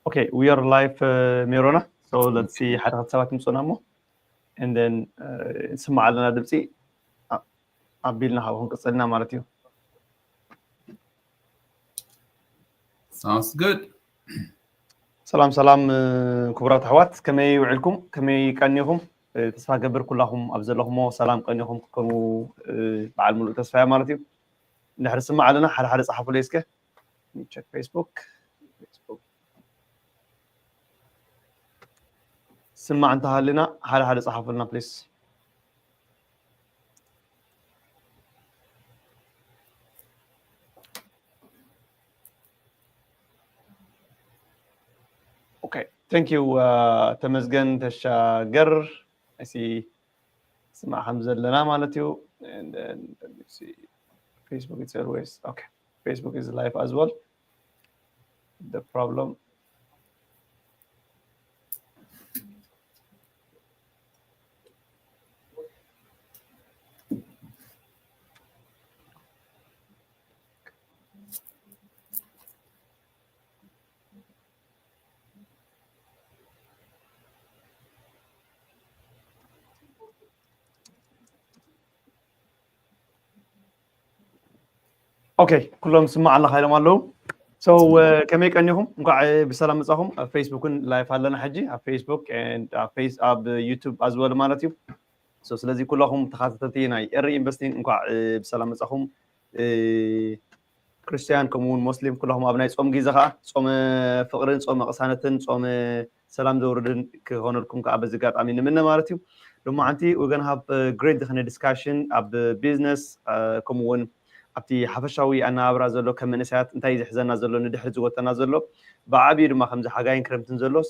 Okay, we are live, uh, ሜሮና። So let's see ሓደ ክልተ ሰባት ይምፁና እሞ and then, uh, ንስማዕ ኣለና ድምፂ። ኣ-፣ ኣቢልና ካብኡ ክንቅፅልና ማለት እዩ። Sounds good. ሰላም ሰላም፣ እ፣ ክቡራት ኣሕዋት፣ ከመይ ውዕልኩም? ከመይ ቀኒኹም? እ፣ ተስፋ ገብር ኩላኹም ኣብ ዘለኹሞ ሰላም ቀኒኹም ክትኮኑ፣ እ፣ በዓል ሙሉእ ተስፋ እያ ማለት እዩ። እንድሕር ስማዕ ኣለና ሓደ ሓደ ጸሓፉለይ እስከ። Let me check Facebook. Facebook። ስማዕ እንተሃልና ሓደ ሓደ ጸሓፉልና please። Okay, thank you, uh, ተመስገን ተሻገር። I see ስማዕ ከም ዘለና ማለት እዩ። And then let me see. Facebook is always okay. Facebook is live as well. The problem. Okay, ኩሎም ስማዕ ኣለኻ ኢሎም ኣለዉ። So ከመይ ቀኒኹም? እንኳዕ ብሰላም መጻኹም። ኣብ Facebook ን live ኣለና ሕጂ፣ ኣብ Facebook and ኣብ ፌስ ኣብ YouTube as well ማለት እዩ። So ስለዚ ኩላኹም ተኻታተልቲ ናይ ኤሪ ኢንቨስቲንግ እንኳዕ ብሰላም መጻኹም። ክርስቲያን ከምኡ እውን ሙስሊም ኩላኹም ኣብ ናይ ጾም ግዜ ከዓ ጾመ ፍቕርን ጾመ ቅሳነትን ጾመ ሰላም ዘውርድን ክኾነልኩም ከዓ በዚ ኣጋጣሚ ንምነ ማለት እዩ። ሎማዓንቲ we're gonna have great ዝኾነ ዲስካሽን ኣብ ቢዝነስ ከምኡ እውን ኣብቲ ሓፈሻዊ ኣነባብራ ዘሎ ከም መንእሰያት እንታይ እዩ ዝሕዘና ዘሎ ንድሕሪ ዝጎተና ዘሎ ብዓብዩ ድማ ከምዚ ሓጋይን ክረምትን ዘሎስ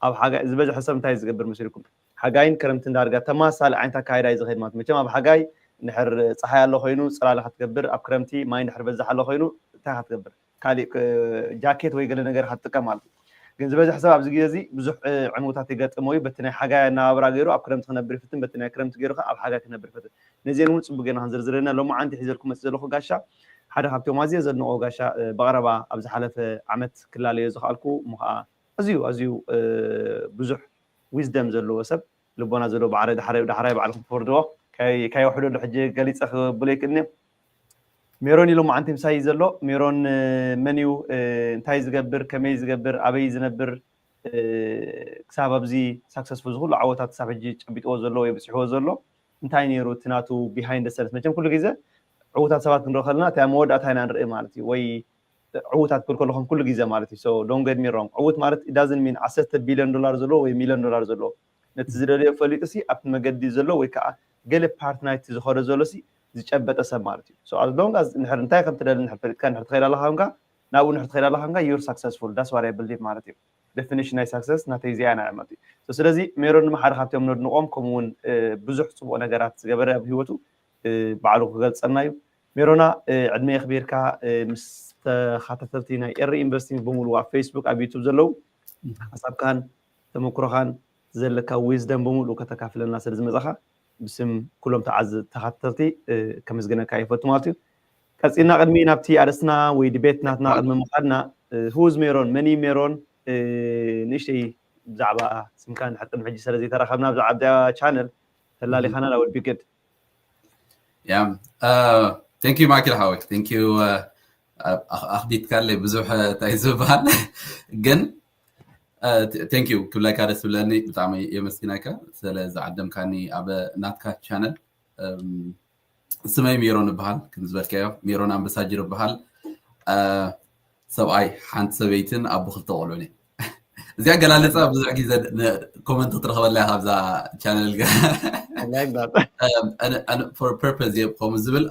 ኣብ ሓጋይ ዝበዝሐ ሰብ እንታይ ዝገብር መሲልኩም? ሓጋይን ክረምትን ዳርጋ ተማሳሊ ዓይነት ኣካይዳ እዩ ዝኸይድ ማለት መቸም ኣብ ሓጋይ ንሕር ፀሓይ ኣሎ ኮይኑ ፅላለ ክትገብር ኣብ ክረምቲ ማይ ንሕር በዛሕ ኣሎ ኮይኑ እንታይ ክትገብር ካሊእ ጃኬት ወይ ገለ ነገር ክትጥቀም ማለት እዩ። ግን ዝበዝሕ ሰብ ኣብዚ ግዜ እዚ ብዙሕ ዕንውታት ይገጥሞ እዩ። በቲ ናይ ሓጋይ ኣነባብራ ገይሩ ኣብ ክረምቲ ክነብር ይፍትን፣ በቲ ናይ ክረምቲ ገይሩ ከዓ ኣብ ሓጋይ ክነብር ይፈትን። ነዚአን እውን ፅቡቅ ጌርና ክንዝርዝረና ሎማዓንቲ ሒዘልኩም መፅእ ዘለኹ ጋሻ ሓደ ካብቶም ኣዝየ ዘድንቆ ጋሻ ብቐረባ ኣብ ዝሓለፈ ዓመት ክላለዮ ዝኽኣልኩ እሞ ከዓ ኣዝዩ ኣዝዩ ብዙሕ ዊዝደም ዘለዎ ሰብ ልቦና ዘለዎ ባዕረ ዳሕራይ ዳሕራይ ባዕልኩም ትፈርድዎ። ካይወሕደሉ ሕጂ ገሊፀ ክብሎ ይክእልኒ። ሜሮን ኢሎም ዓንቲ ምሳይ ዘሎ ሜሮን መን እዩ? እንታይ ዝገብር? ከመይ ዝገብር? ኣበይ ዝነብር? ክሳብ ኣብዚ ሳክሰስፉል ዝኩሉ ዓወታት ክሳብ ሕጂ ጨቢጥዎ ዘሎ ወይ ብፅሕዎ ዘሎ እንታይ ነይሩ? እቲ ናቱ ቢሃይንድ ሰንስ መቸም ኩሉ ግዜ ዕውታት ሰባት ክንርኢ ከለና እታ መወዳእታ ኢና ንርኢ ማለት እዩ። ወይ ዕውታት ክብል ከለኹም ኩሉ ግዜ ማለት እዩ። So don't get me wrong። ዕውት ማለት it doesn't mean ዓሰርተ ቢልዮን ዶላር ዘለዎ ወይ ሚልዮን ዶላር ዘለዎ ነቲ ዝደለዮ ፈሊጡ ሲ ኣብቲ መገዲ ዘሎ ወይ ከዓ ገለ ፓርት ናይቲ ዝኸዶ ዘሎ ሲ ዝጨበጠ ሰብ ማለት እዩ። So as long as ንሕር እንታይ ከም ትደሊ ንሕር ፈሊጥካ ንሕር ትኸይድ ኣለኻ ኮንካ ናብኡ ንሕር ትኸይድ ኣለኻ ኮንካ you're successful። That's what I believe ማለት እዩ። ዴፊኒሽን ናይ ሳክሰስ ናተይ እዚኣ ኢና ማለት እዩ። ስለዚ ሜሮን ድማ ሓደ ካብቶም ነድንቆም ከምኡ እውን ብዙሕ ፅቡቅ ነገራት ዝገበረ ኣብ ህይወቱ ባዕሉ ክገልፀልና እዩ። ሜሮና ዕድመ የኽቢርካ ምስ ተኻታተልቲ ናይ ኤሪ ኢንቨስቲንግ ብምሉ ኣብ ፌስቡክ ኣብ ዩቱብ ዘለዉ ሓሳብካን ተመክሮኻን ዘለካ ዊዝደም ብምሉ ከተካፍለና ስለ ዝመፀኻ ብስም ኩሎም ተዓዝ ተኻታተልቲ ከመስግነካ ይፈቱ ማለት እዩ። ቀፂልና ቅድሚ ናብቲ ኣርእስትና ወይ ዲቤት ናትና ቅድሚ ምኻድና ሁዝ ሜሮን መኒ ሜሮን ንእሽተይ ብዛዕባ ስምካ ንድሕር ቅድሚ ሕጂ ስለ ዘይተራኸብና ብዛዕባ ቻነል ተላሊኻና that would be good። Yeah. Uh, thank you ማይክል ሓወይ thank you ኣኽቢትካለይ ብዙሕ እንታይ ዝበሃል ግን thank you ክብለካ ደስ ብለኒ ብጣዕሚ የመስግነካ ስለ ዝዓደምካኒ ኣብ ናትካ ቻነል። ስመይ ሜሮን እበሃል ከም ዝበልካዮ ሜሮን ኣምበሳጅር እበሃል። ሰብኣይ ሓንቲ ሰበይትን ኣቦ ክልተ ቆልዑን እየ። እዚኣ ኣገላልፃ ብዙሕ ግዜ ኮመንት ክትረኽበላ ኢኻ ኣብዛ ቻነል for purpose እየ ከምኡ ዝብል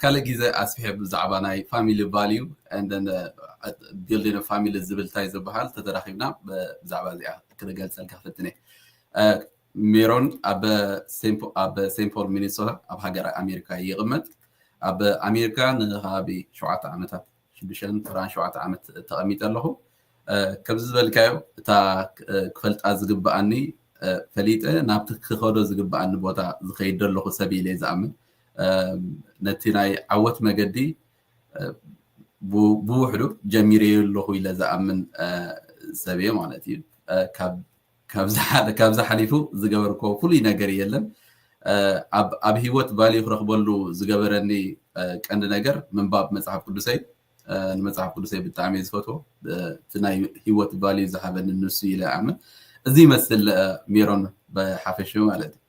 ካልእ ግዜ ኣስፊሐ ብዛዕባ ናይ family value and building family ዝብል እንታይ ዝበሃል ተተራኺብና ብዛዕባ እዚኣ ክገልፀልካ ክፍትን እየ። ሜሮን ኣብ ሴንት ፖል ሚኒሶታ ኣብ ሃገር ኣሜሪካ ይቕመጥ። ኣብ ኣሜሪካ ንከባቢ ሸውዓተ ዓመታት ሽዱሽተን ተራን ሸውዓተ ዓመት ተቐሚጠ ኣለኹ። ከምዚ ዝበልካዮ እታ ክፈልጣ ዝግብኣኒ ፈሊጠ ናብቲ ክኸዶ ዝግብኣኒ ቦታ ዝኸይድ ዘለኹ ሰብ ኢለ ዝኣምን ነቲ ናይ ዓወት መገዲ ብውሕዱ ጀሚረዮ ኣለኹ ኢለ ዝኣምን ሰብ እየ ማለት እዩ። ካብዚ ሓሊፉ ዝገበርኮ ፍሉይ ነገር የለን። ኣብ ህይወት ቫልዩ ክረክበሉ ዝገበረኒ ቀንዲ ነገር ምንባብ መፅሓፍ ቅዱሰይ፣ ንመፅሓፍ ቅዱሰይ ብጣዕሚ ዝፈትዎ፣ እቲ ናይ ህይወት ቫልዩ ዝሃበኒ ንሱ ኢለ ኣምን። እዚ ይመስል ሜሮን ብሓፈሽኡ ማለት እዩ።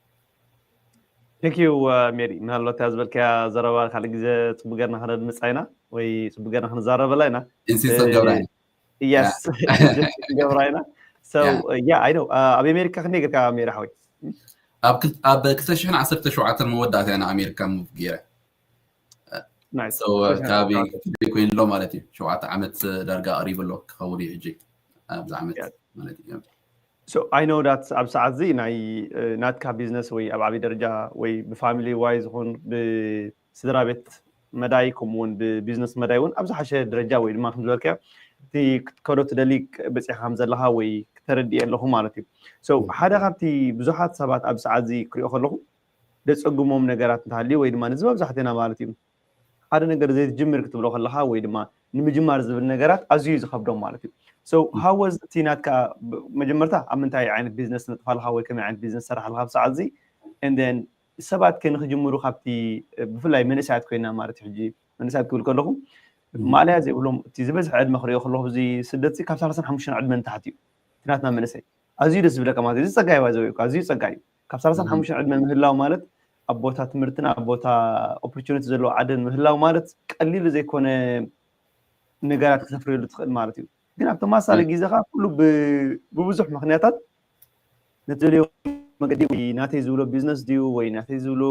Thank you ሜሪ። ምናልባት እያ ዝበልካያ ዘረባ ካልእ ግዜ ፅቡቅ ገርና ከነድምፃ ኢና ወይ ፅቡቅ ገርና ክንዛረበላ ኢና። ኢንሲስት ገብራ ኢና። Yes ገብራ ኢና። So yeah I know። ኣብ ኣሜሪካ ክንደይ ጌርካ ሜሪ ሓወይ? ኣብ ክልተ ሽሕን ዓሰርተ ሸውዓተን መወዳእታ ኢና ኣሜሪካ ሙቭ ገይረ። ከባቢ ኮይን ኣሎ ማለት እዩ። ሸውዓተ ዓመት ዳርጋ ቀሪቡ ኣሎ ክኸውን እዩ ሕጂ ኣብዚ ዓመት ማለት እዩ። So I know that ኣብ ሰዓት እዚ ናይ ናትካ ቢዝነስ ወይ ኣብ ዓብይ ደረጃ ወይ ብፋሚሊ ዋይ ዝኹን ብስድራ ቤት መዳይ ከምኡ እውን ብቢዝነስ መዳይ እውን ኣብ ዝሓሸ ደረጃ ወይ ድማ ከም ዝበልካዮ እቲ ክትከዶ ትደሊ በፂሕካ ከም ዘለካ ወይ ክተረድእ ኣለኹ ማለት እዩ። So ሓደ ካብቲ ብዙሓት ሰባት ኣብ ሰዓት እዚ ክሪኦ ከለኹ ደፀጉሞም ነገራት እንተሃልዩ ወይ ድማ ንዚ መብዛሕትና ማለት እዩ ሓደ ነገር ዘይትጅምር ክትብሎ ከለካ ወይ ድማ ንምጅማር ዝብል ነገራት ኣዝዩ እዩ ዝከብዶም ማለት እዩ። So how was እቲ ናትካ መጀመርታ ኣብ ምንታይ ዓይነት ቢዝነስ ትነጥፍ ኣለካ ወይ ከመይ ዓይነት ቢዝነስ ትሰርሕ ኣለካ ኣብ ሰዓት እዚ? And then ሰባት ከ ንክጅምሩ ካብቲ ብፍላይ መንእሰያት ኮይና ማለት እዩ ሕጂ መንእሰያት ክብል ከለኹ ማእለያ ዘይብሎም እቲ ዝበዝሐ ዕድመ ክሪኦ ከለኹ እዚ ስደት ካብ ሰላሳን ሓሙሽተን ዕድመ ንታሕቲ እዩ እቲ ናትና መንእሰይ። ኣዝዩ ደስ ዝብለካ ማለት እዩ። እዚ ፀጋ እዩ ባይዘወይ ኣዝዩ ፀጋ እዩ። ካብ ሰላሳን ሓሙሽተን ዕድመ ምህላው ማለት ኣብ ቦታ ትምህርትን ኣብ ቦታ ኦፖርቹኒቲ ዘለዎ ዓድን ምህላው ማለት ቀሊል ዘይኮነ ነገራት ክተፍርየሉ ትኽእል ማለት እዩ። ግን ኣብ ተመሳሳሊ ግዜኻ ኩሉ ብብዙሕ ምክንያታት ነቲ ዘልዮ መገዲ ወይ ናተይ ዝብሎ ቢዝነስ ድዩ ወይ ናተይ ዝብሎ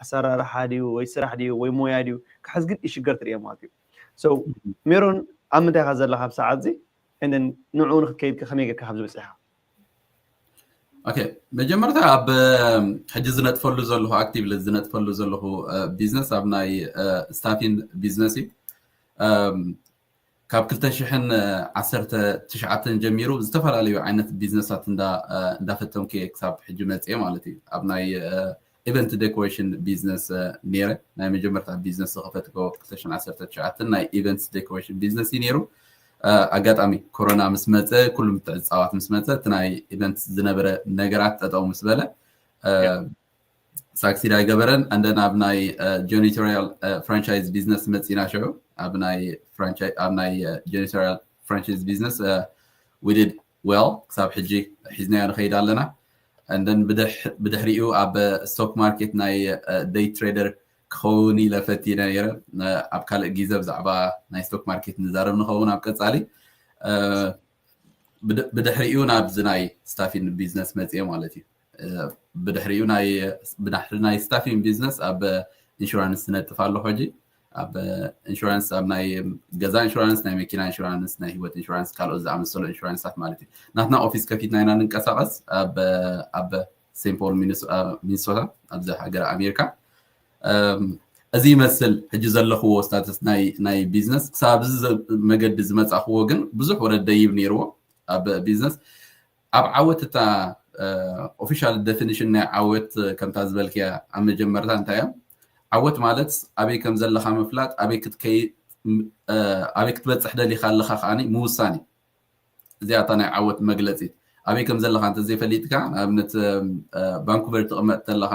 ኣሰራርሓ ድዩ ወይ ስራሕ ድዩ ወይ ሞያ ድዩ ክሕዝ ግን ይሽገር ትርእዮ ማለት እዩ። So ሜሮን ኣብ ምንታይ ኢኻ ዘለኻ ኣብ ሰዓት እዚ? ንዕኡ ንክትከይድ ከመይ ጌርካ ካብዚ በፂሕካ? ኦኬ መጀመርታ ኣብ ሕጂ ዝነጥፈሉ ዘለኹ ኣክቲቭሊ ዝነጥፈሉ ዘለኹ ቢዝነስ ኣብ ናይ ስታፊን ቢዝነስ እዩ። ካብ ክልተ ሽሕን ዓሰርተ ትሽዓተን ጀሚሩ ዝተፈላለዩ ዓይነት ቢዝነሳት እንዳፈተንኩ እየ ክሳብ ሕጂ መፅየ ማለት እዩ። ኣብ ናይ ኢቨንት ዴኮሬሽን ቢዝነስ ነይረ። ናይ መጀመርታ ቢዝነስ ዝኸፈትኩ ክልተ ሽሕን ዓሰርተ ትሽዓተን ናይ ኢቨንትስ ዴኮሬሽን ቢዝነስ እዩ ነይሩ። ኣጋጣሚ ኮሮና ምስ መፀ ኩሉ ምትዕፃዋት ምስ መፀ እቲ ናይ ኢቨንት ዝነበረ ነገራት ጠጠው ምስ በለ ሳክሲድ ኣይገበረን። And then ኣብ ናይ ጆኒቶሪያል ፍራንቻይዝ ቢዝነስ መፂና ሽዑ ኣብ ናይ ጆኒቶሪያል ፍራንቻይዝ ቢዝነስ we did well ክሳብ ሕጂ ሒዝናዮ ንኸይድ ኣለና። And then ብድሕሪኡ ኣብ ስቶክ ማርኬት ናይ ደይ ትሬደር ክኸውን ኢለ ፈቲነ ነይረ። ኣብ ካልእ ግዜ ብዛዕባ ናይ ስቶክ ማርኬት ንዛረብ ንኸውን ኣብ ቀፃሊ። ብድሕሪኡ ናብዚ ናይ ስታፊን ቢዝነስ መፅየ ማለት እዩ። ብድሕሪኡ ናይ ስታፊን ቢዝነስ ኣብ ኢንሹራንስ ዝነጥፍ ኣለኹ ሕጂ። ኣብ ኢንሹራንስ ኣብ ናይ ገዛ ኢንሹራንስ፣ ናይ መኪና ኢንሹራንስ፣ ናይ ህይወት ኢንሹራንስ፣ ካልኦት ዝኣመሰሉ ኢንሹራንስታት ማለት እዩ። ናትና ኦፊስ ከፊትና ኢና ንንቀሳቀስ ኣብ ሴንት ፖል ሚኒሶታ ኣብዚ ሃገር ኣሜሪካ። እዚ ይመስል ሕጂ ዘለኽዎ ስታተስ ናይ ቢዝነስ። ክሳብ ኣብዚ መገዲ ዝመፃኽዎ ግን ብዙሕ ወረድ ደይብ ነይርዎ ኣብ ቢዝነስ። ኣብ ዓወት እታ ኦፊሻል ደፊኒሽን ናይ ዓወት ከምታ ዝበልክያ ኣብ መጀመርታ እንታይ እዮም? ዓወት ማለት ኣበይ ከም ዘለኻ ምፍላጥ፣ ኣበይ ክትበፅሕ ደሊኻ ኣለኻ ከዓኒ ምውሳን እዩ። እዚኣ እታ ናይ ዓወት መግለፂት። ኣበይ ከም ዘለኻ እንተዘይፈሊጥካ ንኣብነት ቫንኩቨር ትቕመጥ ተለኻ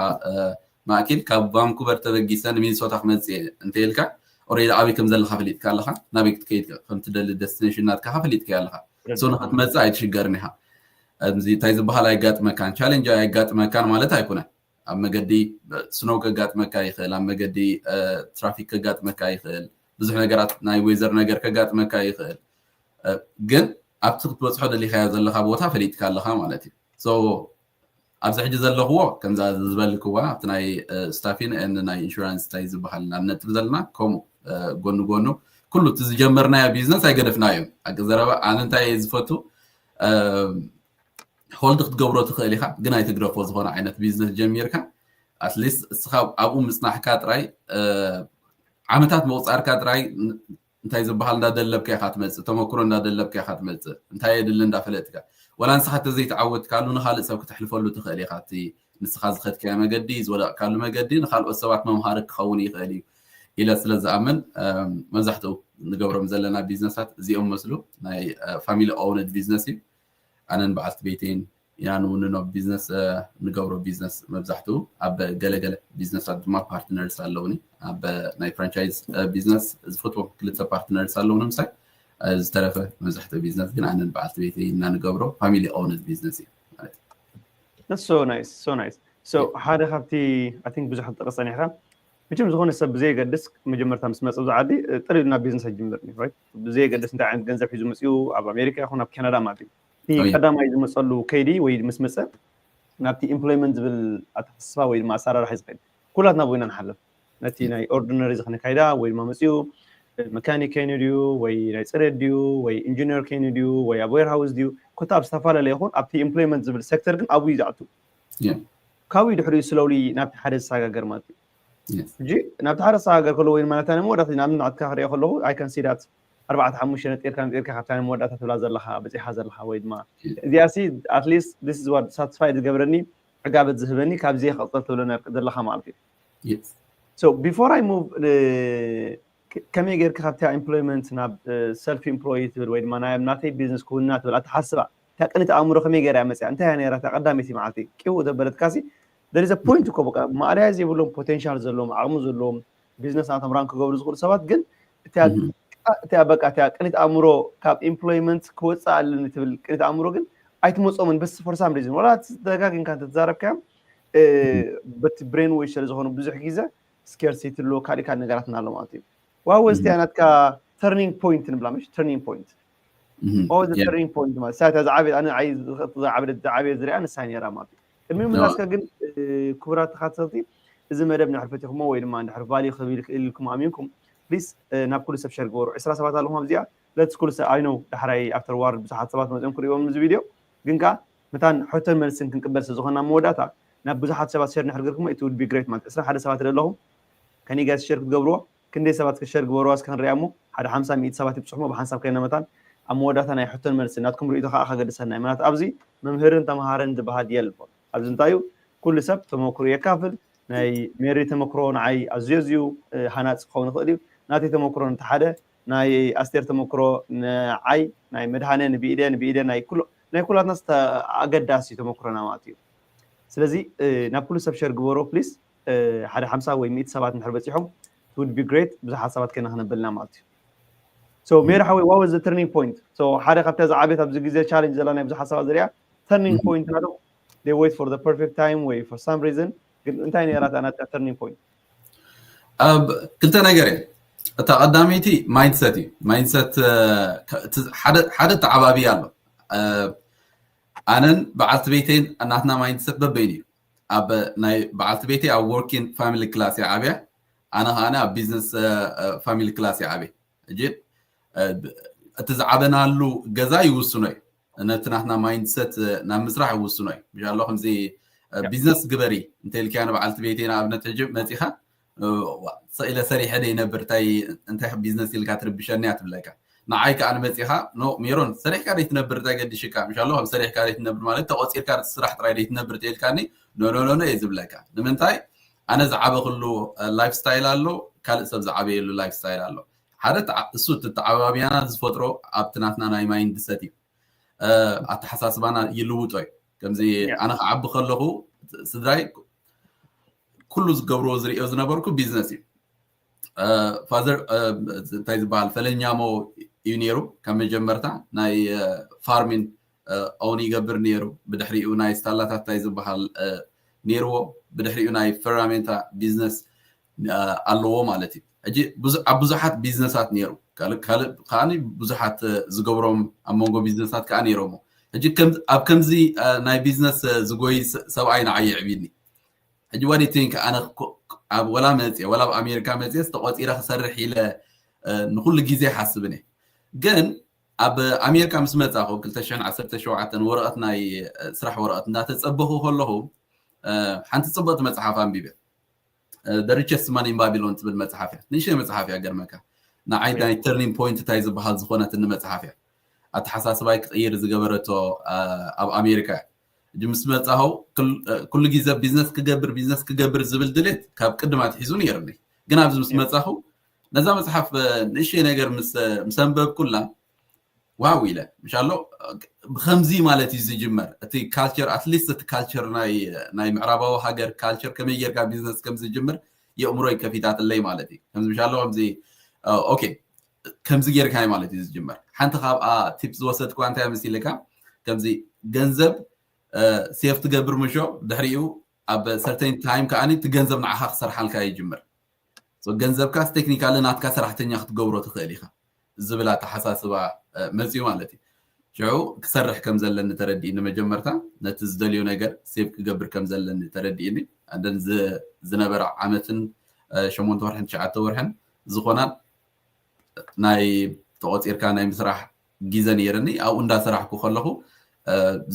ማእኪል ካብ ቫንኩቨር ተበጊሰ ንሚኒሶታ ክመፅእ እየ እንተኢልካ ኦሬዲ ኣበይ ከም ዘለኻ ፈሊጥካ ኣለኻ። ናበይ ክትከይድ ከም ትደሊ ደስቲኔሽን ናትካ ፈሊጥካ ኣለኻ። ሶ ንክትመፅእ ኣይትሽገርን ኢኻ። እዚ እንታይ ዝበሃል ኣይጋጥመካን፣ ቻሌንጅ ኣይጋጥመካን ማለት ኣይኮነን። ኣብ መገዲ ስኖው ከጋጥመካ ይኽእል፣ ኣብ መገዲ ትራፊክ ከጋጥመካ ይኽእል፣ ብዙሕ ነገራት ናይ ዌዘር ነገር ከጋጥመካ ይኽእል። ግን ኣብቲ ክትበፅሖ ደሊኻዮ ዘለኻ ቦታ ፈሊጥካ ኣለኻ ማለት እዩ። ሶ ኣብዚ ሕጂ ዘለኽዎ ከምዛ ዝበልክዋ ኣብቲ ናይ ስታፊን ን ናይ ኢንሹራንስ እንታይ ዝበሃል ናብ ነጥብ ዘለና ከምኡ ጎኒ ጎኑ ኩሉ እቲ ዝጀመርናዮ ቢዝነስ ኣይገደፍናዮ። ሓቂ ዘረባ ኣነ እንታይ እየ ዝፈቱ ሆልድ ክትገብሮ ትኽእል ኢኻ፣ ግን ኣይትግደፎ። ዝኾነ ዓይነት ቢዝነስ ጀሚርካ ኣትሊስት እስኻ ኣብኡ ምፅናሕካ ጥራይ ዓመታት ምቑፃርካ ጥራይ እንታይ ዝበሃል እንዳደለብካ ኢኻ ትመፅእ፣ ተመክሮ እንዳደለብካ ኢኻ ትመፅእ። እንታይ የድሊ እንዳፈለጥካ ዋላ ንስኻ ተዘይተዓወትካሉ ንኻልእ ሰብ ክተሕልፈሉ ትኽእል ኢኻ። እቲ ንስኻ ዝኸድካዮ መገዲ ዝወደቕካሉ መገዲ ንኻልኦት ሰባት መምሃሪ ክኸውን ይኽእል እዩ። ኢለ ስለ ዝኣምን መብዛሕትኡ ንገብሮም ዘለና ቢዝነሳት እዚኦም መስሉ ናይ ፋሚሊ ኦውንድ ቢዝነስ እዩ። ኣነን በዓልቲ ቤተይን ኢና ንውንኖ ቢዝነስ ንገብሮ ቢዝነስ መብዛሕትኡ ኣብ ገለገለ ቢዝነሳት ድማ ፓርትነርስ ኣለውኒ ኣብ ናይ ፍራንቻይዝ ቢዝነስ ዝፈትዎም ክልተ ፓርትነርስ ኣለውኒ ምሳይ ዝተረፈ መብዛሕትኡ ቢዝነስ ግን ኣነን በዓልቲ ቤተይ እና ንገብሮ ፋሚሊ ኦውንድ ቢዝነስ እዩ ማለት እዩ። So nice, so nice. So ሓደ ካብቲ I think ብዙሕ ትጠቅስ ጸኒሕካ መቸም ዝኾነ ሰብ ብዘየገድስ መጀመርታ ምስ መጸ ኣብዚ ዓዲ ጥሪ ናብ ቢዝነስ ኣይጅምርን እዩ right? ብዘየገድስ እንታይ ዓይነት ገንዘብ ሒዙ መጽኡ ኣብ ኣሜሪካ ይኹን ኣብ ካናዳ ማለት እዩ እቲ ቀዳማይ ዝመጸሉ ከይዲ ወይ ምስ መጸ ናብቲ ኢምፕሎይመንት ዝብል ኣተሓስባ ወይ ድማ ኣሰራርሓ ዝኸይድ ኩላትና ቦይና ንሓልፍ ነቲ ናይ ኦርዲነሪ ዝኸነ ካይዳ ወይ ድማ መጽኡ መካኒክ ከይኑ ድዩ ወይ ናይ ፅሬት ድዩ ወይ ኢንጂነር ከይኑ ድዩ ወይ ኣብ ዌርሃውስ ድዩ ኮታ ኣብ ዝተፈላለለ ይኹን ኣብቲ ኢምፕሎይመንት ዝብል ሴክተር ግን ኣብኡ እዩ ዝኣቱ ካብኡ ድሕሪኡ ስለውሊ ናብቲ ሓደ ዝሰጋገር ማለት እዩ ሕጂ ናብቲ ሓደ ዝሰጋገር ከለዎ ወይ ማለት ናይ መወዳእታ ናብ ናትካ ክሪኦ ከለኹ I can see that ኣርባዕተ ሓሙሽተ ነጢርካ ነጢርካ ካብታ ናይ መወዳእታ ትብላ ዘለኻ በፂሓ ዘለኻ ወይ ድማ እዚኣ ሲ ኣትሊስት this is what ሳትስፋይ ዝገብረኒ ዕጋበት ዝህበኒ ካብዚ ክቕፅል ትብለ ዘለኻ ማለት እዩ Yes. So before I move ከመይ ጌርካ ካብቲ ኢምፕሎይመንት ናብ ሰልፍ ኢምፕሎይ ትብል ወይ ድማ ናይ ናተይ ቢዝነስ ክውንና ትብል ኣተሓስባ እታ ቅኒት ኣእምሮ ከመይ ገይራ መፅያ እንታይ እያ ነራ እታ ቀዳመይቲ መዓልቲ ቂው ዘበለትካሲ there is a point እኮ በቃ ማእለያ ዘይብሎም ፖቴንሻል ዘለዎም ዓቕሚ ዘለዎም ቢዝነስ ናቶም ራን ክገብሩ ዝኽእሉ ሰባት ግን እታ በቃ እታ ቅኒት ኣእምሮ ካብ ኢምፕሎይመንት ክወፅእ ኣለኒ ትብል ቅኒት ኣእምሮ ግን ኣይትመፅኦምን በስ for some reason ወላ ደጋጊምካ እንተተዛረብካዮም በቲ ብሬን ዌሽ ስለ ዝኾኑ ብዙሕ ግዜ ስኬርሲቲ ኣሎ ካልእ ካልእ ነገራት ኣሎ ማለት እዩ ዋው ወዝቲያ ናትካ turning point ንብላ ምሽ turning point ዋው the turning point ማለት ሳታ ዝዓበየት ኣነ ዓይ ዝዓበየት ዝዓበየት ዝሪኣ ንሳ ነራ ማለት እዩ ቅድሚ ምላስካ ግን ክቡራት ተኻተልቲ እዚ መደብ ንድሕር ፈቲኹሞ ወይ ድማ ንድሕር ቫልዩ ክብል ይኽእል ኢልኩም ኣሚንኩም ፕሊስ ናብ ኩሉ ሰብ ሸር ግበሩ ዕስራ ሰባት ኣለኹም ኣብዚኣ let's ኩሉ ሰብ I know ዳሕራይ after war ብዙሓት ሰባት መፅኦም ክሪእዎም እዚ ቪድዮ ግን ከዓ መታን ሕቶን መልስን ክንቅበል ስለ ዝኾና መወዳእታ ናብ ብዙሓት ሰባት ሸር ንሕር ገርኩም it would be great ማለት ዕስራ ሓደ ሰባት ኣለኹም ከኔ ጋር ሸር ክትገብርዎ ክንደይ ሰባት ሸር ግበርዋ እስከ ክንሪኣ እሞ ሓደ ሓምሳ ሚእቲ ሰባት ይብፅሑ ሞ ብሓንሳብ ከይና መታን ኣብ መወዳእታ ናይ ሕቶን መልስን ናትኩም ርእይቶ ከዓ ከገድሰና እዩ ምናት ኣብዚ መምህርን ተምሃርን ዝበሃል የልቦን ኣብዚ እንታይ እዩ ኩሉ ሰብ ተመክሮ የካፍል ናይ ሜሪ ተመክሮ ንዓይ ኣዝዮ ኣዝዩ ሃናፂ ክኸውን ይኽእል እዩ ናተይ ተመክሮ ነቲ ሓደ ናይ ኣስቴር ተመክሮ ንዓይ ናይ መድሃነ ንብኢደ ንብኢደ ናይ ኩላትና ኣገዳሲ ተመክሮና ማለት እዩ ስለዚ ናብ ኩሉ ሰብ ሸር ግበሮ ፕሊስ ሓደ ሓምሳ ወይ ሚእቲ ሰባት እንድሕር በፂሖም would be great ብዙሓት ሰባት ከይና ክነብልና ማለት እዩ so ሜሪ ሓወይ what was the turning point ሓደ ካብታ ዝዓቤት ኣብዚ ግዜ ቻለንጅ ዘላ ናይ ብዙሓት ሰባት ዝሪኣ turning point ናቶም they wait for the perfect time ወይ for some reason ግን እንታይ ነራ ናትካ turning point ክልተ ነገር እየ እታ ቀዳመይቲ ማይንድሰት እዩ ማይንድሰት ሓደ ተዓባቢ ኣሎ ኣነን በዓልቲ ቤተይን እናትና ማይንድሰት በበይን እዩ ኣብ ናይ በዓልቲ ቤተይ ኣብ working family class እየ ዓብያ ኣነ ከዓ ኣብ business family class እየ ዓብየ ሕጂ እቲ ዝዓበናሉ ገዛ ይውስኖ እዩ ነቲ ናትና ማይንድሰት ናብ ምስራሕ ይውስኖ እዩ ምሻሎ ከምዚ ቢዝነስ ግበሪ እንተኢልካያ ንበዓልቲ ቤተይ ንኣብነት ሕጂ መፂኻ ስኢለ ሰሪሐ ደይነብር እንታይ እንታይ ቢዝነስ ኢልካ ትርብሸኒ እያ ትብለካ ንዓይ ከዓ ንመፂኻ ኖ ሜሮን ሰሪሕካ ደይትነብር እንታይ ገዲሽካ ምሻሎ ከም ሰሪሕካ ደይትነብር ማለት ተቆፂርካ ስራሕ ጥራይ ደይትነብር ተኢልካኒ ኖኖኖኖ እየ ዝብለካ ንምንታይ ኣነ ዝዓበክሉ ላይፍ ስታይል ኣሎ ካልእ ሰብ ዝዓበየሉ ላይፍ ስታይል ኣሎ ሓደ እሱ ተተዓባቢያና ዝፈጥሮ ኣብቲ ናትና ናይ ማይንድ ሰት እዩ ኣተሓሳስባና ይልውጦ እዩ ከምዚ ኣነ ክዓቢ ከለኹ ስድራይ ኩሉ ዝገብርዎ ዝርእዮ ዝነበርኩ ቢዝነስ እዩ ፋዘር እንታይ ዝበሃል ፈለኛሞ እዩ ነይሩ ካብ መጀመርታ ናይ ፋርሚን ኦውን ይገብር ነይሩ ብድሕሪኡ ናይ ስታላታት እንታይ ዝበሃል ነይርዎ ብድሕሪኡ ናይ ፈራሜንታ ቢዝነስ ኣለዎ ማለት እዩ ሕጂ ኣብ ብዙሓት ቢዝነሳት ነይሩ ካልእ ከዓ ብዙሓት ዝገብሮም ኣብ መንጎ ቢዝነሳት ከዓ ነይሮሞ ሕጂ ኣብ ከምዚ ናይ ቢዝነስ ዝጎይ ሰብኣይ ንዓይ የዕብኒ ሕጂ what do you think ኣነ ኣብ ወላ መፅየ ወላ ኣብ ኣሜሪካ መፅየ ዝተቆፂረ ክሰርሕ ኢለ ንኩሉ ግዜ ሓስብን እየ ግን ኣብ ኣሜሪካ ምስ መፃኹ ክልተ ሽሕን ዓሰርተ ሸውዓተን ወረቐት ናይ ስራሕ ወረቐት እንዳተፀበኹ ከለኹ ሓንቲ ፅብቕቲ መፅሓፍ ኣንቢበ The Richest Man in Babylon ትብል መፅሓፍ እያ ንእሽተይ መፅሓፍ እያ ገርመካ ንዓይ ናይ turning point እንታይ ዝበሃል ዝኾነትኒ መፅሓፍ እያ ኣተሓሳስባይ ክቕይር ዝገበረቶ ኣብ ኣሜሪካ እያ ምስ መፃኹ ኩሉ ግዜ ቢዝነስ ክገብር ቢዝነስ ክገብር ዝብል ድሌት ካብ ቅድም ኣትሒዙ ነይርኒ ግን ኣብዚ ምስ መጻኹ ነዛ መጽሓፍ ንእሽተይ ነገር ምስ ኣንበብኩላ ዋው ኢለ ምሻሎ። ብከምዚ ማለት እዩ ዝጅመር እቲ ካልቸር፣ ኣትሊስት እቲ ካልቸር ናይ ምዕራባዊ ሃገር ካልቸር ከመይ ጌርካ ቢዝነስ ከም ዝጅምር የእምሮይ ከፊታትለይ ማለት እዩ። ከምዚ ምሻሎ ከምዚ ኦኬ ከምዚ ጌርካ ማለት እዩ ዝጅመር። ሓንቲ ካብኣ ቲፕ ዝወሰድኩዋ እንታይ ምስ ኢልካ ከምዚ ገንዘብ ሴፍ ትገብር ምሾ ድሕሪኡ ኣብ ሰርተን ታይም ከዓኒ እቲ ገንዘብ ንዓኻ ክሰርሓልካ ይጅምር። ገንዘብካስ ቴክኒካሊ ናትካ ሰራሕተኛ ክትገብሮ ትኽእል ኢኻ ዝብል ኣተሓሳስባ መፅዩ ማለት እዩ። ሽዑ ክሰርሕ ከም ዘለኒ ተረዲእኒ መጀመርታ ነቲ ዝደልዮ ነገር ሴቭ ክገብር ከም ዘለኒ ተረዲእኒ። ኣንደን ዝነበረ ዓመትን ሸሞንተ ወርሕን ትሽዓተ ወርሕን ዝኾና ናይ ተቆፂርካ ናይ ምስራሕ ግዜ ነይርኒ። ኣብኡ እንዳሰራሕኩ ከለኹ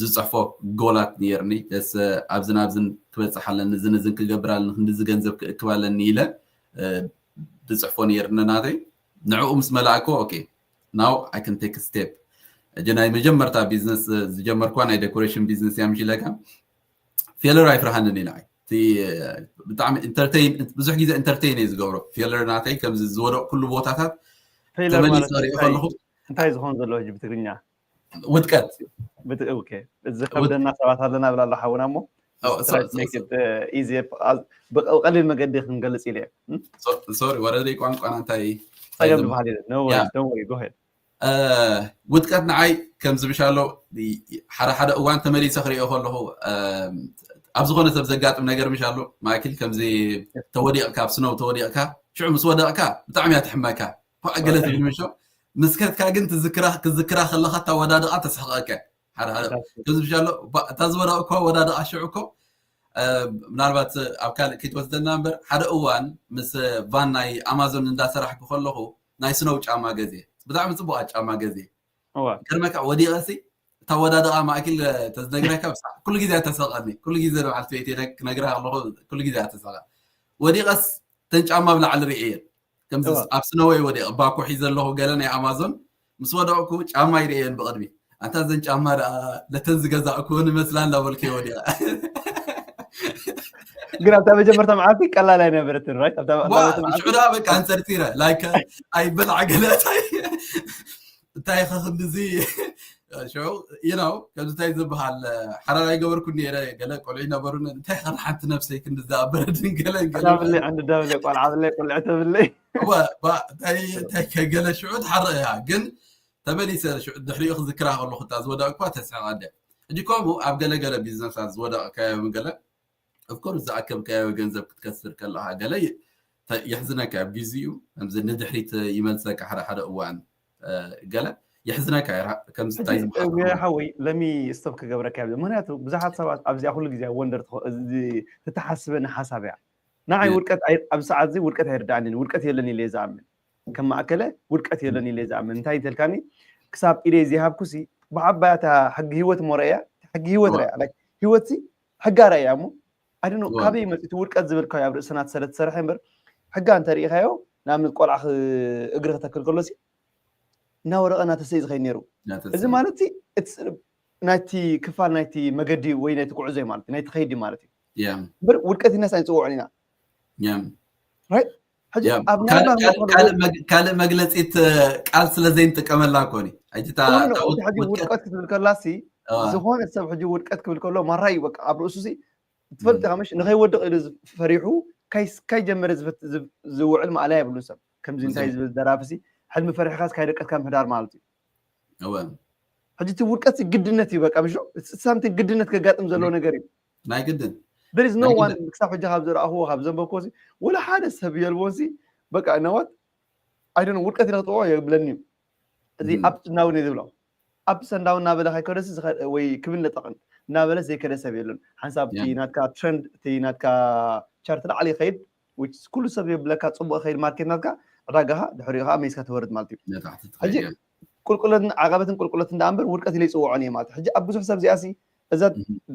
ዝፅሕፎ ጎላት ነይርኒ። ስ ኣብዝን ኣብዝን ክበፅሕ ኣለኒ፣ ዝን ዝን ክገብር ኣለኒ፣ ክንዲዚ ገንዘብ ክእክብ ኣለኒ ኢለ ዝፅሕፎ ነይርኒ ናተይ። ንዕኡ ምስ መላእኮ ኦኬ ናው ኣይ ከን ቴክ ስቴፕ። እጂ ናይ መጀመርታ ቢዝነስ ዝጀመርኳ ናይ ዴኮሬሽን ቢዝነስ እያ ምሽ ኢለካ ፌለር ኣይፍርሃንን እዩ ንዓይ። ብጣዕሚ ኢንተርቴይን ብዙሕ ግዜ ኢንተርቴይን እየ ዝገብሮ። ፌለር ናተይ ከምዚ ዝወደቕ ኩሉ ቦታታት ተመሊሰ ሪኦ ከለኹ እንታይ ዝኸውን ዘሎ ሕጂ ብትግርኛ ውድቀት ዝኸብደና ሰባት ኣለና ብላ ኣሎ ሓውና እሞ ብቀሊል መገዲ ክንገልፅ ኢለ ሶሪ ወረደይ ቋንቋና እንታይ ፀገም ዝበሃል የለን። ውድቀት ንዓይ ከምዚ ብሻሎ ሓደ ሓደ እዋን ተመሊሰ ክሪኦ ከለኹ ኣብ ዝኾነ ሰብ ዘጋጥም ነገር ምሻሎ ማይክል ከምዚ ተወዲቕካ ኣብ ስነው ተወዲቕካ ሽዑ ምስ ወደቕካ ብጣዕሚ እያ ትሕመካ። ገለ ትብል ምሾ ምስ ከድካ ግን ትዝክራ ክዝክራ ከለካ እታ ወዳድቃ ተስሕቀካ። ሓደ ሓደ ከምዚ ብሻሎ እታ ዝወዳቅ እኮ ወዳድቃ ሽዑ እኮ ምናልባት ኣብ ካልእ ከይትወስደና እምበር ሓደ እዋን ምስ ቫን ናይ ኣማዞን እንዳሰራሕኩ ከለኹ ናይ ስነው ጫማ ገዜ ብጣዕሚ ፅቡቃት ጫማ ገዜ ገርመካ ወዲቀሲ እታ ወዳድቃ ማእኪል ተዝነግረካ ብሳ ኩሉ ግዜ ተሰቀኒ ኩሉ ግዜ ንበዓልቲ ቤት ክነግራ ኣለኹ ኩሉ ግዜ ተሰቀ ወዲቀስ ተን ጫማ ብላዕሊ ርእየን ከምዚ ኣብ ስነወይ ወዲቐ ባኮ ሒዘ ኣለኹ ገለ ናይ ኣማዞን ምስ ወደቕኩ ጫማ ይርእየን ብቕድሚ ኣንታ ዘን ጫማ ደኣ ነተን ዝገዛእኩ ንመስላ እንዳበልኩ ወዲቐ ግን ኣብታ መጀመርታ መዓልቲ ቀላል ኣይነበረትን ራይት ሽዑ ደኣ በቃ ኣንጸርጺረ ላይክ ኣይበላዕ ገለ እንታይ እንታይ ከክንድዚ ሽዑ you know ከምዚ እንታይ ዝበሃል ሓራር ኣይገበርኩ ነረ ገለ ቆልዑ ይነበሩን እንታይ ከን ሓንቲ ነብሰይ ክንዲ ዝኣበረድን ገለ ዳብለይ ዓንዲ ዳብለይ ቆልዓ ብለይ ቆልዕ ተብለይ እንታይ ከገለ ሽዑ ትሓርቕ እያ ግን ተመሊሰ ድሕሪኡ ክዝክራ ከለኩ እታ ዝወደቅኳ ተስሕቀ እንደ ሕጂ ከምኡ ኣብ ገለ ገለ ቢዝነሳት ዝወደቅካዮም ገለ ኦፍኮርስ ዝኣከብካዮ ገንዘብ ክትከስር ከለካ ገለ የሕዝነካ ኣብ ግዜኡ ከምዚ ንድሕሪት ይመልሰካ ሓደ ሓደ እዋን ገለ የሕዝነካ ከምዚ እንታይ ዝበሃል ሓወይ ለሚ ስቶፕ ክገብረካ ብ ምክንያቱ ብዙሓት ሰባት ኣብዚኣ ኩሉ ግዜ ወንደር ትተሓስበኒ ሓሳብ እያ ንዓይ ውድቀት ኣብ ሰዓት እዚ ውድቀት ኣይርዳእንን ውድቀት የለን ኢለ ዝኣምን ከም ማእከለ ውድቀት የለን ኢለ ዝኣምን እንታይ እንተልካኒ ክሳብ ኢደይ ዘይሃብኩሲ ብዓባያታ ሕጊ ህይወት ሞረ እያ ሕጊ ህይወት ያ ህይወት ሕጋ ርኣያ እሞ ኣድኖ ካበይ መፂ እቲ ውድቀት ዝብልካዮ ኣብ ርእስና ተሰለ ትሰርሐ እምበር ሕጋ እንተርኢኻዮ ንኣብነት ቆልዓ እግሪ ክተክል ከሎሲ እናወደቐ እናተሰይ ዝኸይድ ነይሩ እዚ ማለት ናይቲ ክፋል ናይቲ መገዲ ወይ ናይቲ ጉዕዞ ማለት ናይቲ ከይዲ ማለት እዩ እምበር ውድቀት ኢልናስ ኣይንፅውዖን ኢና ካልእ መግለፂት ቃል ስለ ዘይንጥቀመላ ኮኒ ውድቀት ክትብል ከላሲ ዝኾነ ሰብ ሕጂ ውድቀት ክብል ከሎ ማራ እዩ በቃ ኣብ ርእሱ ትፈልጥ ኢኻ ምሽ ንኸይወድቕ ኢሉ ፈሪሑ ካይስ- ካይጀመረ ዝፈት- ዝብ- ዝውዕል ማእለያ የብሉን ሰብ ከምዚ እንታይ ዝብል ደራፍሲ ሕልሚ ፈሪሕኻስ ካይደቀትካ ምሕዳር ማለት እዩ እወ ሕጂ እቲ ውድቀት ግድነት እዩ በቃ ምሽ ሳምቲንግ ግድነት ከጋጥም ዘለዎ ነገር እዩ ናይ ግድን there is no ናይ one ክሳብ ሕጂ ካብ ዝረኣኽዎ ካብ ዘንበብኮ ወላ ሓደ ሰብ የልቦን በቃ ነዋት ኣይደ ውድቀት ኢለ ክጥዎ የብለኒ እዩ እዚ ናይ ኣብ ግድን። ናውን እዩ ዝብሎ ኣብ ሰንዳውን እናበለ ከይከደስ ዝኸ- ወይ ክብል ነጠቕን እናበለ ዘይከደ ሰብ የለን ሓንሳብ እቲ ናትካ ትረንድ እቲ ናትካ ቻርት ላዕሊ ይኸይድ which ኩሉ ሰብ የብለካ ፅቡቅ ይኸይድ ማርኬት ናትካ ዕዳጋኻ ድሕሪኡ ከዓ መይስካ ትወርድ ማለት እዩ ነታሕቲ ሕጂ ትኸይድ ቁልቁለትን ዓቐበትን ቁልቁለትን ደኣ እምበር ውድቀት ኢለ ይፅውዖን እየ ማለት እዩ። ሕጂ ኣብ ብዙሕ ሰብ እዚኣሲ እዛ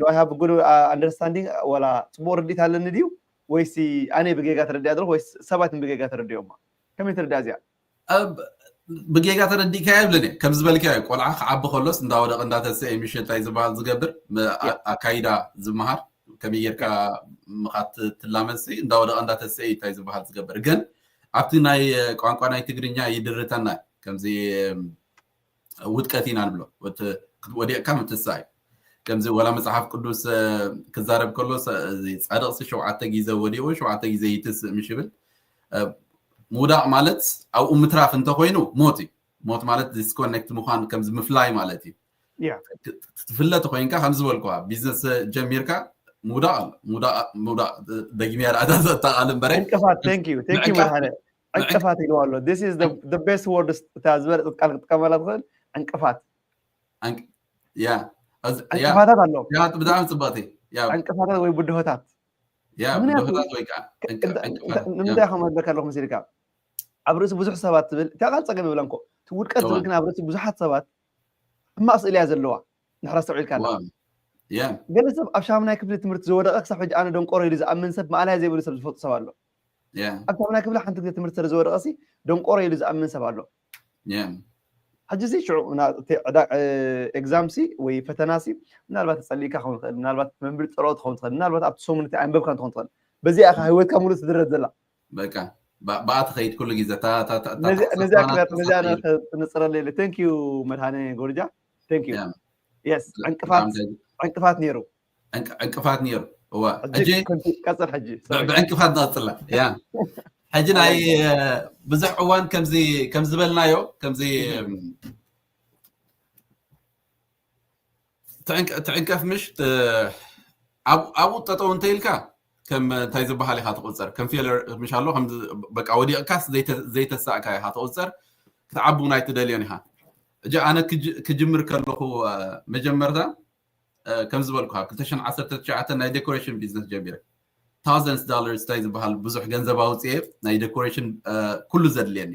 do I have good uh, understanding ወላ ፅቡቅ ርዲት ኣለኒ ድዩ ወይሲ ኣነ ብጌጋ ተረዲኣ ዘለኹ ወይ ሰባት ብጌጋ ተረዲኦማ ከመይ ትርዳእ እዚኣ ብጌጋ ተረዲእካዮ ይብልን እየ ከም ዝበልካዮ ቆልዓ ክዓቢ ከሎስ እንዳወደቀ እንዳተሰ ምሽታይ ዝበሃል ዝገብር ኣካይዳ ዝመሃር ከመይ ጌርካ ምኻት ትላመሲ እንዳወደቐ እንዳተሰኢ እንታይ ዝበሃል ዝገብር ግን ኣብቲ ናይ ቋንቋ ናይ ትግርኛ ይድርተና ከምዚ ውድቀት ኢና ንብሎ ወዲቕካ ምትሳእ እዩ። ከምዚ ወላ መፅሓፍ ቅዱስ ክዛረብ ከሎ ፃድቕሲ ሸውዓተ ግዜ ወዲቑ ሸውዓተ ግዜ ይትስእ ምሽ ይብል። ምውዳቕ ማለት ኣብኡ ምትራፍ እንተኮይኑ ሞት እዩ። ሞት ማለት ዲስኮኔክት ምኳን ከምዚ ምፍላይ ማለት እዩ። ትፍለጥ ኮይንካ ከም ዝበልኩዋ ቢዝነስ ጀሚርካ ምውዳቕ ኣሎ። ምውዳቕ ምውዳቕ ደግሚያ ዳኣ እታ ቃል እምበረ ዕንቅፋት። Thank you, thank you መድሓነ። ዕንቅፋት ኢልዋ ኣሎ። This is the best word እታ ዝበለጸት ቃል ክትጥቀመላ ትኽእል ዕንቅፋት። ያ ዕንቅፋታት ኣሎ። ብጣዕሚ ጽብቕቲ። ዕንቅፋታት ወይ ብድሆታት። ያ ብድሆታት ወይ ከዓ ንምንታይ ከም መድለካ ኣለኹ መሲልካ ኣብ ርእሲ ብዙሕ ሰባት ትብል እታ ቃል ጸገም ይብላ እንኮ እቲ ውድቀት ትብል ግን ኣብ ርእሲ ብዙሓት ሰባት ሕማቕ ስእሊ እያ ዘለዋ። ንሕራ ኣስተውዒልካ ኣለኻ። ገለ ሰብ ኣብ ሻምናይ ክፍሊ ትምህርቲ ዝወደቐ ክሳብ ሕጂ ኣነ ደንቆሮ ኢሉ ዝኣምን ሰብ ማእለያ ዘይብሉ ሰብ ዝፈልጡ ሰብ ኣሎ። ኣብ ሻምናይ ክፍሊ ሓንቲ ግዜ ትምህርቲ ስለ ዝወደቐ ሲ ደንቆሮ ኢሉ ዝኣምን ሰብ ኣሎ። ሕጂ ሲ ሽዑ ኤግዛም ሲ ወይ ፈተና ሲ ምናልባት ተጸሊእካ ክኸውን ትኽእል፣ ምናልባት መምህር ጸልኦ ትኸውን ትኽእል፣ ምናልባት ኣብቲ ሰሙን እቲ ኣንበብካ ትኸውን ትኽእል። በዚኣ ኢኻ ህይወትካ ሙሉእ ትድረት ዘላ። በቃ ብኣ ትኸይድ ኩሉ ግዜ ነዚኣ ክነፅረለ ኢለ። Thank you መድሃነ ጎርጃ። Thank you። Yes ዕንቅፋት ዕንቅፋት ነይሩ። ዕንቅፋት ነይሩ። እዋ ሕጂ ቀፅል። ሕጂ ብዕንቅፋት ንቐፅላ። ያ ሕጂ ናይ ብዙሕ እዋን ከምዚ ከምዝበልናዮ ከምዚ ትዕንቀፍ ምሽ ኣብኡ ጠጠው እንተ ኢልካ ከም እንታይ ዝበሃል ኢኻ ትቆፀር ከም ፌለር ምሽ ኣሎ በቃ ወዲቕካስ ዘይተሳእካ ኢኻ ትቆፀር ክትዓቡ ናይ ትደልዮን ኢኻ። እጂ ኣነ ክጅምር ከለኹ መጀመርታ ከም ዝበልኩ ኣብ ክልተ ሽሕን ዓሰርተ ትሽዓተን ናይ ዴኮሬሽን ቢዝነስ ጀሚረ። ታውዘንድስ ዶላርስ እንታይ ዝበሃል ብዙሕ ገንዘብ ኣውፅኤ ናይ ዴኮሬሽን ኩሉ ዘድልየኒ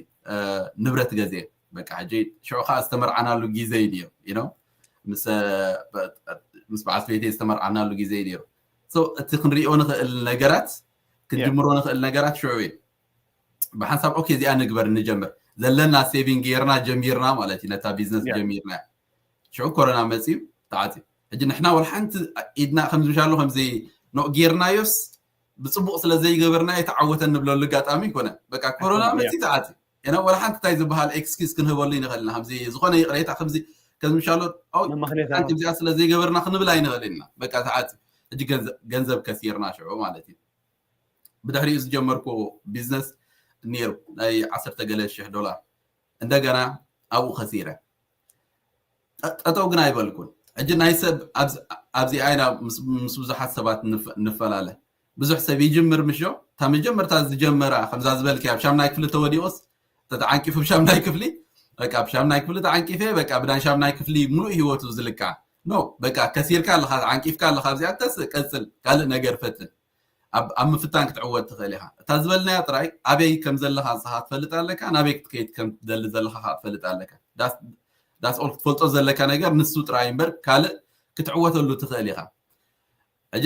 ንብረት ገዝኤ። በቃ ሕጂ ሽዑ ከዓ ዝተመርዓናሉ ግዜ እዩ ነይሩ። ምስ በዓልቲ ቤተይ ዝተመርዓናሉ ግዜ እዩ ነይሩ። እቲ ክንሪኦ ንኽእል ነገራት ክንጅምሮ ንኽእል ነገራት ሽዑ እዩ። ብሓንሳብ ኦኬ እዚኣ ንግበር ንጀምር ዘለና ሴቪንግ ጌርና ጀሚርና ማለት እዩ። ነታ ቢዝነስ ጀሚርና ሽዑ ኮሮና መፅዩ ተዓፅዩ። ሕጂ ንሕና ወላ ሓንቲ ኢድና ከምዚ ምሻሎ ከምዚ ኖ ጌርናዮስ ብፅቡቕ ስለ ዘይገበርና የተዓወተን ንብለሉ ኣጋጣሚ ይኮነ። በቃ ኮሮና መፂ ተዓፂ ኢና ወላ ሓንቲ እንታይ ዝበሃል ኤክስኪዝ ክንህበሉ ይንኽእል ኢና። ከምዚ ዝኾነ ይቕሬታ ከምዚ ከምዚ ምሻሎ ሓንቲ እዚኣ ስለ ዘይገበርና ክንብል ኣይንኽእል ኢና። በቃ ተዓፂ። ሕጂ ገንዘብ ከሲርና ሽዑ ማለት እዩ። ብድሕሪኡ ዝጀመርኩ ቢዝነስ ነይሩ ናይ ዓሰርተ ገለ ሽሕ ዶላር እንደገና ኣብኡ ከሲረ። ጠጠው ግን ኣይበልኩን። ሕጂ ናይ ሰብ ኣብዚኣ ኢና ምስ ብዙሓት ሰባት ንፈላለ። ብዙሕ ሰብ ይጅምር ምሾ እታ መጀመርታ ዝጀመራ ከምዛ ዝበልኪ ኣብ ሻምናይ ክፍሊ ተወዲቑስ ተተዓንቂፉ ብሻምናይ ክፍሊ በቃ ብሻምናይ ክፍሊ ተዓንቂፈ በቃ ብናይ ሻምናይ ክፍሊ ሙሉእ ህይወቱ ዝልካ ኖ በቃ ከሲርካ ኣለኻ ተዓንቂፍካ ኣለኻ ኣብዚኣ ተስ ቀጽል ካልእ ነገር ፈትን ኣብ ምፍታን ክትዕወት ትኽእል ኢኻ። እታ ዝበልናያ ጥራይ ኣበይ ከም ዘለኻ ንስኻ ትፈልጥ ኣለካ፣ ናበይ ክትከይድ ከም ትደሊ ዘለኻ ከዓ ትፈልጥ ኣለካ። ዳስ ኦል ክትፈልጦ ዘለካ ነገር ንሱ ጥራይ እምበር ካልእ ክትዕወተሉ ትኽእል ኢኻ። ሕጂ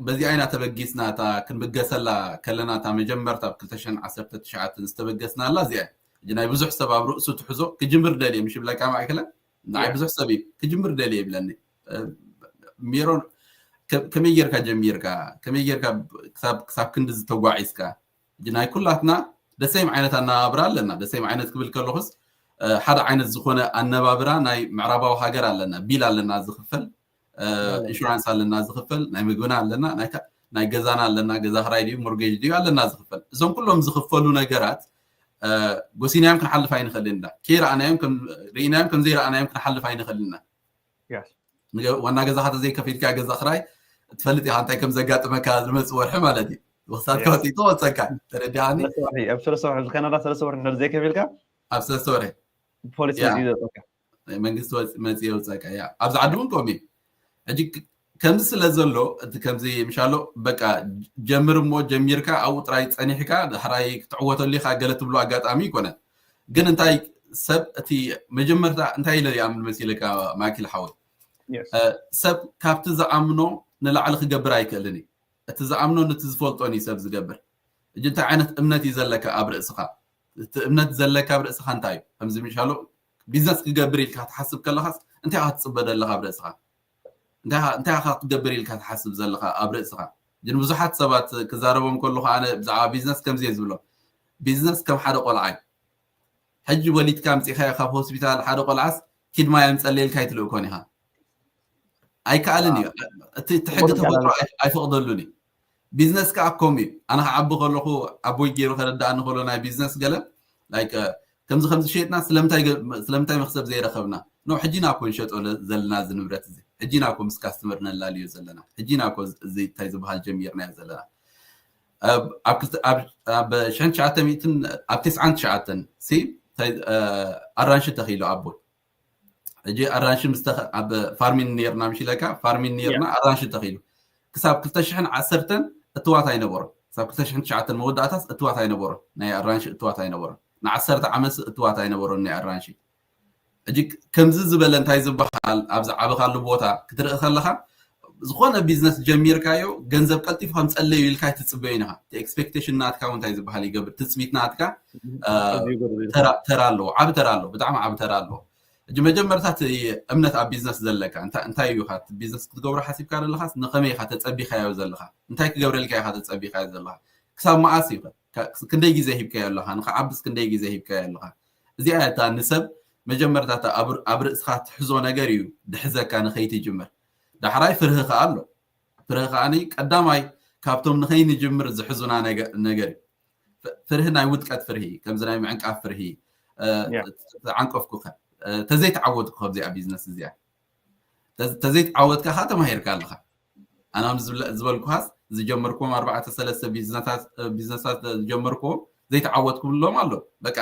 በዚ ዓይና ተበጊስና እታ ክንብገሰላ ከለና እታ መጀመርታ ኣብ ክልተ ሽሕን ዓሰርተ ትሽዓተን ዝተበገስናላ እዚኣ ሕጂ ናይ ብዙሕ ሰብ ኣብ ርእሱ ትሕዞ ክጅምር ደልየ ምሽ ይብለካ ማእከለ ንዓይ ብዙሕ ሰብ እዩ ክጅምር ደልየ ይብለኒ። ሜሮን ከመይ ጌርካ ጀሚርካ ከመይ ጌርካ ክሳብ ክንዲ ዝተጓዒዝካ ናይ ኩላትና ደሰይም ዓይነት ኣነባብራ ኣለና። ደሰይም ዓይነት ክብል ከለኹስ ሓደ ዓይነት ዝኾነ ኣነባብራ ናይ ምዕራባዊ ሃገር ኣለና። ቢል ኣለና ዝኽፈል፣ ኢንሹራንስ ኣለና ዝኽፈል፣ ናይ ምግብና ኣለና፣ ናይ ገዛና ኣለና፣ ገዛ ክራይ ድዩ ሞርጌጅ ድዩ ኣለና ዝኽፈል። እዞም ኩሎም ዝኽፈሉ ነገራት ጎሲናዮም ክንሓልፍ ኣይንኽእልን ኢና። ከይረኣናዮም ርኢናዮም ከም ዘይረኣናዮም ክንሓልፍ ኣይንኽእልን ኢና። ዋና ገዛኻ ተዘይከፊልካ ገዛ ክራይ ትፈልጥ ኢኻ እንታይ ከም ዘጋጥመካ ዝመፅእ ወርሒ ማለት እዩ። ወክሳትካ ወፂእቶ ወፀካ ተረዲኣኒ። ኣብ ሰለስተ ወርሒ ዝከናዳ ሰለስተ ወርሒ እንድሕር ዘይከፊልካ ኣብ ሰለስተ ወርሒ ፖሊስ መፂኡ ዘውፀካ። መንግስቲ መፂኡ የውፀካ። ያ ኣብዚ ዓዲ እውን ከምኡ እዩ። ሕጂ ከምዚ ስለ ዘሎ እቲ ከምዚ ምሻሎ በቃ ጀምር እሞ ጀሚርካ ኣብኡ ጥራይ ፀኒሕካ ዳሕራይ ክትዕወተሉ ኢኻ ገለ ትብሎ ኣጋጣሚ ይኮነን። ግን እንታይ ሰብ እቲ መጀመርታ እንታይ ኢለ ይኣምን መሲልካ ማኪል ሓወይ ሰብ ካብቲ ዝኣምኖ ንላዕሊ ክገብር ኣይክእልን እዩ። እቲ ዝኣምኖ ነቲ ዝፈልጦን እዩ ሰብ ዝገብር። እጂ እንታይ ዓይነት እምነት እዩ ዘለካ ኣብ ርእስኻ? እቲ እምነት ዘለካ ኣብ ርእስኻ እንታይ እዩ? ከምዚ ምሻሎ ቢዝነስ ክገብር ኢልካ ክትሓስብ ከለኻስ እንታይ ክትፅበ ደለኻ ኣብ ርእስኻ? እንታይ ኢኻ ክትገብር ኢልካ ትሓስብ ዘለኻ ኣብ ርእስኻ? ግን ብዙሓት ሰባት ክዛረቦም ከለኹ ኣነ ብዛዕባ ቢዝነስ ከምዚ እየ ዝብሎም። ቢዝነስ ከም ሓደ ቆልዓ እዩ። ሕጂ ወሊድካ ኣምፂኻዮ ካብ ሆስፒታል ሓደ ቆልዓስ ኪድ ማይ ኣምፀለይ ኢልካ ኣይትልእኮን ኢኻ። ኣይከኣልን እዩ። እቲ ሕጊ ተፈጥሮ ኣይፈቕደሉን እዩ። ቢዝነስ ከዓ ከምኡ እዩ። ኣነ ክዓቢ ከለኹ ኣቦይ ገይሩ ከረዳእኒ ከሎ ናይ ቢዝነስ ገለ ከምዚ ከምዚ ሸጥና ስለምንታይ መክሰብ ዘይረኸብና ነው ሕጂና እኮ ንሸጦ ዘለና እዚ ንብረት እዚ ሕጂና እኮ ምስ ካስትመር ነላልዮ ዘለና ሕጂና እኮ እዚ እንታይ ዝበሃል ጀሚርናዮ ዘለና ኣብ ሽሕን ትሽዓተ ሚእትን ኣብ ተስዓን ትሽዓተን ሲ ኣራንሺ ተኺሉ ኣቦይ ሕጂ ኣራንሺ ምስ ኣብ ፋርሚን ነርና ምሽ ኢለካ ፋርሚን ነርና ኣራንሺ ተኺሉ ክሳብ ክልተ ሽሕን ዓሰርተን እትዋት ኣይነበሮን ክሳብ ክልተ ሽሕን ትሽዓተን መወዳእታስ እትዋት ኣይነበሮን ናይ ኣራንሺ እትዋት ኣይነበሮን ንዓሰርተ ዓመት እትዋት ኣይነበሮን ናይ ኣራንሺ ሕጂ ከምዚ ዝበለ እንታይ ዝበሃል ኣብ ዝዓበኻሉ ቦታ ክትርኢ ከለኻ ዝኾነ ቢዝነስ ጀሚርካዮ ገንዘብ ቀልጢፉ ከም ፀለዩ ኢልካ ኣይትፅበዩን ኢኻ እቲ ኤክስፔክቴሽን ናትካ እውን እንታይ ዝበሃል ይገብር ትፅቢት ናትካ ተራ ኣለዎ ዓብ ተራ ኣለዎ ብጣዕሚ ዓብ ተራ ኣለዎ ሕጂ መጀመርታ እምነት ኣብ ቢዝነስ ዘለካ እንታይ እዩ ቢዝነስ ክትገብሮ ሓሲብካ ዘለካ ንኸመይ ኢኻ ተፀቢኻዮ ዘለካ እንታይ ክገብረልካ ኢኻ ተፀቢኻዮ ዘለካ ክሳብ መዓስ እዩ ክንደይ ግዜ ሂብካዮ ኣለካ ንክዓብስ ክንደይ ግዜ ሂብካዮ ኣለካ እዚኣ እታ ንሰብ መጀመርታ ኣብ ርእስኻ ትሕዞ ነገር እዩ ድሕዘካ ንኸይትጅምር ዳሕራይ ፍርሂ ከኣ ኣሎ ፍርሂ ከኣ ቀዳማይ ካብቶም ንኸይንጅምር ዝሕዙና ነገር እዩ ፍርሂ ናይ ውድቀት ፍርሂ ከምዚ ናይ ምዕንቃፍ ፍርሂ ተዓንቀፍኩ ተዘይተዓወትኩ ከብዚኣ ቢዝነስ እዚኣ ተዘይተዓወትካ ከዓ ተማሂርካ ኣለካ ኣናም ዝበልኩሃስ ዝጀመርኩም ኣርባዕተ ሰለስተ ቢዝነሳት ዝጀመርኩም ዘይተዓወትኩሎም ኣሎ በቃ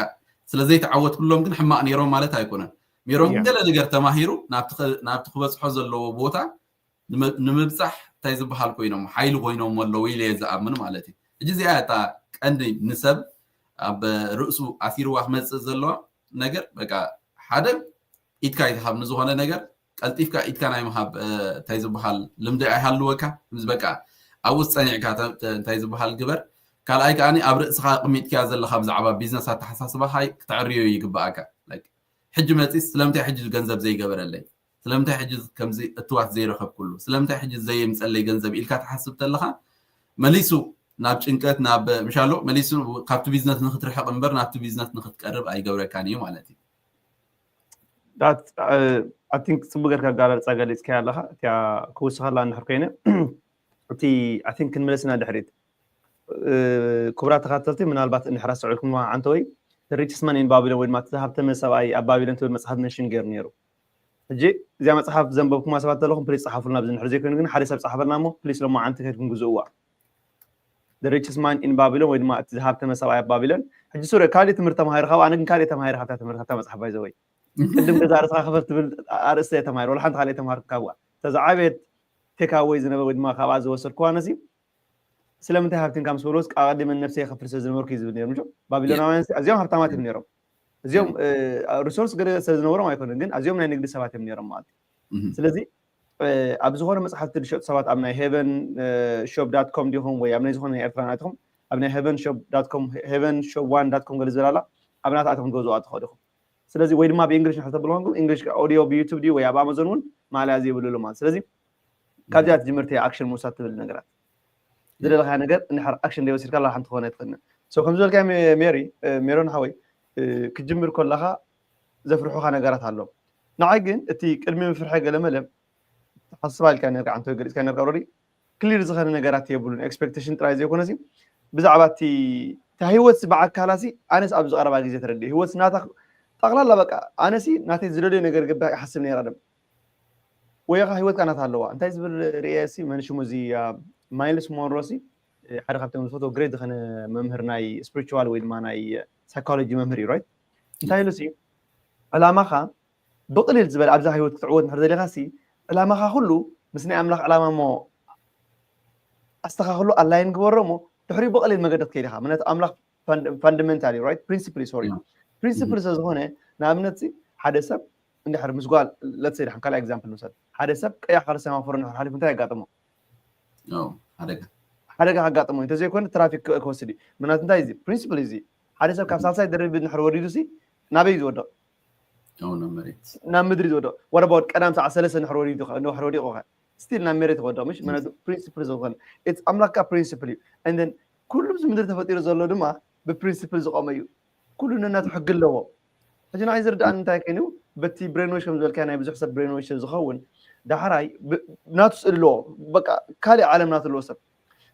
ስለ ዘይተዓወትኩሎም ግን ሕማቅ ነይሮም ማለት ኣይኮነን ሜሮን ግን ገለ ነገር ተማሂሩ ናብቲ ክበፅሖ ዘለዎ ቦታ ንምብፃሕ እንታይ ዝበሃል ኮይኖም ሓይሊ ኮይኖም ኣለዉ ኢለ እየ ዝኣምን ማለት እዩ እጂ እዚኣ እታ ቀንዲ ንሰብ ኣብ ርእሱ ኣሲርዋ ክመፅእ ዘለዋ ነገር በቃ ሓደ ኢድካ ይትሃብ ንዝኾነ ነገር ቀልጢፍካ ኢድካ ናይ ምሃብ እንታይ ዝበሃል ልምዲ ኣይሃልወካ ምስ በቃ ኣብኡ ዝፀኒዕካ እንታይ ዝበሃል ግበር ካልኣይ ከዓ ኣብ ርእስኻ ቅሚጥክያ ዘለካ ብዛዕባ ቢዝነስ ኣተሓሳስባካ ክተዕርዮ ይግባኣካ ሕጂ መፂስ ስለምንታይ ሕጂ ገንዘብ ዘይገበረለይ ስለምንታይ ሕጂ ከምዚ እትዋት ዘይረኸብኩሉ ስለምንታይ ሕጂ ዘየምፀለይ ገንዘብ ኢልካ ትሓስብ ተለካ መሊሱ ናብ ጭንቀት ናብ ምሻሎ መሊሱ ካብቲ ቢዝነስ ንክትርሕቅ እምበር ናብቲ ቢዝነስ ንክትቀርብ ኣይገብረካን እዩ ማለት እዩ ኣቲንክ ፅቡቅ ገርካ ኣጋላልፃ ገሊፅካ ኣለካ እቲያ ክውስኸላ እንድሕር ኮይነ እቲ ኣቲንክ ክንመለስና ድሕሪት ክቡራት ተካተልቲ ምናልባት እንድሕር ኣስተውዕልኩም ዓንተ ወይ ሪችስማን ኢን ባቢሎን ወይ ድማ ተዛሃብተመ ሰብኣይ ኣብ ባቢሎን ትብል መፅሓፍ መንሽን ገይሩ ነይሩ ሕጂ እዚኣ መፅሓፍ ዘንበብኩማ ሰባት ዘለኹም ፕሊስ ፀሓፉልና ኣብዚ ንድሕር ዘይኮይኑ ግን ሓደ ሰብ ፀሓፈልና እሞ ፕሊስ ሎማዓንቲ ከድኩም ግዝእዋ The Richest Man in Babylon ወይ ድማ እቲ ዝሃብተመ ሰብኣይ ኣብ ባቢሎን ሕጂ ሱረ ካልእ ትምህርቲ ተማሂሩ ካብ ኣነ ግን ካልእ ተማሂረ ካብታ ትምህርቲ ካብታ መፅሓፍ ባይዘወይ ቅድም ገዛ ርእስኻ ክፈት ትብል ኣርእስተ ተማሂሩ ወላ ሓንቲ ካልእ ተማሃርኩ ካብዋ ተዝዓበየት ቴካወይ ዝነበረ ወይ ድማ ካብኣ ዝወሰድኩዋ ነሲ ስለምንታይ ሃብቲን ካብ ስበሎስ ኣቐዲመን ነብሰይ ከፍርሰ ዝነበርኩ እዩ ዝብል ነይሩ ባቢሎናውያን ኣዚኦም ሃብታማት እዮም ነይሮም እዚኦም ሪሶርስ ገለ ሰብ ዝነበሮም ኣይኮነን ግን ኣዚኦም ናይ ንግዲ ሰባት እዮም ነይሮም ማለት እዩ ስለዚ ኣብ ዝኾነ መፅሓፍቲ ዝሸጡ ሰባት ኣብ ናይ ሄቨን ሾፕ ዳት ኮም ዲኹም ወይ ኣብ ናይ ዝኾነ ናይ ኤርትራ ናትኹም ኣብ ናይ ሄቨን ሾፕ ዳት ኮም ሄቨን ሾፕ ዋን ዳት ኮም ገለ ዝብል ኣላ ኣብ ናታ ኣቶም ክትገዝኡ ትኽእሉ ኢኹም ስለዚ ወይ ድማ ብእንግሊሽ ንሕተብሉ ኮንኩም እንግሊሽ ኦዲዮ ብዩቱብ ድዩ ወይ ኣብ ኣማዞን እውን ማእለያ ዘይብልሉ ማለት ስለዚ ካብዚኣ ትጅምርቲ ኣክሽን ምውሳድ ትብል ነገራት ዝደለካ ነገር እንድሕር ኣክሽን ዘይወሲድካ ኣለካ ሓንቲ ክኾነ ትኽእል so ከም ዝበልካ ሜሪ ሜሮን ሓወይ ክጅምር ከለካ ዘፍርሑካ ነገራት ኣሎ ንዓይ ግን እቲ ቅድሚ ምፍርሐ ገለመለ ሓስባ ኢልካ ነርካ ዓንቶ ገሊፅካ ነርካ ኦረዲ ክሊር ዝኸነ ነገራት የብሉን ኤክስፔክቴሽን ጥራይ ዘይኮነሲ ብዛዕባ እቲ እታ ህይወት በዓካላሲ ኣነስ ኣብዚ ቀረባ ግዜ ተረድእ ህይወት ናታ ጠቕላላ በቃ ኣነሲ ናተይ ዝደልዮ ነገር ግባ ይሓስብ ነይራ ደም ወይ ከዓ ህይወትካ ናታ ኣለዋ እንታይ ዝብል ርእየ ሲ መን ሽሙ እዚ ማይልስ ሞንሮ ሲ ሓደ ካብቶም ዝፈትዎ ግሬት ዝኾነ መምህር ናይ ስፒሪቹዋል ወይ ድማ ናይ ሳይኮሎጂ መምህር እዩ ራይት እንታይ ኢሉ ሲ ዕላማኻ ብቕልል ዝበለ ኣብዛ ህይወት ክትዕወት እንድሕር ደሊኻ ሲ ዕላማኻ ኩሉ ምስ ናይ ኣምላኽ ዕላማ እሞ ኣስተኻኽሎ ኣላይን ግበሮ እሞ ድሕሪኡ ብቐሊል መገዲ ክትከይድ ኢኻ ምክንያቱ ኣምላኽ ፋንዳሜንታል ራይት ፕሪንስፕል ሶሪ ፕሪንስፕል ስለዝኾነ ንኣብነት ሓደ ሰብ እንድሕር ምስ ጓል ለትሰይ ድሓን ካልእ ኤግዛምፕል ንውሰድ ሓደ ሰብ ቀያሕ ካልእ ሰማፎር እንድሕር ሓሊፉ እንታይ የጋጥሞ ሓደጋ ሓደጋ ከጋጥሞ እንተዘይኮነ ትራፊክ ክወስድ እዩ ምክንያቱ እንታይ እዚ ፕሪንስፕል እዚ ሓደ ሰብ ካብ ሳልሳይ ደርቢ እንድሕር ወሪዱ ሲ ናበይ ዝወድቕ ናብ ምድሪ ዝወድቕ ወረባወድ ቀዳም ሰዓት ሰለስተ እንድሕር ወሪዱ እንድሕር ወዲቑ ስቲል ናብ መሬት ይወድቕ። ምሽ ምክንያቱ ፕሪንስፕል ዝኾነ እቲ ኣምላክ ከዓ ፕሪንስፕል እዩ። And then ኩሉ ኣብዚ ምድሪ ተፈጢሩ ዘሎ ድማ ብፕሪንስፕል ዝቆመ እዩ። ኩሉ ነናቱ ሕጊ ኣለዎ። ሕጂ ንዓይ ዝርዳእኒ እንታይ ኮይኑ በቲ ብሬንዎች ከም ዝበልካ ናይ ብዙሕ ሰብ ብሬንዎች ዝኸውን ዳሕራይ ናቱ ስእሊ ኣለዎ። በቃ ካሊእ ዓለም ናቱ ኣለዎ ሰብ።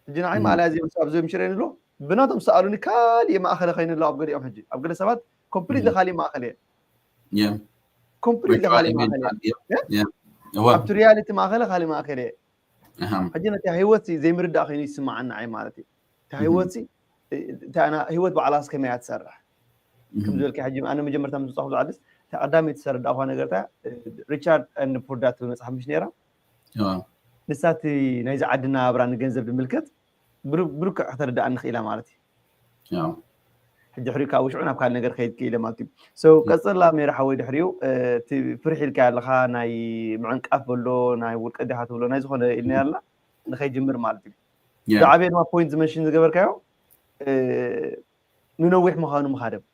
ሕጂ ንዓይ ማእለያ ኣብዚ ምሽረኒ ኣሎ ብናቶም ሰኣሉኒ ካሊእ ማእኸለ ኮይኑ ኣሎ ኣብ ገሊኦም ሕጂ ኣብ ገለ ሰባት ኮምፕሊት ካሊእ ማእኸል እየ ኮምፕሊት ካሊእ ማእኸል እየ ኣብቲ ሪያሊቲ ማእኸለ ካሊእ ማእኸል እየ ሕጂ ነቲ ህይወት ዘይምርዳእ ኮይኑ ይስማዓኒ ንዓይ ማለት እዩ። እታ ህይወት ህይወት ባዕላስ ከመይ እያ ትሰርሕ ከም ዝበልካ ሕጂ ኣነ መጀመርታ ምስ ዝፃኹ ዓዲስ እታ ቀዳመይቲ ዝተረዳእኳ ነገርታ ሪቻርድ ን ፑር ዳድ ትብል መፅሓፍ ምሽ ነይራ ንሳ እቲ ናይዚ ዓዲ ናብራ ንገንዘብ ዝምልከት ብልክዕ ከተረዳእኒ ክኢላ ማለት እዩ። ሕጂ ድሕሪኡ ካብ ውሽዑ ናብ ካልእ ነገር ከይድ ክኢለ ማለት እዩ። ቀፅላ ሜራ ሓወይ ድሕሪኡ እቲ ፍርሒ ኢልካ ኣለካ ናይ ምዕንቃፍ በሎ ናይ ውልቀ ዲካ ትብሎ ናይ ዝኮነ ኢልና ያልና ንከይጅምር ማለት እዩ። ዝዓበየ ድማ ፖይንት ዝመንሽን ዝገበርካዮ ንነዊሕ ምዃኑ ምካደም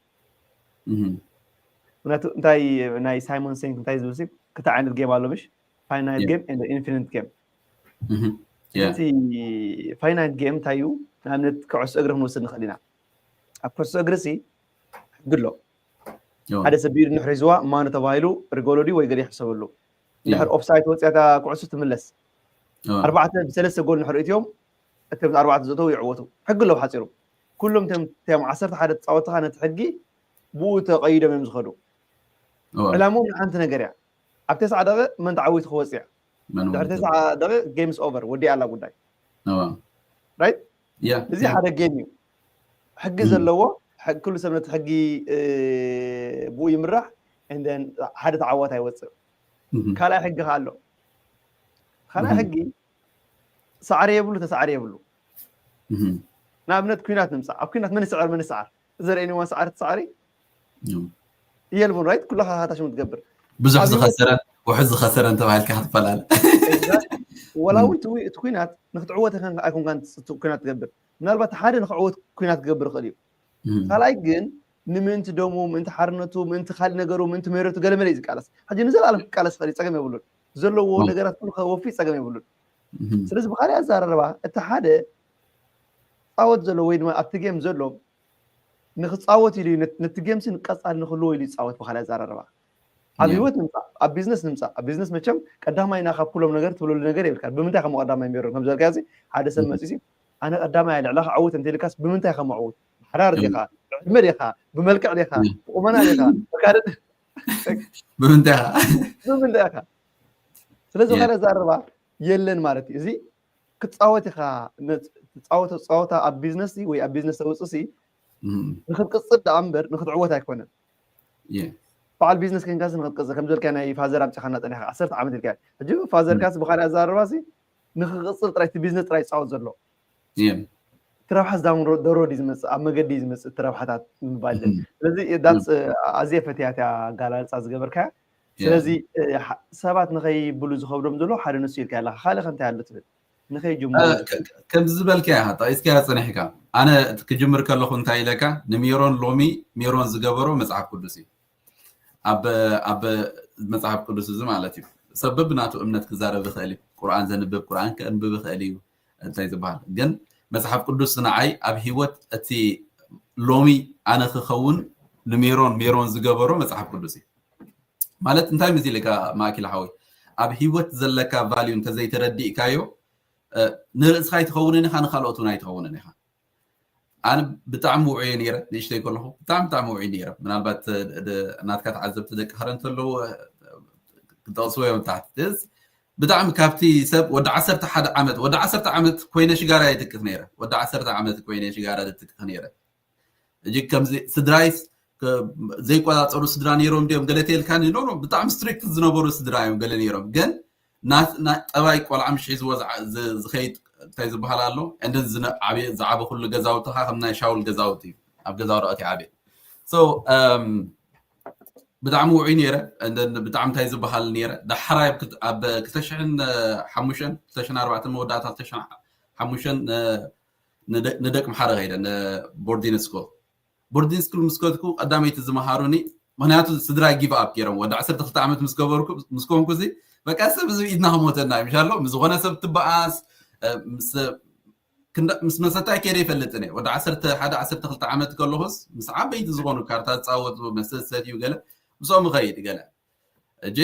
ምክንያቱ እንታይ ናይ ሳይሞን ሴንክ እንታይ ዝብል ክልተ ዓይነት ጌም ኣሎ ምሽ ፋይናይት ጌም ኢንፊኒት ጌም እቲ ፋይናይት ጌም እንታይ እዩ? ንኣብነት ኩዕሶ እግሪ ክንወስድ ንኽእል ኢና። ኣብ ኩዕሶ እግሪ ሲ ሕጊ ኣሎ። ሓደ ሰብ ብኢዱ እንድሕር ሒዝዋ ማኑ ተባሂሉ ሪጎሎ ድዩ ወይ ገለ ይሕሰበሉ። እንድሕር ኦፍሳይት ወፂኣታ ኩዕሶ ትምለስ። ኣርባዕተ ብሰለስተ ጎል እንድሕር እትዮም እቶም ኣርባዕተ ዘእተው ይዕወቱ። ሕጊ ኣሎ ብሓፂሩ። ኩሎም እቶም ዓሰርተ ሓደ ተፃወትኻ ነቲ ሕጊ ብኡ ተቐይዶም እዮም ዝኸዱ። ዕላምኦም ንሓንቲ ነገር እያ። ኣብ ተስዓ ደቂቕ መን ተዓዊቱ ክወፅእ እያ። ድሕሪ ተስዓ ደቂቕ ጌምስ ኦቨር ወዲኣ ኣላ ጉዳይ። ራይት እዚ ሓደ ጌም እዩ። ሕጊ ዘለዎ ኩሉ ሰብ ነቲ ሕጊ ብኡ ይምራሕ። And then ሓደ ተዓዋታይ ይወፅእ። ካልኣይ ሕጊ ከ ኣሎ። ካልኣይ ሕጊ ሳዕሪ የብሉ ተሳዕሪ የብሉ። ንኣብነት ኩናት ንምፃእ ኣብ ኩናት መን ይስዕር መን ይስዓር ዘርእኒ ዋን ሰዓር ትሰዓሪ የልቡን ራይት ኩላካ ካታ ሽሙ ትገብር ብዙሕ ዝኸሰረን ውሑድ ዝኸሰረን ተባሂልካ ክትፈላለ ወላ እውን እቲ ኩናት ንክትዕወት ኣይኮንካ ኩናት ትገብር ምናልባት ሓደ ንክዕወት ኩናት ክገብር ይኽእል እዩ ካልኣይ ግን ንምእንቲ ደሙ ምእንቲ ሓርነቱ ምእንቲ ካልእ ነገሩ ምእንቲ መረቱ ገለመለ እዩ ዝቃለስ ሕጂ ንዘለኣለም ክቃለስ ይኽእል እዩ ፀገም የብሉን ዘለዎ ነገራት ኩሉ ከወፊ ፀገም የብሉን ስለዚ ብካሊእ ኣዘራርባ እቲ ሓደ ፃወት ዘሎ ወይ ድማ ኣብቲ ጌም ዘሎ ንክፃወት ኢሉ ነቲ ጌምሲ ንቀፃሊ ንክህልዎ ኢሉ ይፃወት ብካሊእ ኣዘራርባ ኣብ ህይወት ንምፃእ ኣብ ቢዝነስ ንምፃእ ኣብ ቢዝነስ መቸም ቀዳማይ ኢና ካብ ኩሎም ነገር ትብለሉ ነገር የብልካ ብምንታይ ከም ቀዳማይ ሜሮን ከም ዝበልካ ዚ ሓደ ሰብ መፂሲ ኣነ ቀዳማይ ልዕላ ክዓውት እንተ ኢልካስ ብምንታይ ከም ኣዕውት ብሓዳር ዲኻ ብዕድመ ዲኻ ብመልክዕ ዲኻ ብቁመና ዲኻ ብካልእ ብምንታይ ኢኻ ብምንታይ ኢኻ ስለዚ ካልእ ኣዘራርባ የለን ማለት እዩ እዚ ክትፃወት ኢኻ ትፃወቶ ፀወታ ኣብ ቢዝነስ ወይ ኣብ ቢዝነስ ተውፅእ ሲ ንክትቅፅል ደኣ እምበር ንክትዕወት ኣይኮነን በዓል ቢዝነስ ኮንካስ ንክትቅፅል ከም ዝበልካ ናይ ፋዘር ኣምፂኻና ፀኒሕካ ዓሰርተ ዓመት ኢልካ ሕጂ ፋዘርካስ ብካልእ ኣዘራርባ ሲ ንክቅፅል ጥራይ እቲ ቢዝነስ ጥራይ ይፃወት ዘሎ ትረብሓስ ዳውን ሮድ ዶ ዝመፅእ ኣብ መገዲ ዝመፅእ ትረብሓታት ምባል ስለዚ ዳስ ኣዝየ ፈትያት ኣጋላልፃ ዝገበርካያ ስለዚ ሰባት ንኸይብሉ ዝኸብዶም ዘሎ ሓደ ንሱ ኢልካ ኣለካ ካልእ ከንታይ ኣሎ ትብል ንኸይጅምሩ ከምዚ ዝበልካያ ጠቂስካያ ፀኒሕካ ኣነ ክጅምር ከለኹ እንታይ ኢለካ ንሜሮን ሎሚ ሜሮን ዝገበሮ መፅሓፍ ቅዱስ እዩ ኣብ መፅሓፍ ቅዱስ እዚ ማለት እዩ ሰብ ብናቱ እምነት ክዛረብ ይኽእል እዩ ቁርኣን ዘንብብ ቁርኣን ከንብብ ይኽእል እዩ እንታይ ዝበሃል ግን መፅሓፍ ቅዱስ ንዓይ ኣብ ህይወት እቲ ሎሚ ኣነ ክኸውን ንሜሮን ሜሮን ዝገበሮ መፅሓፍ ቅዱስ እዩ ማለት እንታይ ምስ ኢልካ ማእኪል ሓወይ ኣብ ህይወት ዘለካ ቫልዩ እንተዘይተረዲእካዮ ንርእስኻ ኣይትኸውንን ኢኻ ንካልኦት እውን ኣይትኸውንን ኢኻ ኣነ ብጣዕሚ ውዑየ ነይረ ንእሽተይ ከለኹ ብጣዕሚ ብጣዕሚ ውዑይ ነይረ ምናልባት ናትካ ተዓዘብቲ ደቂ ከረ እንተለዉ ክጠቕስዎ እዮም ታሕቲ ብጣዕሚ ካብቲ ሰብ ወዲ ዓሰርተ ሓደ ዓመት ወዲ ዓሰርተ ዓመት ኮይነ ሽጋራ ይትክኽ ነይረ ወዲ ዓሰርተ ዓመት ኮይነ ሽጋራ ዝትክኽ ነይረ እጂ ከምዚ ስድራይስ ዘይቆፃፀሩ ስድራ ነይሮም ድዮም ገለ ተልካኒ ኖ ብጣዕሚ ስትሪክት ዝነበሩ ስድራ እዮም ገለ ነይሮም ግን ጠባይ ቆልዓ ምሽ ሒዝዎ ዝኸይድ እንታይ ዝበሃል ኣሎ እንደን ዝዓበ ኩሉ ገዛውትኻ ከም ናይ ሻውል ገዛውቲ እዩ ኣብ ገዛ ወረቀት ይዓበ ብጣዕሚ ውዑይ ነይረ ብጣዕሚ እንታይ ዝበሃል ነይረ ዳሕራይ ኣብ ክልተ ሽሕን ሓሙሽተን ክልተ ሽሕን ኣርባዕተን መወዳእታ ክልተ ሽሕን ሓሙሽተን ንደቂ ምሓረ ከይደ ቦርዲን ስኩል ቦርዲን ስኩል ምስ ከድኩ ቀዳመይቲ ዝመሃሩኒ ምክንያቱ ስድራይ ጊቭ ኣፕ ገይሮም ወዲ ዓሰርተ ክልተ ዓመት ምስ ገበርኩ ምስ ኮንኩ እዚ በቃ ሰብ እዚ ኢድና ክሞተና እዩ ምሻሎ። ምስ ዝኾነ ሰብ ትበኣስ፣ እ፣ ምስ ክንዳ-፣ ምስ መሰታይ ከይደ ይፈልጥን እየ። ወዲ ዓሰርተ ሓደ ዓሰርተ ክልተ ዓመት ከለኹስ ምስ ዓበይቲ ዝኾኑ ካርታ ዝፃወቱ፣ መስተ ዝሰትዩ ገለ ምስኦም ይኸይድ ገለ። እጂ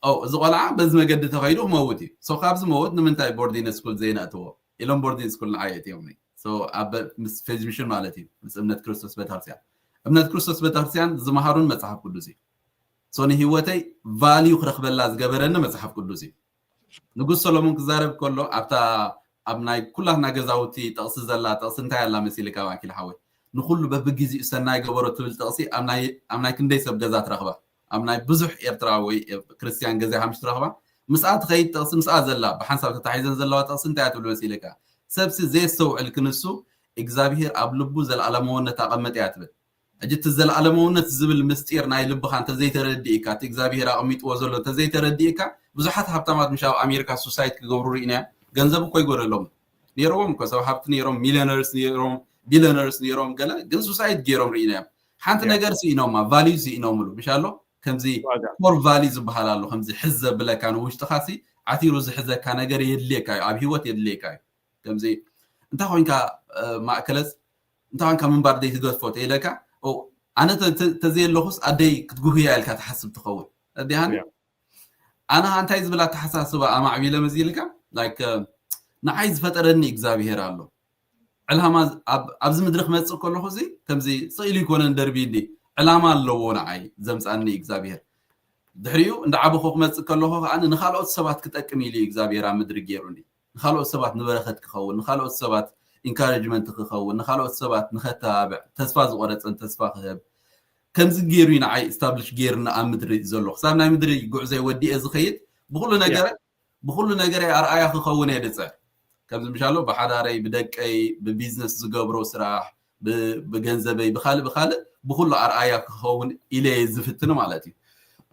ኦ፣ እዚ ቆልዓ በዚ መገዲ ተኸይዱ ክመውት እዩ። ሶ ካብዚ መውት ንምንታይ ቦርዲን ስኩል ዘይነእትዎ ኢሎም ቦርዲን ስኩል ንዓይ እትዮም። ሶ ኣብ ምስ ፌዝ ሚሽን ማለት እዩ፣ ምስ እምነት ክርስቶስ ቤተክርስትያን። እምነት ክርስቶስ ቤተክርስትያን ዝመሃሩን መጽሓፍ ቅዱስ እዩ። ሶ ንህይወተይ ቫልዩ ክረኽበላ ዝገበረኒ መጽሓፍ ቅዱስ እዩ። ንጉስ ሰሎሞን ክዛረብ ከሎ ኣብታ ኣብ ናይ ኩላትና ገዛውቲ ጥቕሲ ዘላ ጥቕሲ እንታይ ኣላ መሲልካ ማኪል ሓወይ? ንኹሉ በብግዜኡ ሰናይ ገበሮ ትብል ጥቕሲ ኣብ ናይ ኣብ ናይ ክንደይ ሰብ ገዛ ትረኽባ? ኣብ ናይ ብዙሕ ኤርትራዊ ወይ ክርስትያን ገዛ ሓምሽ ትረኽባ። ምስኣ ትኸይድ ጥቕሲ ምስኣ ዘላ ብሓንሳብ ተታሒዘን ዘለዋ ጥቕሲ እንታይ እያ ትብል መሲልካ? ሰብሲ ዘየስተውዕል ክንሱ እግዚኣብሄር ኣብ ልቡ ዘለኣለማውነት ኣቐመጠ እያ ትብል። ሕጂ እቲ ዘለኣለማውነት ዝብል ምስጢር ናይ ልብኻ እንተዘይተረዲእካ፣ እቲ እግዚኣብሄር ኣቐሚጥዎ ዘሎ እንተዘይተረዲእካ፣ ብዙሓት ሃብታማት ምሽ ኣብ ኣሜሪካ ሱሳይድ ክገብሩ ርኢና። ገንዘብ እኮ ይጎደሎም ነይርዎም እኮ፣ ሰብ ሃብቲ ነይሮም፣ ሚሊዮነርስ ነይሮም፣ ቢሊዮነርስ ነይሮም፣ ገለ ግን ሱሳይድ ገይሮም ርኢናዮም። ሓንቲ ነገር ስኢኖማ፣ ቫልዩ ስኢኖምሉ ምሽ ኣሎ። ከምዚ ኮር ቫልዩ ዝበሃል ኣሎ። ከምዚ ሕዝ ዘብለካ ንውሽጥኻ ሲ ዓቲሩ ዝሕዘካ ነገር የድልየካ እዩ፣ ኣብ ህይወት የድልየካ እዩ። ከምዚ እንታይ ኮይንካ፣ እ፣ ማእከለስ እንታይ ኮይንካ ምንባር ደይ ትገድፎ ተይለካ፣ ኦ፣ ኣነ ተ-፣ ተ-፣ ተዘየለኹስ ኣደይ ክትጉህያ ኢልካ ትሓስብ ትኸውን። ኣዲሃኒ? ኣነ እንታይ ዝብል ኣተሓሳስባ ኣማዕቢለ መዚልካ፣ ላይክ፣ እ፣ ንዓይ ዝፈጠረኒ እግዚኣብሄር ኣሎ። ዕላማ ኣብ-፣ ኣብዚ ምድሪ ክመጽእ ከለኹ እዚ ከምዚ ስቕ ኢሉ ይኮነን ደርቢ እንዲ ዕላማ ኣለዎ ንዓይ ዘምጻኒ እግዚኣብሄር። ድሕሪኡ እንዳ ዓበኹ ክመጽእ ከለኹ ከኣ ንኻልኦት ሰባት ክጠቅም ኢሉ እዩ እግዚኣብሄር ኣብ ምድሪ ገይሩኒ። ንኻልኦት ሰባት ንበረኸት ክኸውን፣ ንኻልኦት ሰባት ኢንካሬጅመንት ክኸውን፣ ንኻልኦት ሰባት ንኸተባብዕ፣ ተስፋ ዝቆረጸን ተስፋ ክህብ፣ ከምዚ ገይሩ እዩ ንዓይ ስታብሊሽ ገይርኒ ኣብ ምድሪ ዘሎ። ክሳብ ናይ ምድሪ ጉዕዞ ወዲኤ ዝኸይድ ብኹሉ ነገር ብኹሉ ነገረይ ኣርኣያ ክኸውን እየ ድፅዕር። ከምዚ ምሻሎ ብሓዳረይ፣ ብደቀይ፣ ብቢዝነስ ዝገብሮ ስራሕ፣ ብ-፣ ብገንዘበይ፣ ብኻልእ ብኻልእ ብኹሉ ኣርኣያ ክኸውን ኢለ እየ ዝፍትን ማለት እዩ።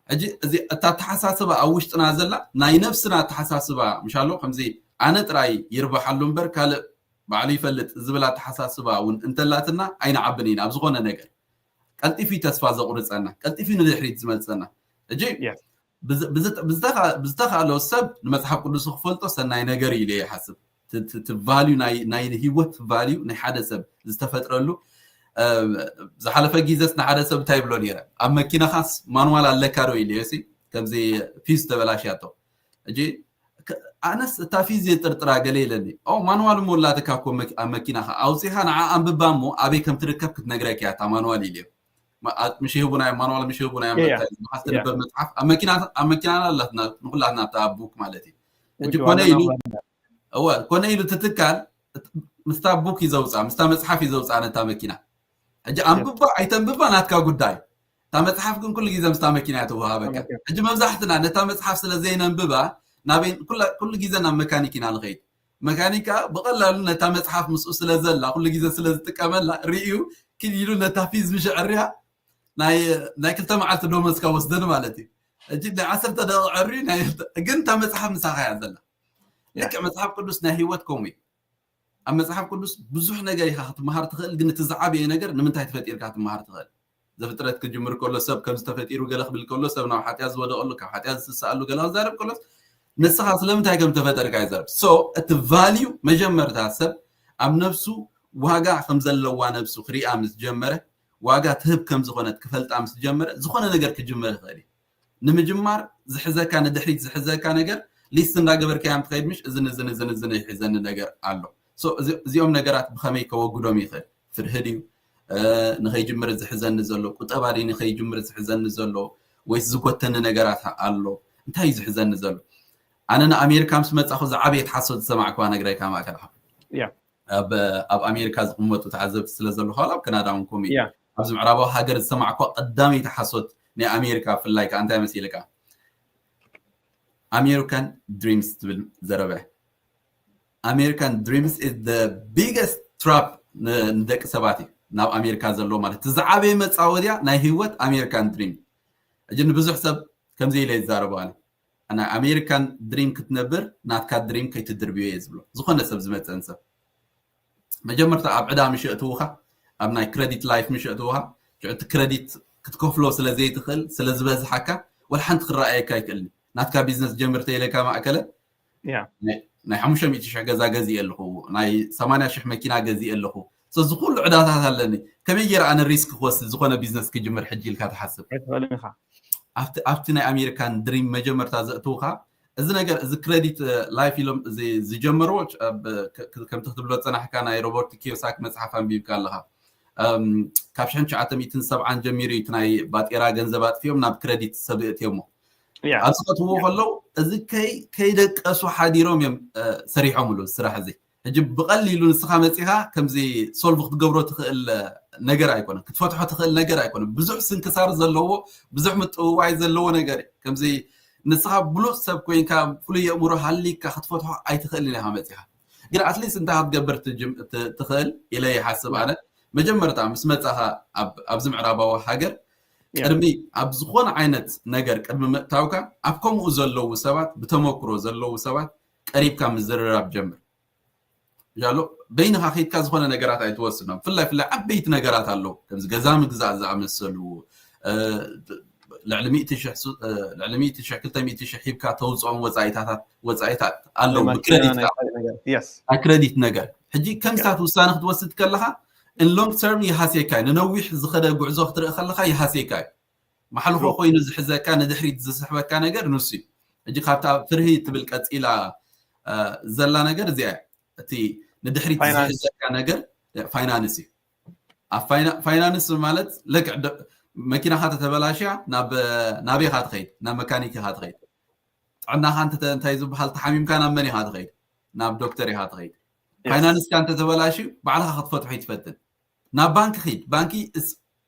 ሕጂ እዚ እታ ኣተሓሳስባ ኣብ ውሽጥና ዘላ ናይ ነፍስና ኣተሓሳስባ ምሻሎ ከምዚ ኣነ ጥራይ ይርባሓሉ እምበር ካልእ ባዕሉ ይፈልጥ ዝብል ኣተሓሳስባ እውን እንተላትና ኣይንዓብን ኢና ኣብ ዝኾነ ነገር። ቀልጢፉ እዩ ተስፋ ዘቑርፀና፣ ቀልጢፉ እዩ ንድሕሪት ዝመልፀና። ሕጂ ብዝ-፣ ብዝ-፣ ብዝተኻ-፣ ብዝተኻእሎ ሰብ ንመጽሓፍ ቅዱስ ክፈልጦ ሰናይ ነገር እዩ ኢለ ይሓስብ። እቲ፣ እቲ፣ እቲ ቫልዩ ናይ፣ ናይ ህይወት ቫልዩ ናይ ሓደ ሰብ ዝተፈጥረሉ፣ እ፣ ዝሓለፈ ግዜስ ንሓደ ሰብ እንታይ ይብሎ ነይረ? ኣብ መኪናኻስ ማንዋል ኣለካ ዶ ኢለዮ ሲ፣ ከምዚ ፊዝ ተበላሽያቶ። ሕጂ ከ-፣ ኣነስ እታ ፊዝ የጥርጥራ ገለ ኢለኒ። ኦ፣ ማንዋል እሞ ኣላትካ እኮ መኪ-፣ ኣብ መኪናኻ ኣውጺኻ ንዓ ኣንብባ እሞ ኣበይ ከም ትርከብ ክትነግረካ እያ እታ ማንዋል ኢለዮ። ማ-፣ ኣ-፣ ምሽ ይህቡና እዮም፣ ማንዋል ምሽ ይህቡና እዮም። እያ። መታይ ዝበሃል እያ። ትንበብ መጽሓፍ ኣብ መኪና፣ ኣብ መኪናና ኣላትና፣ ንኹላትና እታ ቡክ ማለት እዩ። ሕጂ ውጭ ኮነ ዋና ኢሉ፣ ናባና። እወ፣ ኮነ ኢሉ እቲ ትካል እት-፣ ምስታ ቡክ እዩ ዘውፅኣ፣ ምስታ መጽሓፍ እዩ ዘውፅኣ ነታ መኪና። ሕጂ ኣንብባ ኣይተንብባ ናትካ ጉዳይ። እታ መጽሓፍ ግን ኩሉ ግዜ ምስታ መኪና እያ ትወሃበካ። መኪና። ሕጂ መብዛሕትና ነታ መጽሓፍ ስለ ዘይነንብባ ናበይ ኩላ-፣ ኩሉ ግዜ ናብ መካኒክ ኢና ንኸይድ። መካኒክ ከኣ ብቐላሉ ነታ መጽሓፍ ምስኡ ስለ ዘላ ኩሉ ግዜ ስለ ዝጥቀመላ ርእዩ ኪድ ኢሉ ነታ ፊዝ ምሽ ዕርያ ናይ፣ ናይ ክልተ መዓልቲ ደሞዝካ ወስደን ማለት እዩ። ሕጂ ናይ ዓሰርተ ደቂቕ ዕርዩ ናይ፣ ግን እታ መጽሓፍ ምሳኻ እያ ዘላ። ያ። ልክዕ መጽሓፍ ቅዱስ ናይ ህይወት ከምኡ እዩ። ኣብ መጽሓፍ ቅዱስ ብዙሕ ነገር ኢኻ ክትመሃር ትኽእል፣ ግን እቲ ዝዓበየ ነገር ንምንታይ ተፈጢርካ ክትመሃር ትኽእል። ዘፍጥረት ክጅምር ከሎ ሰብ ከም ዝተፈጢሩ ገለ ክብል ከሎ ሰብ ናብ ሓጢኣት ዝወደቐሉ፣ ካብ ሓጢኣት ዝስኣሉ ገለ ክዛረብ ከሎስ ንስኻ ስለምንታይ ከም ተፈጠርካ ይዛረብ። ሶ እቲ ቫልዩ መጀመርታ ሰብ ኣብ ነብሱ ዋጋ ከም ዘለዋ ነብሱ ክሪኣ ምስ ጀመረ፣ ዋጋ ትህብ ከም ዝኾነት ክፈልጣ ምስ ጀመረ፣ ዝኾነ ነገር ክጅመር ይኽእል እዩ። ንምጅማር ዝሕዘካ፣ ንድሕሪት ዝሕዘካ ነገር ሊስት እንዳገበርካዮም ትኸይድ፣ ምሽ እዝን እዝን እዝን እዝን ይሕዘኒ ነገር ኣሎ። ሶ እዚ-፣ እዚኦም ነገራት ብኸመይ ከወግዶም ይኽእል? ፍርሂ ድዩ? እ፣ ንኸይጅምር ዝሕዘኒ ዘሎ ቁጠባ ድዩ ንኸይጅምር ዝሕዘኒ ዘሎ? ወይስ ዝጎተኒ ነገራት ኣሎ? እንታይ እዩ ዝሕዘኒ ዘሎ? ኣነ ንኣሜሪካ ምስ መጻኹ ዝዓበየት ሓሶት ዝሰማዕኩዋ ነግረካ ማእከል ዓኹ። ያ። ኣብ፣ ኣብ ኣሜሪካ ዝቕመጡ ተዓዘብቲ ስለ ዘለኹ፣ ኣብ ካናዳ እውን ከምኡ እዩ። ያ። ኣብዚ ምዕራባዊ ሃገር ዝሰማዕኩዋ ቀዳመይቲ ሓሶት ናይ ኣሜሪካ ብፍላይ ከኣ እንታይ መሲልካ? ኣሜሪካን ድሪምስ ትብል ዘረባ። ኣሜሪካን ድሪምስ is the biggest trap ን-፣ ንደቂ ሰባት እዩ። ናብ ኣሜሪካ ዘለዎ ማለት እቲ ዝዓበየ መጻወድያ ናይ ህይወት ኣሜሪካን ድሪም። ሕጂ ንብዙሕ ሰብ ከምዚ ኢለ ይዛረቡ ኣነ። ናይ ኣሜሪካን ድሪም ክትነብር ናትካ ድሪም ከይትድርብዮ እየ ዝብሎ። ዝኾነ ሰብ ዝመጸን ሰብ። መጀመርታ ኣብ ዕዳ ምሽ የእትውኻ፣ ኣብ ናይ ክረዲት ላይፍ ምሽ የእትውኻ፣ ሽዑ እቲ ክረዲት ክትከፍሎ ስለ ዘይትኽእል፣ ስለ ዝበዝሓካ፣ ወላ ሓንቲ ክረኣየካ ኣይክእልን። ናትካ ቢዝነስ ጀምር ተይለካ ማእከለ ናይ ሓሙሽተ ሚእቲ ሽሕ ገዛ ገዚእ ኣለኹ፣ ናይ ሰማንያ ሽሕ መኪና ገዚእ ኣለኹ። እዚ ኩሉ ዕዳታት ኣለኒ፣ ከመይ ገይረ ኣነ ሪስክ ክወስድ ዝኾነ ቢዝነስ ክጅምር ሕጂ ኢልካ ትሓስብ? ኣይትኽእልን ኢኻ። ኣብቲ ናይ ኣሜሪካን ድሪም መጀመርታ ዘእትውካ እዚ ነገር፣ እዚ ክረዲት ላይፍ ኢሎም ዝጀመርዎ፣ ከምቲ ክትብሎ ዝፀናሕካ ናይ ሮበርት ኪዮሳክ መፅሓፍ ኣንቢብካ ኣለካ። ካብ ሽሕን ትሽዓተ ሚእትን ሰብዓን ጀሚሩ እዩ እቲ ናይ ባጤራ ገንዘብ ኣጥፊኦም ናብ ክረዲት ሰብ እእትዮሞ። ኣብዚ ከትዎ ከለዉ እዚ ከይደቀሱ ሓዲሮም እዮም ሰሪሖምሉ ስራሕ እዚ። ሕጂ ብቐሊሉ ንስኻ መፂኻ ከምዚ ሶልቭ ክትገብሮ ትኽእል ነገር ኣይኮነን፣ ክትፈትሖ ትኽእል ነገር ኣይኮነን። ብዙሕ ስንክሳር ዘለዎ፣ ብዙሕ ምጥውዋይ ዘለዎ ነገር እዩ። ከምዚ ንስኻ ብሉፅ ሰብ ኮይንካ፣ ፍሉይ የእምሮ ሃሊካ ክትፈትሖ ኣይትኽእልን ኢኻ መፂኻ። ግን ኣትሊስት እንታይ ክትገብር ትኽእል ኢለ ይሓስብ ኣነ። መጀመርታ ምስ መፃኻ ኣብዚ ምዕራባዊ ሃገር ቅድሚ ኣብ ዝኾነ ዓይነት ነገር ቅድሚ ምእታውካ ኣብ ከምኡ ዘለዉ ሰባት፣ ብተመክሮ ዘለዉ ሰባት ቀሪብካ ምዝርራብ ጀምር። ጃሎ በይንኻ ከይድካ ዝኾነ ነገራት ኣይትወስኖም። ፍላይ ፍላይ ዓበይቲ ነገራት ኣለዉ፣ ከምዚ ገዛ ምግዛእ ዝኣመሰሉ ልዕሊ ሚእቲ ሽሕ ክልተ ሚእቲ ሽሕ ሂብካ ተውፅኦም ወፃኢታት ኣለዉ። ብክረዲት ነገር ሕጂ ከምስታት ውሳነ ክትወስድ ከለካ ሎንግ ተርም ይሃስየካ እዩ። ንነዊሕ ዝኸደ ጉዕዞ ክትርኢ ከለካ ይሃስየካ እዩ። ማሕልኾ ኮይኑ ዝሕዘካ፣ ንድሕሪት ዝስሕበካ ነገር ንሱ እዩ። ሕጂ ካብታ ፍርሂ ትብል ቀፂላ ዘላ ነገር እዚኣ እያ። እቲ ንድሕሪት ዝሕዘካ ነገር ፋይናንስ እዩ። ኣብ ፋይናንስ ማለት ልክዕ መኪናኻ ተተበላሽያ ናበይ ኢኻ ትኸይድ? ናብ መካኒክ ኢኻ ትኸይድ። ጥዕናኻ እንታይ ዝበሃል ተሓሚምካ ናብ መን ኢኻ ትኸይድ? ናብ ዶክተር ኢኻ ትኸይድ። ፋይናንስካ እንተተበላሽዩ ባዕልኻ ክትፈትሖ ይትፈትን። ናብ ባንክ ኺድ። ባንኪ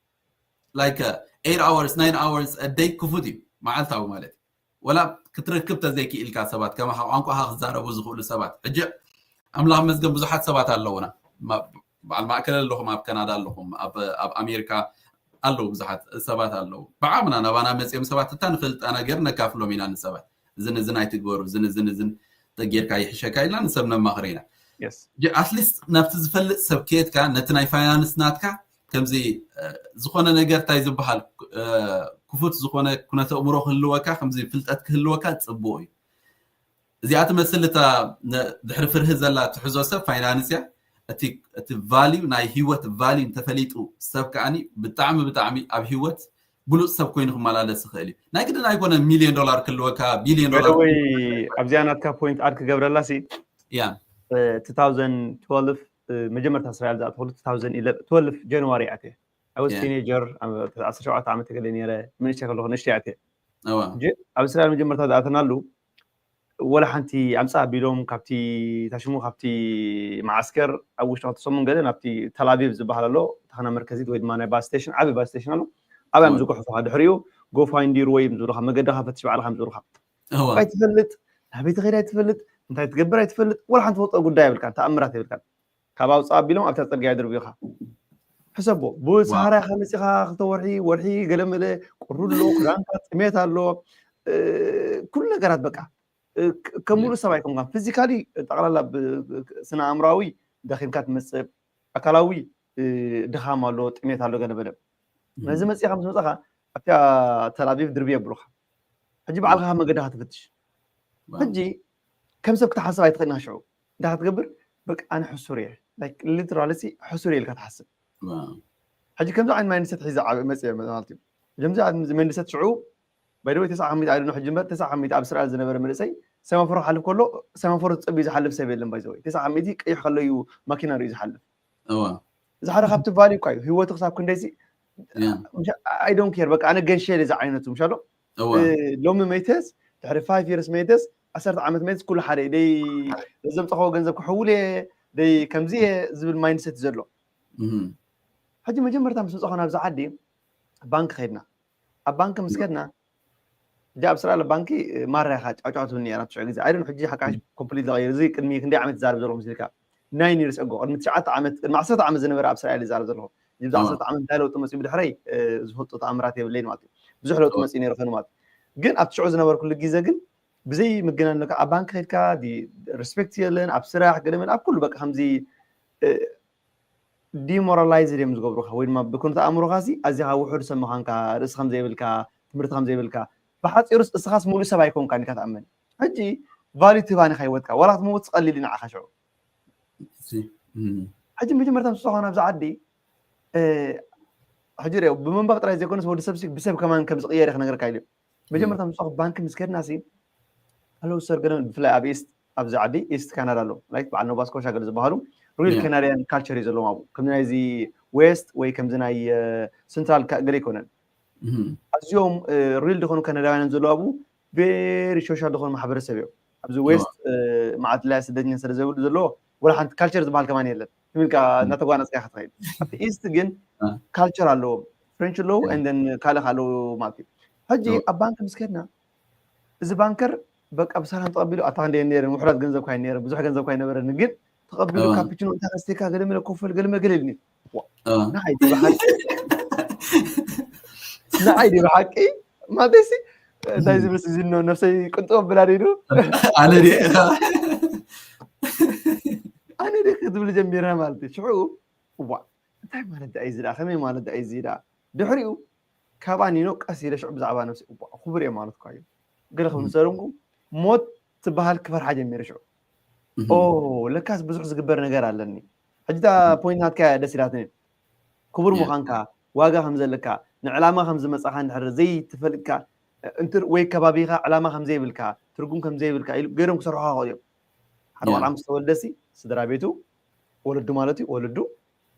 like eight hours nine hours a day ክፉት እዩ፣ መዓልታዊ ማለት እዩ። ወላ ክትረክብ ተዘይክኢልካ ሰባት፣ ከማኻ ቋንቋኻ ክዛረቡ ዝኽእሉ ሰባት። ሕጂ ኣምላኽ መስገን ብዙሓት ሰባት ኣለውና። በዓል ማእከል ኣለኹም፣ ኣብ ካናዳ ኣለኹም፣ ኣብ ኣሜሪካ ኣለዉ ብዙሓት ሰባት ኣለዉ። ብዓምና ናባና መፅኦም ሰባት እታ ንፈልጣ ነገር ነካፍሎም ኢና ንሰባት። እዝን እዝን ኣይትግበሩ፣ እዝን እዝን እዝን ተጌርካ ይሕሸካ ኢልና ንሰብ ነማኽር ኢና። ኣትሊስት ናብቲ ዝፈልጥ ሰብ ከየትካ ነቲ ናይ ፋይናንስ ናትካ ከምዚ ዝኾነ ነገር እንታይ ዝበሃል ክፉት ዝኾነ ኩነተ እምሮ ክህልወካ፣ ከምዚ ፍልጠት ክህልወካ ፅቡቅ እዩ። እዚኣ ትመስል እታ ድሕሪ ፍርሂ ዘላ ትሕዞ ሰብ ፋይናንስ እያ። እቲ ቫልዩ ናይ ህይወት ቫልዩ እንተፈሊጡ ሰብ ከዓኒ ብጣዕሚ ብጣዕሚ ኣብ ህይወት ብሉፅ ሰብ ኮይኑ ክመላለስ ይኽእል እዩ። ናይ ግድን ኣይኮነ ሚልዮን ዶላር ክህልወካ ቢልዮን ዶላር። ኣብዚኣ ናትካ ፖይንት ኣድ ክገብረላ ሲ ያ two thousand twelve መጀመርታ እስራኤል ዝኣተኹሉ two thousand twelve ጃንዋሪ ኣትየ። I was teenager ዓሰርተ ሸውዓተ ዓመት ገለ ነይረ፣ መንእሽተይ ከለኹ ንእሽተይ ኣትየ። ኣብ እስራኤል መጀመርታ ዝኣተናሉ ወላ ሓንቲ ኣምፃ ኣቢሎም ካብቲ ታሽሙ ካብቲ መዓስከር ኣብ ውሽጢ ክልተ ሰሙን ገለ ናብቲ ተላቪቭ ዝበሃል ኣሎ ታኽና መርከዚት ወይ ድማ ናይ ባስ ስቴሽን ዓብዪ ባስ ስቴሽን ኣሎ ኣብያ እዮም ዝጉሕፉኻ። ድሕሪኡ go find your way እዮም ዝብሉኻ፣ መገድኻ ፈትሽ ባዕልኻ እዮም ዝብሉኻ። ኣይትፈልጥ ናበይ ትኸይድ ኣይትፈልጥ እንታይ ትገብር ኣይትፈልጥ ወላ ሓንቲ ፈልጦ ጉዳይ የብልካ ተኣምራት የብልካ። ካብ ኣውፃ ኣቢሎም ኣብታ ፅርግያ ድርብዩኻ። ሕሰቦ ብሰሃራ ኢኻ መፂኻ ክልተ ወርሒ ወርሒ ገለ መለ ቁሪ ኣሎ ክዳንካ ጥሜት ኣሎ ኩሉ ነገራት በቃ ከም ሙሉእ ሰብ ኣይኮንካን። ፊዚካሊ ጠቕላላ ስነ ኣእምራዊ ደኺምካ ትመፅእ፣ ኣካላዊ ድኻም ኣሎ፣ ጥሜት ኣሎ ገለ በለ። ነዚ መፂኻ ምስ መፃኻ ኣብታ ተላቪቭ ድርቢ የብሉኻ። ሕጂ ባዕልኻ መገድኻ ትፍትሽ። ሕጂ ከም ሰብ ክትሓስብ ኣይትኽእልን ሽዑ እንታይ ክትገብር በቃ ኣነ ሕሱር እየ ሊትራሊ ሕሱር እየ ኢልካ ትሓስብ። ሕጂ ከምዚ ዓይነት ማይንድሰት ሒዘ መፅእ ማለት እዩ። ከምዚ መንድሰት ሽዑ ባይደወይ ተስዓ ሚእቲ ኣይደኖ ሕጂ እምበር ተስዓ ሚእቲ ኣብ እስራኤል ዝነበረ መንእሰይ ሰማፎር ክሓልፍ ከሎ ሰማፎር ዝፀብዩ ዝሓልፍ ሰብ የለን። ባይዘወይ ተስዓ ሚእቲ ቀይሕ ከሎ እዩ ማኪና ርእዩ ዝሓልፍ። እዚ ሓደ ካብቲ ቫልዩ እኳ እዩ። ህይወቱ ክሳብ ክንደይሲ I don't care በቃ ኣነ ገንሸል እዚ ዓይነቱ ምሻሎ ሎሚ መይተስ ድሕሪ five years መይተስ ዓሰርተ ዓመት መይተስ ኩሉ ሓደ ደይ ዘምፀኸዎ ገንዘብ ክሕውል እየ ደይ ከምዚ እየ ዝብል ማይንድሰት ዘሎ። ሕጂ መጀመርታ ምስ መፀኹ ናብዚ ዓዲ ባንክ ከድና ኣብ ባንክ ምስ ከድና ሕጂ ኣብ እስራኤል ባንኪ ማራ ኢኻ ጫውጫው ትብል ነራ ትሽዑ ግዜ ኣይደን ሕጂ ሓቃ ኮምፕሊት ዝቐይር እዚ ቅድሚ ክንደይ ዓመት ይዛረብ ዘለኹ ምስልካ ናይን ይርስ ኣጎ ቅድሚ ትሽዓተ ዓመት ቅድሚ ዓሰርተ ዓመት ዝነበረ ኣብ እስራኤል ይዛረብ ዘለኹ እዚ ዓሰርተ ዓመት እንታይ ለውጢ መፅኡ ብድሕረይ ዝፈልጦ ተኣምራት የብለይን ማለት እዩ። ብዙሕ ለውጢ መፅኡ ነይሩ ኸን ማለት ግን ኣብ ትሽዑ ዝነበርኩሉ ግዜ ግን ብዘይ ምግናን ነካ ኣብ ባንክ ከድካ ሪስፔክት የለን ኣብ ስራሕ ገለመን ኣብ ኩሉ በቃ ከምዚ ዲሞራላይዝድ እዮም ዝገብሩካ ወይ ድማ ብኩነተ ኣእምሮኻ ሲ ኣዚኻ ውሑድ ሰብ ምዃንካ ርእሲ ከም ዘይብልካ ትምህርቲ ከም ዘይብልካ ብሓፂሩስ እስኻስ ሙሉእ ሰብ ኣይኮንካን ኢካ ትኣምን። ሕጂ ቫልዩ ትህባኒ ከይወትካ ዋላ ክትመውት ቀሊል እዩ ንዓኻ ሽዑ። ሕጂ መጀመርታ ምስ ዝኾነ ኣብዚ ዓዲ ሕጂ ሪኦ ብመንባብ ጥራይ ዘይኮነስ ወዲ ሰብ ብሰብ ከማን ከም ዝቕየር ክነገርካ ኢሉ። መጀመርታ ምስ ባንክ ምስ ከድና ሲ ኣለው ሰርገነ ብፍላይ ኣብ ኢስት ኣብዚ ዓዲ ኢስት ካናዳ ኣሎ ላይክ በዓል ኖቫ ስኮሻ ገለ ዝበሃሉ ሪል ካናዳያን ካልቸር እዩ ዘለዎም ኣብኡ ከምዚ ናይዚ ዌስት ወይ ከምዚ ናይ ሰንትራል ገለ ኣይኮነን። ኣዝዮም ሪል ዝኾኑ ካናዳውያን ዘለዉ ኣብኡ ቬሪ ሶሻል ዝኾኑ ማሕበረሰብ እዮም። ኣብዚ ዌስት መዓት ላይ ስደተኛ ስለ ዘብሉ ዘለዎ ወላ ሓንቲ ካልቸር ዝበሃል ከማን የለን ትብል እናተጓነፅካ ክትኸይድ ኣብቲ ኢስት ግን ካልቸር ኣለዎም ፍሬንች ኣለዉ ን ካልእ ኣለዉ ማለት እዩ። ሕጂ ኣብ ባንክ ምስ ከድና እዚ ባንከር በቃ ብሰላም ተቐቢሉ ኣታ ክንደ ነይረ ውሕዳት ገንዘብ ካይ ነይረ ብዙሕ ገንዘብ ካይ ነበረኒ ግን ተቐቢሉ ካፒችኖ እንታይ ከስቴካ ገለመለ ኮፈል ገለመለ ገለ ኢልኒ ንዓይ ብሓቂ ንዓይ ብሓቂ ማለትሲ እንታይ ዝብልስ እዚ ነብሰይ ቅንጥብ ኣብላ ዶ ኣነ ኣነ ደ ክትብል ጀሚረ ማለት እዩ ሽዑ እዋ እንታይ ማለት ደኣ እዩ እዚ ደኣ ከመይ ማለት ደኣ እዩ እዚ ደኣ ድሕሪኡ ካብኣ ኒኖ ቀስ ኢለ ሽዑ ብዛዕባ ነብሲ እዋ ክቡር እየ ማለት እኳ እዩ ገለ ክብል ዝሰረምኩ ሞት ትበሃል ክፈርሓ ጀሚረ ሽዑ ኦ ለካስ ብዙሕ ዝግበር ነገር ኣለኒ ሕጂ እታ ፖይንት ናትካ ደስ ኢላትኒ ክቡር ምዃንካ ዋጋ ከም ዘለካ ንዕላማ ከም ዝመፃኻ እንድሕር ዘይትፈልጥካ ወይ ከባቢኻ ዕላማ ከም ዘይብልካ ትርጉም ከም ዘይብልካ ገይሮም ክሰርሖ ይኽእሉ እዮም ሓደ ቆልዓ ምስ ተወልደሲ ስድራ ቤቱ ወለዱ ማለት እዩ ወለዱ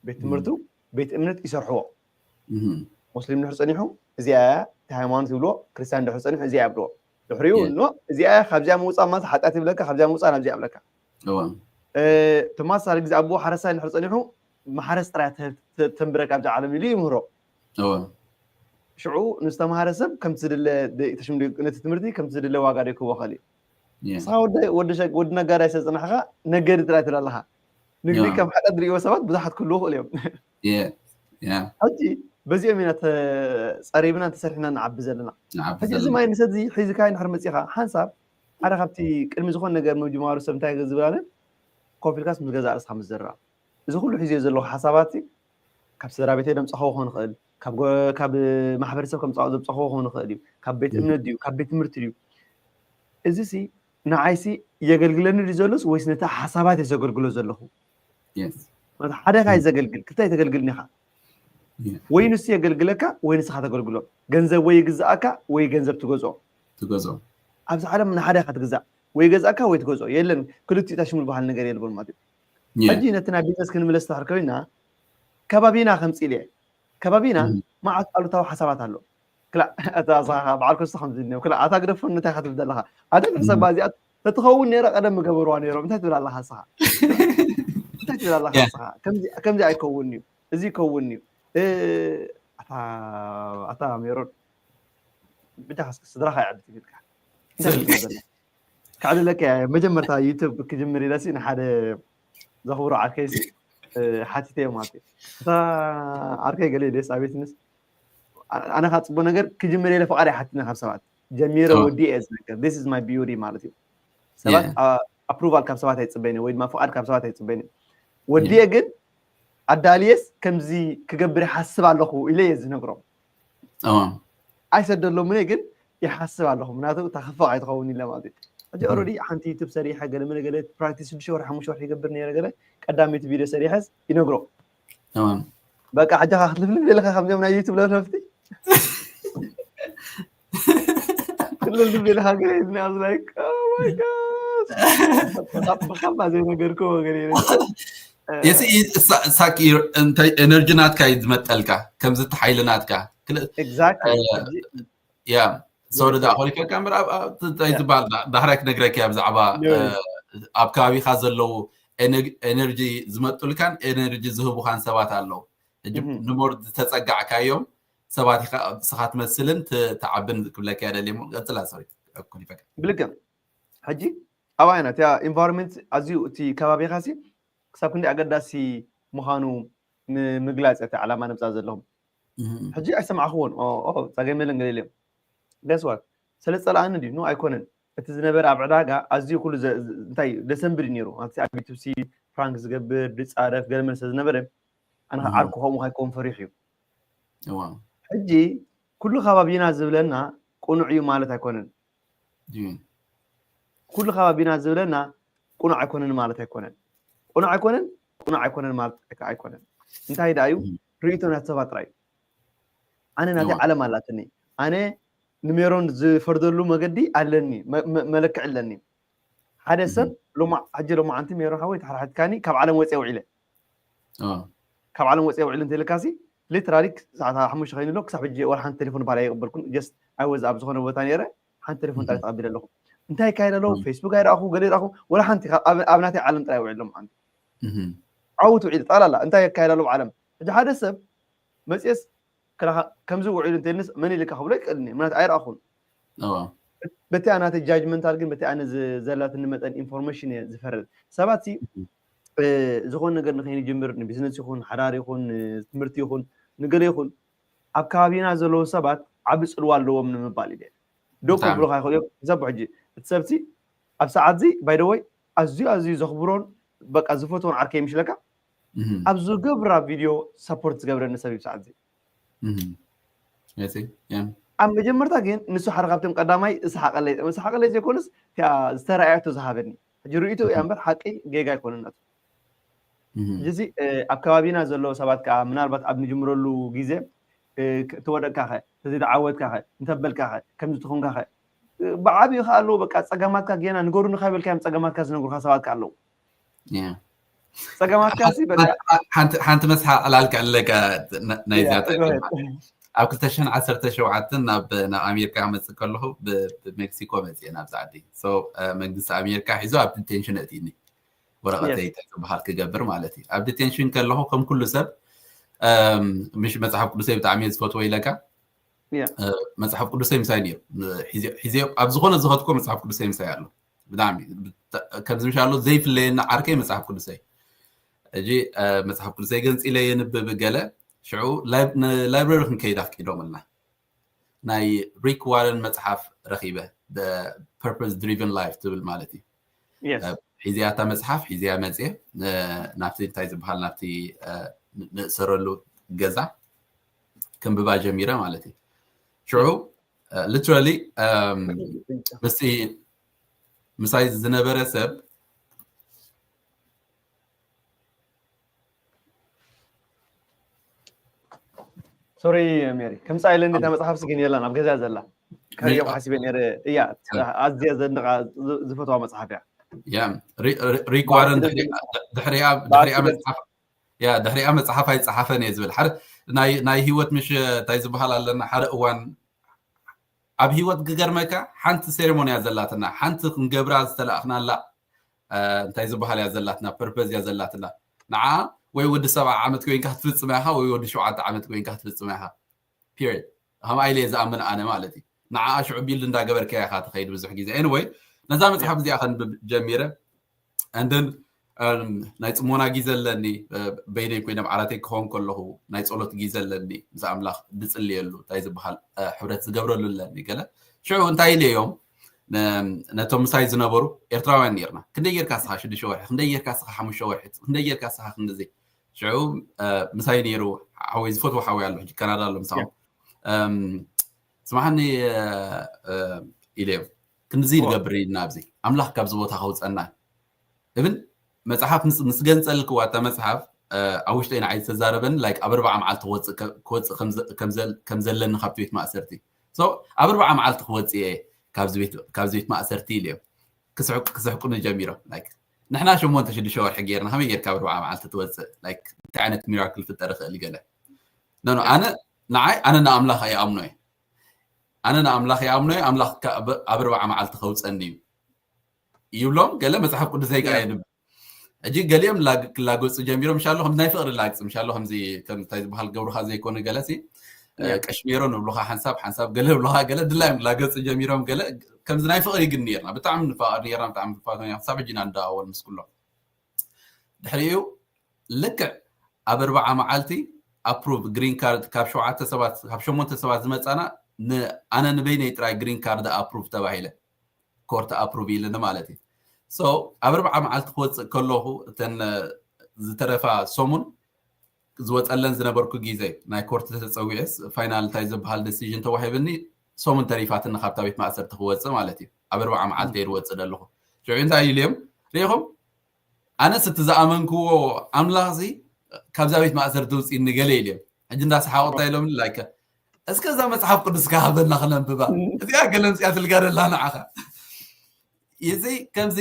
ቤት ትምህርቱ ቤት እምነት ይሰርሕዎ ሙስሊም ድሕር ፀኒሑ እዚኣ እያ እቲ ሃይማኖት ይብልዎ ክርስቲያን ድሕር ፀኒሑ እዚኣ ይብልዎ ድሕሪኡ እዚኣ እያ ካብዚኣ ምውፃእ ማለት ሓጢኣት ይብለካ ካብዚኣ ምውፃእ ናብዚኣ ይብለካ ተማሳሊ ግዜ ኣቦ ሓረስታይ ድሕር ፀኒሑ ማሕረስ ጥራይ ተንብረካ ኣብዛ ዓለም ኢሉ ይምህሮ ሽዑ ንዝተምሃረ ሰብ ከምቲ ዝድለ ነቲ ትምህርቲ ከምቲ ዝድለ ዋጋ ዶ ክህቦ ኽእል እዩ ንስኻ ወዲ ነጋዳይ ስለ ዝፅናሕኻ ነገዲ ጥራይ ትብል ኣለኻ ንግዲ ከም ሓደ ዝርእይዎ ሰባት ብዙሓት ክህልዉ ይኽእሉ እዮም ሕጂ በዚኦም ኢና ተፀሪብና ተሰሪሕና ንዓቢ ዘለና ሕጂ እዚ ማይ ንሰት እዚ ሒዝካ ንሕር መፂኻ ሓንሳብ ሓደ ካብቲ ቅድሚ ዝኾነ ነገር ምጅማሩ ሰብ እንታይ ዝብላለን ኮፍ ኢልካስ ምስ ገዛእ ርእስኻ ምስ ዝርኣ እዚ ኩሉ ሒዝዮ ዘለኹ ሓሳባት ካብ ስድራ ቤተይ ደምፀኸዎ ክኾን ይኽእል ካብ ማሕበረሰብ ከምፃኦ ዘምፀኸዎ ክኾን ይኽእል እዩ ካብ ቤት እምነት ድዩ ካብ ቤት ትምህርቲ ድዩ እዚ ሲ ንዓይሲ የገልግለኒ ድዩ ዘሎስ ወይስ ነቲ ሓሳባት እየ ዘገልግሎ ዘለኹ ሓደ ካይ ዘገልግል ክልታይ ተገልግልኒ ኢኻ ወይ ንሱ የገልግለካ ወይ ንስኻ ተገልግሎ ገንዘብ ወይ ይግዛእካ ወይ ገንዘብ ትገዝኦ ትገዝኦ ኣብዚ ዓለም ንሓደ ኢኻ ትግዛእ ወይ ገዛእካ ወይ ትገዝኦ የለን ክልቲኡ ታሽሙ ዝበሃል ነገር የልቦን ማለት እዩ ሕጂ ነቲ ናይ ቢዝነስ ክንምለስ ተሕር ኮይና ከባቢና ከምፅእ ኢለ ከባቢና መዓት ኣሉታዊ ሓሳባት ኣሎ ክላ እታ ሳኻ በዓል ኮስቶ ከምዚ ዝኒኦ ክላ ኣታ ግደፎ እንታይ ኢኻ ትብል ዘለኻ ኣደ ሰብ እዚኣ ተትኸውን ነይራ ቀደም ምገበርዋ ነይሮም እንታይ ትብል ኣለኻ ስኻ እንታይ ትብል ኣለኻ ስኻ ከምዚ ኣይከውን እዩ እዚ ይከውን እዩ ኣታ ሜሮን ብጃኻ ስድራኻ ይዕድት ኢልካ እንታይ ትብል ዘለኻ ከዕልለካ እየ መጀመርታ ዩቱብ ክጅምር ኢለሲ ንሓደ ዘኽብሮ ዓርከይሲ ሓቲተዮ ማለት እዩ እታ ዓርከይ ገለ ደስ ኣቤትንስ ኣነ ካብ ፅቡቅ ነገር ክጅምር ኢለ ፍቃድ ኣይሓትነ ካብ ሰባት ጀሚረ ወዲ እየ ዝነገር this is my beauty ማለት እዩ ሰባት ኣፕሩቫል ካብ ሰባት ኣይፅበይነ ወይ ድማ ፍቃድ ካብ ሰባት ኣይፅበይነ ወዲ እየ ግን ኣዳልየስ ከምዚ ክገብር ይሓስብ ኣለኹ ኢለ እየ ዝነግሮም ኣይሰደሎምነ ግን ይሓስብ ኣለኹ ምክንያቱ ተኸፋቕ ኣይትኸውን ኢለ ማለት እዩ ሕጂ ኦረዲ ሓንቲ ዩቱብ ሰሪሐ ገለ መለ ገለ ፕራክቲስ ሽዱሽተ ወርሒ ሓሙሽተ ወርሒ ይገብር ነይረ ገለ ቀዳመይቲ ቪድዮ ሰሪሐስ ይነግሮ በቃ ሕጂ ካ ክትልፍልፍ ዘለካ ከምዚኦም ናይ ዩቱብ ለፍለፍቲ ክትልፍልፍ ዘለካ ገለ like ብከማ ዘይነገርክዎ ገለ የስ ሳኪ እንታይ ኤነርጂ ናትካ እዩ ዝመጠልካ ከምዚ እቲ ሓይሊ ናትካ ያ ሶሪ ዳ ኮሪፈካ እምበር እንታይ ዝበሃል ዳሕራይ ክነግረኪ ያ ብዛዕባ ኣብ ከባቢካ ዘለዉ ኤነርጂ ዝመጡልካን ኤነርጂ ዝህቡካን ሰባት ኣለዉ ሕጂ ንሞር ዝተፀጋዕካዮም ሰባት ኢካ ስኻ ትመስልን ትዓብን ክብለካ ደልየ ቀፅላ ሶሪ ኮሪፈካ ብልክዕ ሕጂ ኣብኣ ኢና እቲያ ኢንቫይሮንመንት ኣዝዩ እቲ ከባቢኻ ሲ ክሳብ ክንደይ ኣገዳሲ ምዃኑ ንምግላፅ እቲ ዕላማ ነምፃ ዘለኹም ሕጂ ኣይሰማዕኽዎን ፀገም የለን ገለ ኢሎም ገስዋት ስለ ፀላኣኒ ድዩ ኖ ኣይኮነን እቲ ዝነበረ ኣብ ዕዳጋ ኣዝዩ ኩሉ እንታይ ደሰምብል ነይሩ ኣብቲ ኣብ ዩቱብ ሲ ፕራንክ ዝገብር ድፃረፍ ገለመለ ስለ ዝነበረ ኣነ ዓርኩ ከምኡ ካይከውን ፈሪሑ እዩ ሕጂ ኩሉ ከባቢና ዝብለና ቅኑዕ እዩ ማለት ኣይኮነን። ኩሉ ከባቢና ዝብለና ቅኑዕ ኣይኮነን ማለት ኣይኮነን። ቅኑዕ ኣይኮነን፣ ቅኑዕ ኣይኮነን ማለት ኣይኮነን። እንታይ ደኣ እዩ? ርእይቶ ናይ ሰባት ጥራይ እዩ። ኣነ ናተይ ዓለም ኣላትኒ። ኣነ ንሜሮን ዝፈርደሉ መገዲ ኣለኒ፣ መለክዕ ኣለኒ። ሓደ ሰብ ሎማ ሕጂ ሎማዓንቲ ሜሮን ሓወይ ተሓራሒትካኒ ካብ ዓለም ወፅየ ውዒለ። ካብ ዓለም ወፅየ ውዒለ እንተልካሲ ሊትራሊ ሰዓት ሓሙሽተ ከይንሎ ክሳብ ሕጂ ወላ ሓንቲ ቴሌፎን ባላ ኣይቕበልኩን። ጀስት ኣይ ወዝ ኣብ ዝኾነ ቦታ ነይረ ሓንቲ ቴሌፎን ጥራይ ተቐቢለ ኣለኹ። እንታይ ይካየድ ኣለዉ? ፌስቡክ ኣይረኣኹ፣ ገለ ይረኣኹ፣ ወላ ሓንቲ ኣብ ናተይ ዓለም ጥራይ ውዒለ ሎማዓንቲ። ዓውት ውዒለ ጠቕላላ እንታይ ይካየድ ኣለዉ ዓለም። ሕጂ ሓደ ሰብ መፅየስ ከምዚ ውዒሉ እንተልንስ መን ኢልካ ክብሎ ይክእልኒ ምክንያቱ ኣይረኣኹን። በቲ ኣናተ ጃጅመንታል ግን በቲ ኣነ ዘላትኒ መጠን ኢንፎርሜሽን እየ ዝፈርድ። ሰባት ሲ ዝኾነ ነገር ንከይንጅምር ንቢዝነስ ይኹን ሓዳር ይኹን ትምህርቲ ይኹን ንገለ ይኹን ኣብ ከባቢና ዘለዉ ሰባት ዓቢ ፅልዋ ኣለዎም ንምባል ኢለ ዶ ክብሉካ ይኽእሉ እዮም። ሰብ ሕጂ እቲ ሰብሲ ኣብ ሰዓት እዚ ባይደወይ ኣዝዩ ኣዝዩ ዘኽብሮን በቃ ዝፈትዎን ዓርከይ ምሽለካ ኣብ ዝገብራ ቪድዮ ሰፖርት ዝገብረኒ ሰብ እዩ ሰዓት እዚ። ኣብ መጀመርታ ግን ንሱ ሓደ ካብቶም ቀዳማይ እሰሓቀለይ እሰሓቀለይ ዘይኮኑስ እቲኣ ዝተረኣየቶ ዝሃበኒ ሕጂ ርእይቶ እያ እምበር ሓቂ ጌጋ ኣይኮነን ናቱ። ሕጂ ኣብ ከባቢና ዘለዉ ሰባት ከዓ ምናልባት ኣብ ንጅምረሉ ግዜ ትወደቅካ ኸ ተዘይተዓወትካ ኸ እንተበልካ ኸ ከምዚ ትኾንካ ኸ ብዓብዩ ከዓ ኣለዉ በቃ ፀገማትካ ጌና ንገሩኒ ካብ በልካዮም ፀገማትካ ዝነግሩካ ሰባት ከዓ ኣለዉ። ፀገማትካ ሲ በቃ ሓንቲ መስሓ ዕላል ክዕለካ ናይዚኣ ጠቂምካ ኣብ ክልተ ሽሕን ዓሰርተ ሸውዓተን ናብ ናብ ኣሜሪካ ክመፅእ ከለኹ ብሜክሲኮ መፅእ ናብዚ ዓዲ መንግስቲ ኣሜሪካ ሒዞ ኣብ ዲቴንሽን እትኒ ወረቐተይ ዝበሃል ክገብር ማለት እዩ ኣብ ዲቴንሽን ከለኹ ከም ኩሉ ሰብ ምሽ መፅሓፍ ቅዱሰይ ብጣዕሚ ዝፈትዎ ኢለካ መፅሓፍ ቅዱሰይ ምሳይ ነይሩ ሒዘ ኣብ ዝኾነ ዝኸትኮ መፅሓፍ ቅዱሰይ ምሳይ ኣሎ ብጣዕሚ ከምዚ ምሽ ኣሎ ዘይፍለየኒ ዓርከይ መፅሓፍ ቅዱሰይ እጂ መፅሓፍ ቅዱሰይ ገንፂለ የንብብ ገለ ሽዑ ላይብረሪ ክንከይድ ኣፍቂዶምልና ናይ ሪክ ዋረን መፅሓፍ ረኪበ ፐርፐስ ድሪቨን ላይፍ ትብል ማለት እዩ ሒዚያ እታ መፅሓፍ ሒዚያ መፅየ ናብቲ እንታይ ዝበሃል ናብቲ ንእሰረሉ ገዛ ክንብባ ጀሚረ ማለት እዩ ሽዑ ሊትራሊ ምስ ምሳይ ዝነበረ ሰብ ሶሪ ሜሪ ከምፃ ኢለኒ እታ መፅሓፍ ስግን የላን ኣብ ገዛ ዘላ ከሪኦም ሓሲበ ነረ እያ ኣዝየ ዘንድቃ ዝፈትዋ መፅሓፍ እያ ሪክ ዋረን ድሕሪኣ መፅሓፍ ኣይፀሓፈን እየ ዝብል ሓደ ናይ ህይወት ምሽ እንታይ ዝበሃል ኣለና ሓደ እዋን ኣብ ህይወት ክገርመካ ሓንቲ ሴሬሞንያ ዘላትና ሓንቲ ክንገብራ ዝተላእክናላ እንታይ ዝበሃል እያ ዘላትና ፐርፐዝ እያ ዘላትና ንዓ ወይ ወዲ ሰብዓ ዓመት ኮይንካ ክትፍፅማ ኢኻ ወይ ወዲ ሸውዓተ ዓመት ኮይንካ ክትፍፅማ ኢኻ ፒሪድ ከምኣ ኢለ እየ ዝኣምን ኣነ ማለት እዩ ንዓ ሽዑ ቢልድ እንዳገበርካ ኢኻ ትኸይድ ብዙሕ ግዜ ኤኒወይ ነዛ መፅሓፍ እዚኣ ከንብብ ጀሚረ and then ናይ ፅሞና ግዜ ኣለኒ በይነይ ኮይነ ዓራተይ ክኸውን ከለኹ ናይ ፀሎት ግዜ ኣለኒ ምስ ኣምላኽ ድፅልየሉ እንታይ ዝበሃል ሕብረት ዝገብረሉ ኣለኒ ገለ ሽዑ እንታይ ኢለዮም ነቶም ምሳይ ዝነበሩ ኤርትራውያን ነርና ክንደይ ጌርካ ስኻ ሽዱሽተ ወርሒ ክንደይ ጌርካ ስኻ ሓሙሽተ ወርሒ ክንደይ ጌርካ ስኻ ክንድዚ ሽዑ ምሳይ ነይሩ ሓወይ ዝፈትዎ ሓወይ ኣሎ ሕጂ ካናዳ ኣሎ ምሳኦም ስማሓኒ ኢለዮም ክንድዚ ንገብር ኢና ኣብዚ ኣምላኽ ካብዚ ቦታ ከውፀና እብል መፅሓፍ ምስ ገንፀልክዋ እታ መፅሓፍ ኣብ ውሽጠይ ንዓይ ዝተዛረበኒ ላይክ ኣብ ኣርባዓ መዓልቲ ክወፅእ ከም ዘለኒ ካብቲ ቤት ማእሰርቲ ኣብ ኣርባዓ መዓልቲ ክወፅእ እየ ካብዚ ቤት ማእሰርቲ ኢለዮም ክስሕቁኒ ጀሚሮም ንሕና ሸሞንተ ሽዱሽተ ወርሒ ጌርና ከመይ ጌርካ ኣብ ኣርባዓ መዓልቲ ትወፅእ እንታይ ዓይነት ሚራክል ፍጠር ይኽእል ገለ ኣነ ንዓይ ኣነ ንኣምላኽ ኣይኣምኖ እየ ኣነ ንኣምላኽ ይኣምኖ እየ ኣምላኽ ኣብ ኣርባዓ መዓልቲ ከውፀኒ እዩ ይብሎም ገለ መፅሓፍ ቅዱሰይ ከዓ የንብ ሕጂ ገሊኦም ክላገፁ ጀሚሮም ምሻሎ ከምዚ ናይ ፍቅሪ ላግፂ ምሻሎ ከምዚ እንታይ ዝበሃል ገብሩካ ዘይኮነ ገለ ሲ ቀሽሜሮ ንብሉካ ሓንሳብ ሓንሳብ ገለ ብሉካ ገለ ድላዮም ላገፁ ጀሚሮም ገለ ከምዚ ናይ ፍቅሪ ግን ነርና ብጣዕሚ ንፋቀር ነርና ብጣዕሚ ንፋቶ ክሳብ ሕጂ ኢና ንደዋወል ምስ ኩሎም ድሕሪኡ ልክዕ ኣብ ኣርባዓ መዓልቲ ኣፕሩቭ ግሪን ካርድ ካብ ሸውዓተ ሰባት ካብ ሸሞንተ ሰባት ዝመፃና ኣነ ንበይነይ ጥራይ ግሪን ካርድ ኣፕሩቭ ተባሂለ ኮርት ኣፕሩቭ ኢልኒ ማለት እዩ ኣብ ኣርባዓ መዓልቲ ክወፅእ ከለኹ እተን ዝተረፋ ሰሙን ዝወፀለን ዝነበርኩ ግዜ ናይ ኮርት ተፀዊዐስ ፋይናል እንታይ ዝበሃል ዲሲዥን ተዋሂብኒ ሰሙን ተሪፋትኒ ካብታ ቤት ማእሰርቲ ክወፅእ ማለት እዩ። ኣብ ኣርባዓ መዓልቲ እየ ዝወፅእ ዘለኹ። ሽዑ እንታይ ኢሉ እዮም ሪኢኹም? ኣነስ እቲ ዝኣመንክዎ ኣምላኽ እዚ ካብዛ ቤት ማእሰርቲ ውፅእኒ ገለ ኢሉ እዮም። ሕጂ እንዳሰሓቑ እንታይ ኢሎም ላይከ እስከ እዛ መፅሓፍ ቅዱስ ከሃበና ክነንብባ እዚኣ ገለ ምፅኣ ትልጋደላ ንዓኻ እዚ ከምዚ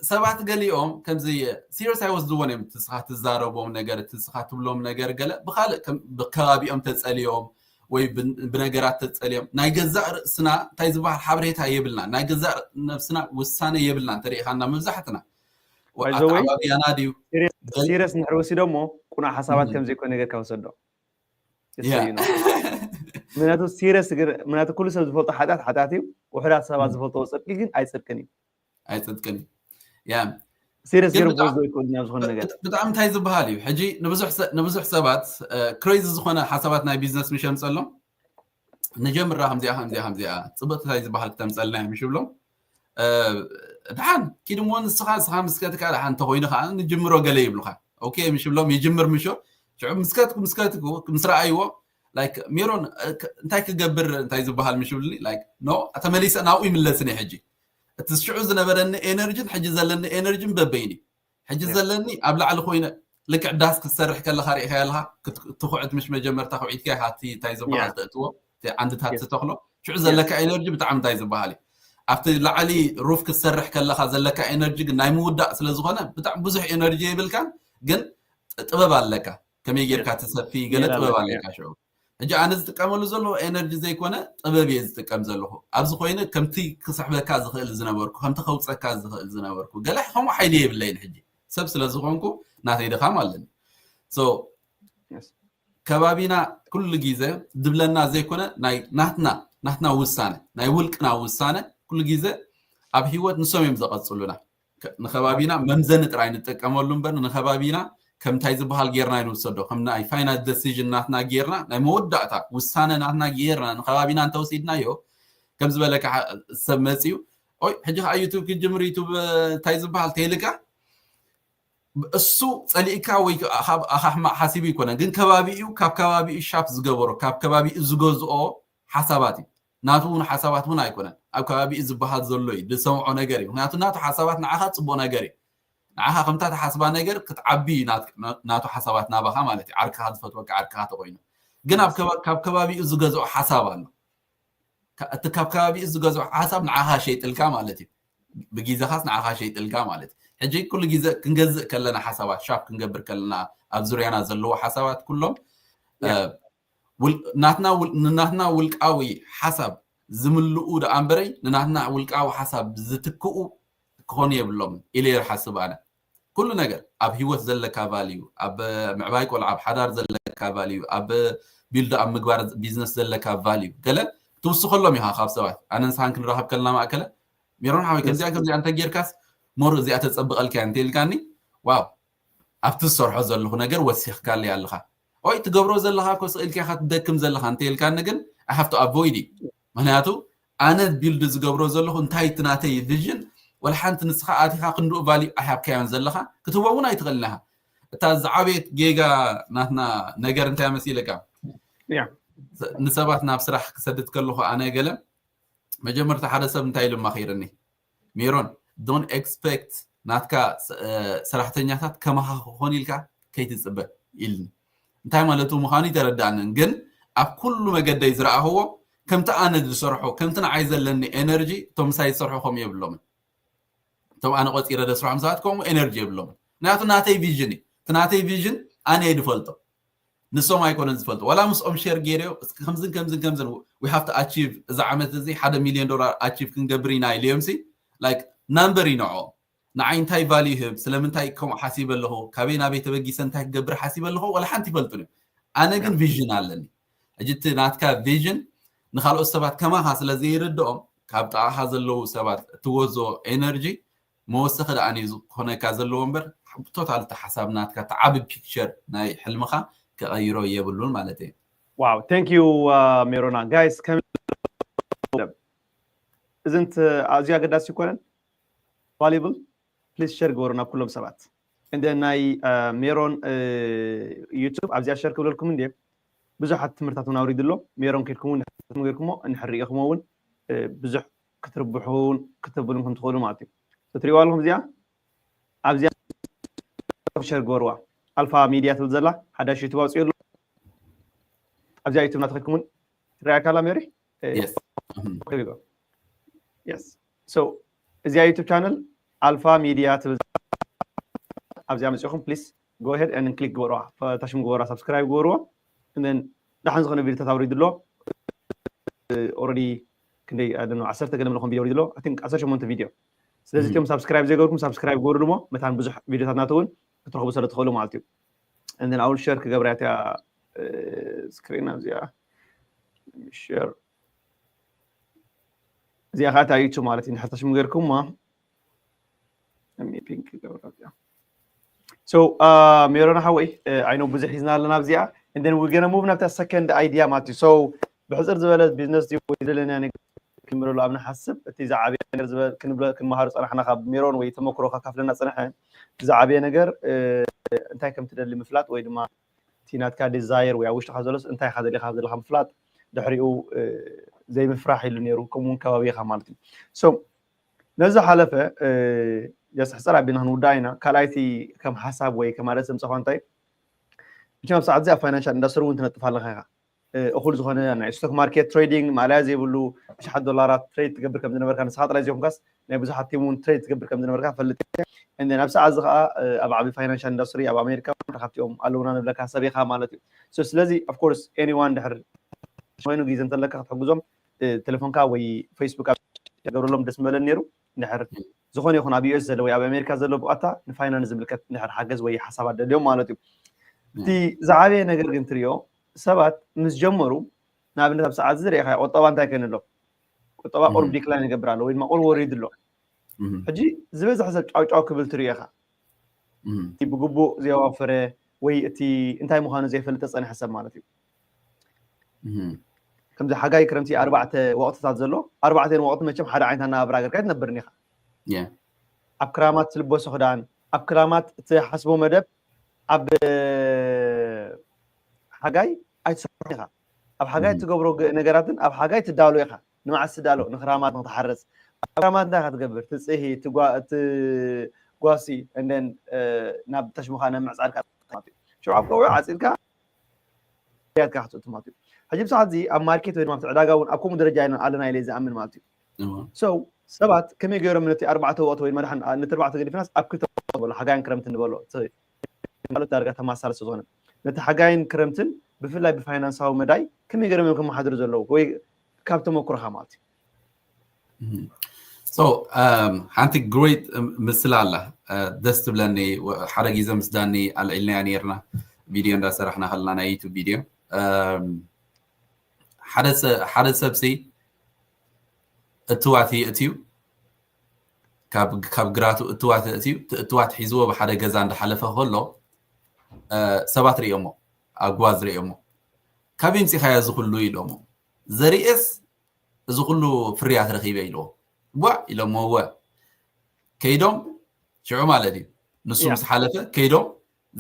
ሰባት ገሊኦም ከምዚ ሲሪየስ ኣይወስድዎን እዮም። እቲ ስኻ ትዛረቦም ነገር እቲ ስኻ ትብሎም ነገር ገለ ብካልእ ከም- ብከባቢኦም ተፀልዮም ወይ ብ- ብነገራት ተፀልዮም ናይ ገዛእ ርእስና እንታይ ዝበሃል ሓበሬታ የብልና ናይ ገዛእ ነብስና ውሳነ የብልና እንተሪኢኻና መብዛሕትና By the way፣ ኣተዓባብያና ድዩ ገል- ሲሪየስ ንድሕር ወሲዶሞ ቁኑዕ ሓሳባት Mhm. ከም ዘይኮነ ጌርካ ወሰዶ Yeah. ምክንያቱ ሲሪየስ ምክንያቱ ኩሉ ሰብ ዝፈልጦ ሓጢኣት ሓጢኣት እዩ። ውሕዳት ሰባት Mhm. ዝፈልጥዎ ፅድቂ ግን ኣይፅድቅን እዩ። ኣይፅድቅን እዩ ያ ሲሪየስ ግን ገይሩ ብጣዕሚ- ክወስዶ ይክእሉ ናብ ዝኾነ ነገር ብጣ- ብጣዕሚ እንታይ ዝበሃል እዩ ሕጂ ንብዙሕ ሰ- ንብዙሕ ሰባት ክሬዚ ዝኾነ ሓሳባት ናይ ቢዝነስ ምሽ የምፀሎም ንጀምራ ከምዚኣ ከምዚኣ ከምዚኣ ፅብቕቲ እንታይ ዝበሃል ክተምፀልና እዩ ምሽ ይብሎም እ፣ ድሓን ኪድ እሞ ንስኻ ንስኻ ምስከትካ ድሓን እንተኮይኑ ከዓ ንጅምሮ ገለ ይብሉካ ኦኬ ምሽ ይብሎም ይጅምር ምሾ ሽዑ ምስከትኩ ምስከትኩ ምስ ረኣይዎ ላይክ ሜሮን እ፣ ክ- እንታይ ክገብር እንታይ ዝበሃል ምሽ ይብልኒ ላይክ ኖ ተመሊሰ ናብኡ ይምለስኒ ሕጂ እቲ ሽዑ ዝነበረኒ ኤነርጂን ሕጂ ዘለኒ ኤነርጂን በበይኒ ሕጂ Yeah. ዘለኒ ኣብ ላዕሊ ኮይነ ልክዕ ዳስ ክትሰርሕ ከለካ ሪኢካ ኣለካ ትኩዕት ምሽ መጀመርታ ኩዒትካ ኢካ እቲ እንታይ ዝበሃል Yeah. ተእትዎ እቲ ዓንድታት Yes. ትተክሎ ሽዑ ዘለካ ኤነርጂ ብጣዕሚ እንታይ ዝበሃል እዩ ኣብቲ ላዕሊ ሩፍ ክትሰርሕ ከለካ ዘለካ ኤነርጂ ግን ናይ ምውዳእ ስለዝኮነ ብጣዕሚ ብዙሕ ኤነርጂ የብልካን ግን ጥ- ጥበብ ኣለካ ከመይ ጌርካ ትሰፊ ገለ ሜላ ጥበብ ኣለካ፣ ኣለካ ሽዑ ሕጂ ኣነ ዝጥቀመሉ ዘለኹ ኤነርጂ ዘይኮነ ጥበብ እየ ዝጥቀም ዘለኹ ኣብዚ ኮይነ ከምቲ ክስሕበካ ዝኽእል ዝነበርኩ ከምቲ ከውፀካ ዝኽእል ዝነበርኩ ገለ ከምኡ ሓይሊ የብለይን ሕጂ ሰብ ስለ ዝኾንኩ ናተይ ድኻም ኣለኒ so Yes. ከባቢና ኩሉ ግዜ ድብለና ዘይኮነ ናይ ናትና ናትና ውሳነ ናይ ውልቅና ውሳነ ኩሉ ግዜ ኣብ ህይወት ንሶም እዮም ዘቐፅሉና ከ- ንከባቢና መምዘኒ ጥራይ ንጥቀመሉ እምበር ንከባቢና ከምታይ ዝበሃል ጌርና ይንወሰዶ ከም ናይ ፋይናል ደሲዥን ናትና ጌርና ናይ መወዳእታ ውሳነ ናትና ጌርና ንከባቢና እንተወሲድናዮ ከም ዝበለካ ሐ- ሰብ መፅዩ ኦይ ሕጂ ከዓ ዩቱብ ክጅምር ዩቱብ እ፣ እንታይ ዝበሃል ተይልካ እሱ ፀሊእካ ወይ ከዓ ካብ ኣኻ ሕማቅ ሓሲቡ ይኮነ ግን ከባቢኡ ካብ ከባቢኡ ሻፕ ዝገበሮ ካብ ከባቢኡ ዝገዝኦ ሓሳባት እዩ ናቱ እውን ሓሳባት እውን ኣይኮነን ኣብ ከባቢኡ ዝበሃል ዘሎ እዩ ዝሰምዖ ነገር እዩ ምክንያቱ ናቱ ሓሳባት ንዓኻ ፅቡቅ ነገር እዩ ንዓኻ ከምታ ተሓስባ ነገር ክትዓቢ እዩ ናት- ናቱ ሓሳባት ናባኻ ማለት እዩ ዓርክኻ ዝፈትወካ ዓርክኻ ተኮይኑ ግን ኣብ ከባ- ካብ ከባቢኡ ዝገዝኦ ሓሳብ ኣሎ ካ- እቲ ካብ ከባቢኡ ዝገዝኦ ሓሳብ ንዓኻ ሸይጥልካ ማለት እዩ ብግዜኻስ ንዓኻ ሸይጥልካ ማለት እዩ ሕጂ ኩሉ ግዜ ክንገዝእ ከለና ሓሳባት ሻፕ ክንገብር ከለና ኣብ ዙርያና ዘለዎ ሓሳባት ኩሎም እ፣ ውል- ናትና ውል- ንናትና ውልቃዊ ሓሳብ ዝምልኡ ደኣ እምበረይ ንናትና ውልቃዊ ሓሳብ ዝትክኡ ክኾኑ የብሎም ኢለ ይሓስብ ኣነ ኩሉ ነገር ኣብ ህይወት ዘለካ ቫልዩ ኣብ ምዕባይ ቆልዓ ኣብ ሓዳር ዘለካ ቫልዩ ኣብ ቢልድ ኣብ ምግባር ቢዝነስ ዘለካ ቫልዩ ገለ ትውስኸሎም ኢኻ ካብ ሰባት ኣነ ንስኻን ክንራኸብ ከለና ማእከለ ሜሮን ሓወይ ከምዚኣ ከምዚኣ እንተጌርካስ ሞር እዚኣ ተፀብቐልካ እንተ ኢልካኒ ዋው ኣብቲ ዝሰርሖ ዘለኹ ነገር ወሲኽካለይ ኣለኻ ኦይ ትገብሮ ዘለኻ እኮ ስቕ ኢልካ ኢኻ ትደክም ዘለኻ እንተ ኢልካኒ ግን ኣሃፍቶ ኣቮይድ እዩ ምክንያቱ ኣነ ቢልድ ዝገብሮ ዘለኹ እንታይ እቲ ናተይ ቪዥን ወላ ሓንቲ ንስኻ ኣቲኻ ክንድኡ ቫልዩ ኣይሃብካዮን ዘለኻ ክትህቦ እውን ኣይትኽእልን ኢኻ እታ ዝዓበየት ጌጋ ናትና ነገር እንታይ መሲለካ Yeah. ንሰባት ናብ ስራሕ ክሰድድ ከለኹ ኣነ ገለ መጀመርታ ሓደ ሰብ እንታይ ኢሉ ማኺርኒ ሜሮን don't expect ናትካ ስ- እ፣ ሰራሕተኛታት ከማኻ ክኾን ኢልካ ከይትፅበ ኢልኒ እንታይ ማለቱ ምዃኑ ይተረዳእንን ግን ኣብ ኩሉ መገደይ ዝረኣኽዎ ከምቲ ኣነ ዝሰርሖ ከምቲ ንዓይ ዘለኒ ኤነርጂ እቶም ምሳይ ዝሰርሑ ከምኡ የብሎምን እቶም ኣነ ቆፂረ ደስርሖም ሰባት ከምኡ ኤነርጂ የብሎምን ምክንያቱ ናተይ ቪዥን እዩ እቲ ናተይ ቪዥን ኣነ እየ ዝፈልጦ ንሶም ኣይኮነን ዝፈልጡ ዋላ ምስኦም ሸር ገይረዮ እስኪ ከምዝን ከምዝን ከምዝን we have to achieve እዚ ዓመት እዚ ሓደ ሚሊዮን ዶላር ኣቺቭ ክንገብር ኢና ኢልዮም ሲ ላይክ ናምበር እዩ ንዕኦም ንዓይ እንታይ ቫልዩ ይህብ ስለምንታይ ከምኡ ሓሲበ ኣለኹ ካበይ ናበይ ተበጊሰ እንታይ ክገብር ሓሲበ ኣለኹ ዋላ ሓንቲ ይፈልጡን እዮም ኣነ ግን ቪዥን ኣለኒ ሕጂ እቲ ናትካ ቪዥን ንካልኦት ሰባት ከማኻ ስለ ዘይርድኦም ካብ ጥቓኻ ዘለዉ ሰባት እትወዝኦ ኤነርጂ መወሰኺ ደኣ እዩ ዝኾነካ ዘለዎ እምበር ቶታል እቲ ሓሳብ ናትካ እቲ ዓቢ ፒክቸር ናይ ሕልምኻ ክቐይሮ የብሉን ማለት እዩ Wow, thank you, uh, Merona. Guys, ከም እዝንት ኣዝዩ ኣገዳሲ ይኮነን ቫሉብል ፕሊስ ሸር ግበሩ ናብ ኩሎም ሰባት እንደ ናይ ሜሮን ዩቱብ ኣብዚኣ ሸር ክብለልኩም እንድየ ብዙሓት ትምህርታት እውን ኣውሪዱ ኣሎ። ሜሮን ከድኩም እውን ጌርኩሞ እንድሕር ርኢኹሞ እውን ብዙሕ ክትርብሑን ክትብሉን ከም ትኽእሉ ማለት እዩ። ትሪእዋ ኣለኹም እዚኣ ኣብዚኣ ሸር ግበርዋ። ኣልፋ ሚድያ ትብል ዘላ ሓዳሽ ዩቱብ ኣውፅኡ ኣሎ። ኣብዚኣ ዩቱብ እናተኸድኩም እውን ትረኣካ ኣላ ሜሪ። እዚኣ ዩቱብ ቻነል ኣልፋ ሚድያ ትብል ኣብዚኣ መፂኹም ፕሊስ go ahead and click ግበርዋ። ታሽም ግበርዋ፣ ሳብስክራይብ ግበርዎ። ደሓን ዝኾነ ቪዲዮታት ኣውሪዱ ኣሎ። ኦረዲ ክንደይ ዓሰርተ ገለ ምለኹም ቪዲዮ ኣውሪዱ ኣሎ። ዓሰርተ ሸሞንተ ቪዲዮ። ስለዚ እቲኦም ሳብስክራይብ ዘይገርኩም ሳብስክራይብ ግበሩ ድሞ መታን ብዙሕ ቪዲዮታት ናተ እውን ክትረኽቡ ስለ ትኽእሉ ማለት እዩ። And then I will share ክገብራ እያ ስክሪን ኣብዚኣ ሸር እዚኣ ከዓ እታ ዩቱብ ማለት እዩ። ንድሕር ታሽም ጌርኩማ ሶ ሜሮን ሓወይ፣ I know ብዙሕ ሒዝና ኣለና ኣብዚኣ። And then we're gonna move ናብታ ሰከንድ ኣይድያ ማለት እዩ። ሶ ብሕፅር ዝበለ ቢዝነስ ድዩ ወይ ዘለና ነገር ክንብለሉ ኣብ ንሓስብ፣ እቲ ዝዓበየ ነገር ክንመሃሩ ፀናሕና ካብ ሜሮን ወይ ተመክሮ ካካፍለና ፀንሐ፣ ዝዓበየ ነገር እንታይ ከም ትደሊ ምፍላጥ ወይ ድማ እቲ ናትካ ዲዛየር ወይ ኣብ ውሽጥካ ዘሎስ እንታይ ኢካ ደሊካ ዘለካ ምፍላጥ፣ ድሕሪኡ ዘይምፍራሕ ኢሉ ነይሩ። ከምኡውን ከባቢካ ማለት እዩ። ሶ ነዚ ሓለፈ የስሕፀር ኣቢና ክንውዳእ ኢና። ካልኣይቲ ከም ሓሳብ ወይ ከም ኣርእስቲ ዘምፀኳ እንታይ፣ መቸም ኣብ ሰዓት እዚ ኣብ ፋይናንሻል ኢንዳስትሪ እውን ትነጥፍ ኣለካ ኢኻ። እኹል ዝኾነ ናይ ስቶክ ማርኬት ትሬዲንግ ማእለያ ዘይብሉ ኣሽሓት ዶላራት ትሬድ ትገብር ከም ዝነበርካ ንስኻ ጥራይ ዘይኮንካስ ናይ ብዙሓት ቲም እውን ትሬድ ትገብር ከም ዝነበርካ ፈልጥ እየ። And then ኣብ ሰዓት እዚ ከዓ ኣብ ዓቢ ፋይናንሻል ኢንዳስትሪ ኣብ ኣሜሪካ እውን ካብቲኦም ኣለውና ንብለካ ሰብ ኢኻ ማለት እዩ። ስለዚ ኦፍኮርስ ኤኒዋን ድሕር ኮይኑ ግዜ እንተለካ ክትሕግዞም ቴሌፎንካ ወይ ፌስቡክ ገብረሎም ደስ ምበለን ነይሩ። ድሕር ዝኾነ ይኹን ኣብ ዩኤስ ዘሎ ወይ ኣብ ኣሜሪካ ዘሎ ብቐጥታ ንፋይናንስ ዝምልከት ድሕር ሓገዝ ወይ ሓሳባት ደልዮም ማለት እዩ። እቲ ዝዓበየ ነገር ግን ትሪኦ ሰባት ምስ ጀመሩ ንኣብነት ኣብ ሰዓት እዚ ርኢኻ ቁጠባ እንታይ ከይንሎ ቁጠባ ቁሩብ ዲክላይን ይገብር ኣሎ ወይ ድማ ቁሩብ ወሪዱ ኣሎ። ሕጂ ዝበዝሐ ሰብ ጫው ጫው ክብል ትሪኦ ኢኻ። እቲ ብግቡእ ዘየዋፈረ ወይ እቲ እንታይ ምዃኑ ዘይፈልጠ ጸንሐ ሰብ ማለት እዩ። ከምዚ ሓጋይ ክረምቲ ኣርባዕተ ወቕትታት ዘሎ ኣርባዕተን ወቕቲ መቸም ሓደ ዓይነት ኣነባብራ ገርካ ኣይትነብርን ኢኻ። ኣብ ክራማት ትልበሶ ክዳን ኣብ ክራማት ትሓስቦ መደብ ኣብ ሓጋይ ኣይትሰርሖ ኢኻ። ኣብ ሓጋይ ትገብሮ ነገራትን ኣብ ሓጋይ ትዳሎ ኢኻ። ንመዓስ ትዳሎ ንክራማት ንክትሓርስ ኣብ ክራማት እንታይ ኢኻ ትገብር? ትፅሂ ትጓሲ እንደን ናብ ተሽሙኻ ናብ ምዕፃድካ ሽዑ ኣብ ከውዒ ዓፂድካ ያትካ ክትእቱ ማለት እዩ። ሕጂ ብሰዓት እዚ ኣብ ማርኬት ወይ ድማ ኣብቲ ዕዳጋ እውን ኣብ ከምኡ ደረጃ ኣለና ኢለ ዝኣምን ማለት እዩ። ሶ ሰባት ከመይ ገይሮም ነቲ ኣርባዕተ ወቕቲ ወይ ድማ ደሓን ነቲ ኣርባዕተ ገዲፍናስ ኣብ ክልተ ወቕቲ ንበሎ ሓጋይን ክረምትን ንበሎ ካልኦት ዳርጋ ተማሳሊ ስለዝኾነ ነቲ ሓጋይን ክረምትን ብፍላይ ብፋይናንሳዊ መዳይ ከመይ ገይሮም እዮም ከመሓድሩ ዘለዉ ወይ ካብ ተመክሮኻ ማለት እዩ። ሶ ሓንቲ ግሬት ምስላ ኣላ ደስ ትብለኒ ሓደ ግዜ ምስ ዳኒ ኣልዒልናያ ነርና ቪድዮ እንዳሰራሕና ከለና ናይ ዩቱብ ቪድዮ ሓደ ሰብ ሲ እትዋት ይእትዩ ካብ ግራቱ እትዋት እትዩ እቲ እትዋት ሒዝዎ ብሓደ ገዛ እንዳሓለፈ ከሎ ሰባት ርእዮሞ ኣጓዝ ርእዮሞ ካብ ይምፂኻዮ እዚ ኩሉ ኢሎሞ ዘርእስ እዚ ኩሉ ፍርያት ረኺበ ኢልዎ ቧዕ ኢሎሞ እወ ከይዶም ሽዑ ማለት እዩ ንሱ ምስ ሓለፈ ከይዶም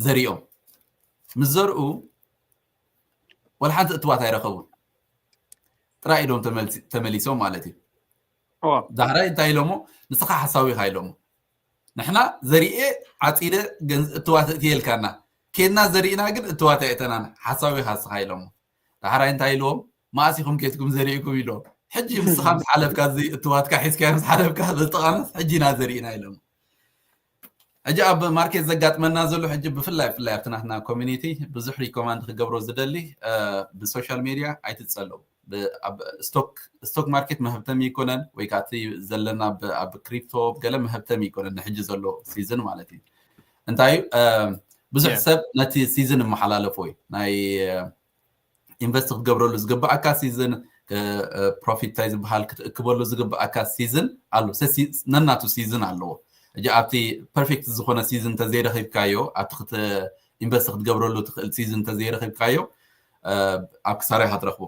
ዘሪኦም ምስ ዘርኡ ወላ ሓንቲ እትዋት ኣይረኸቡን ጥራይ ኢዶም ተመሊሶም ማለት እዩ ዳሕራይ እንታይ ኢሎሞ ንስኻ ሓሳዊ ኢኻ ኢሎሞ ንሕና ዘሪኤ ዓፂደ እትዋት እትየልካና ኬድና ዘሪእና ግን እትዋት ኣይእተናን ሓሳዊ ኢኻ ንስኻ ኢሎሞ ዳሕራይ እንታይ ኢልዎም መኣስ ኢኹም ኬድኩም ዘሪእኩም ኢልዎም ሕጂ ንስኻ ምስ ሓለፍካ እዚ እትዋትካ ሒዝካዮ ምስ ሓለፍካ በዝጠቓምስ ሕጂ ኢና ዘሪእና ኢሎም ሕጂ ኣብ ማርኬት ዘጋጥመና ዘሎ ሕጂ ብፍላይ ብፍላይ ኣብቲ ናትና ኮሚኒቲ ብዙሕ ሪኮማንድ ክገብሮ ዝደሊ ብሶሻል ሜድያ ኣይትፀለዉ ስቶክ ማርኬት መህብተሚ ይኮነን ወይ ከዓ እቲ ዘለና ኣብ ክሪፕቶ ገለ መህብተሚ ይኮነን ንሕጂ ዘሎ ሲዝን ማለት እዩ እንታይ ብዙሕ ሰብ ነቲ ሲዝን እመሓላለፎ እዩ ናይ ኢንቨስት ክትገብረሉ ዝግብኣካ ሲዝን ፕሮፊት እንታይ ዝበሃል ክትእክበሉ ዝግብኣካ ሲዝን ኣሎ ነናቱ ሲዝን ኣለዎ ሕጂ ኣብቲ ፐርፌክት ዝኾነ ሲዝን እንተዘይረኺብካዮ ኣብቲ ኢንቨስት ክትገብረሉ ትኽእል ሲዝን እንተዘይረኺብካዮ ኣብ ክሳራ ኢኻ ትረኽቦ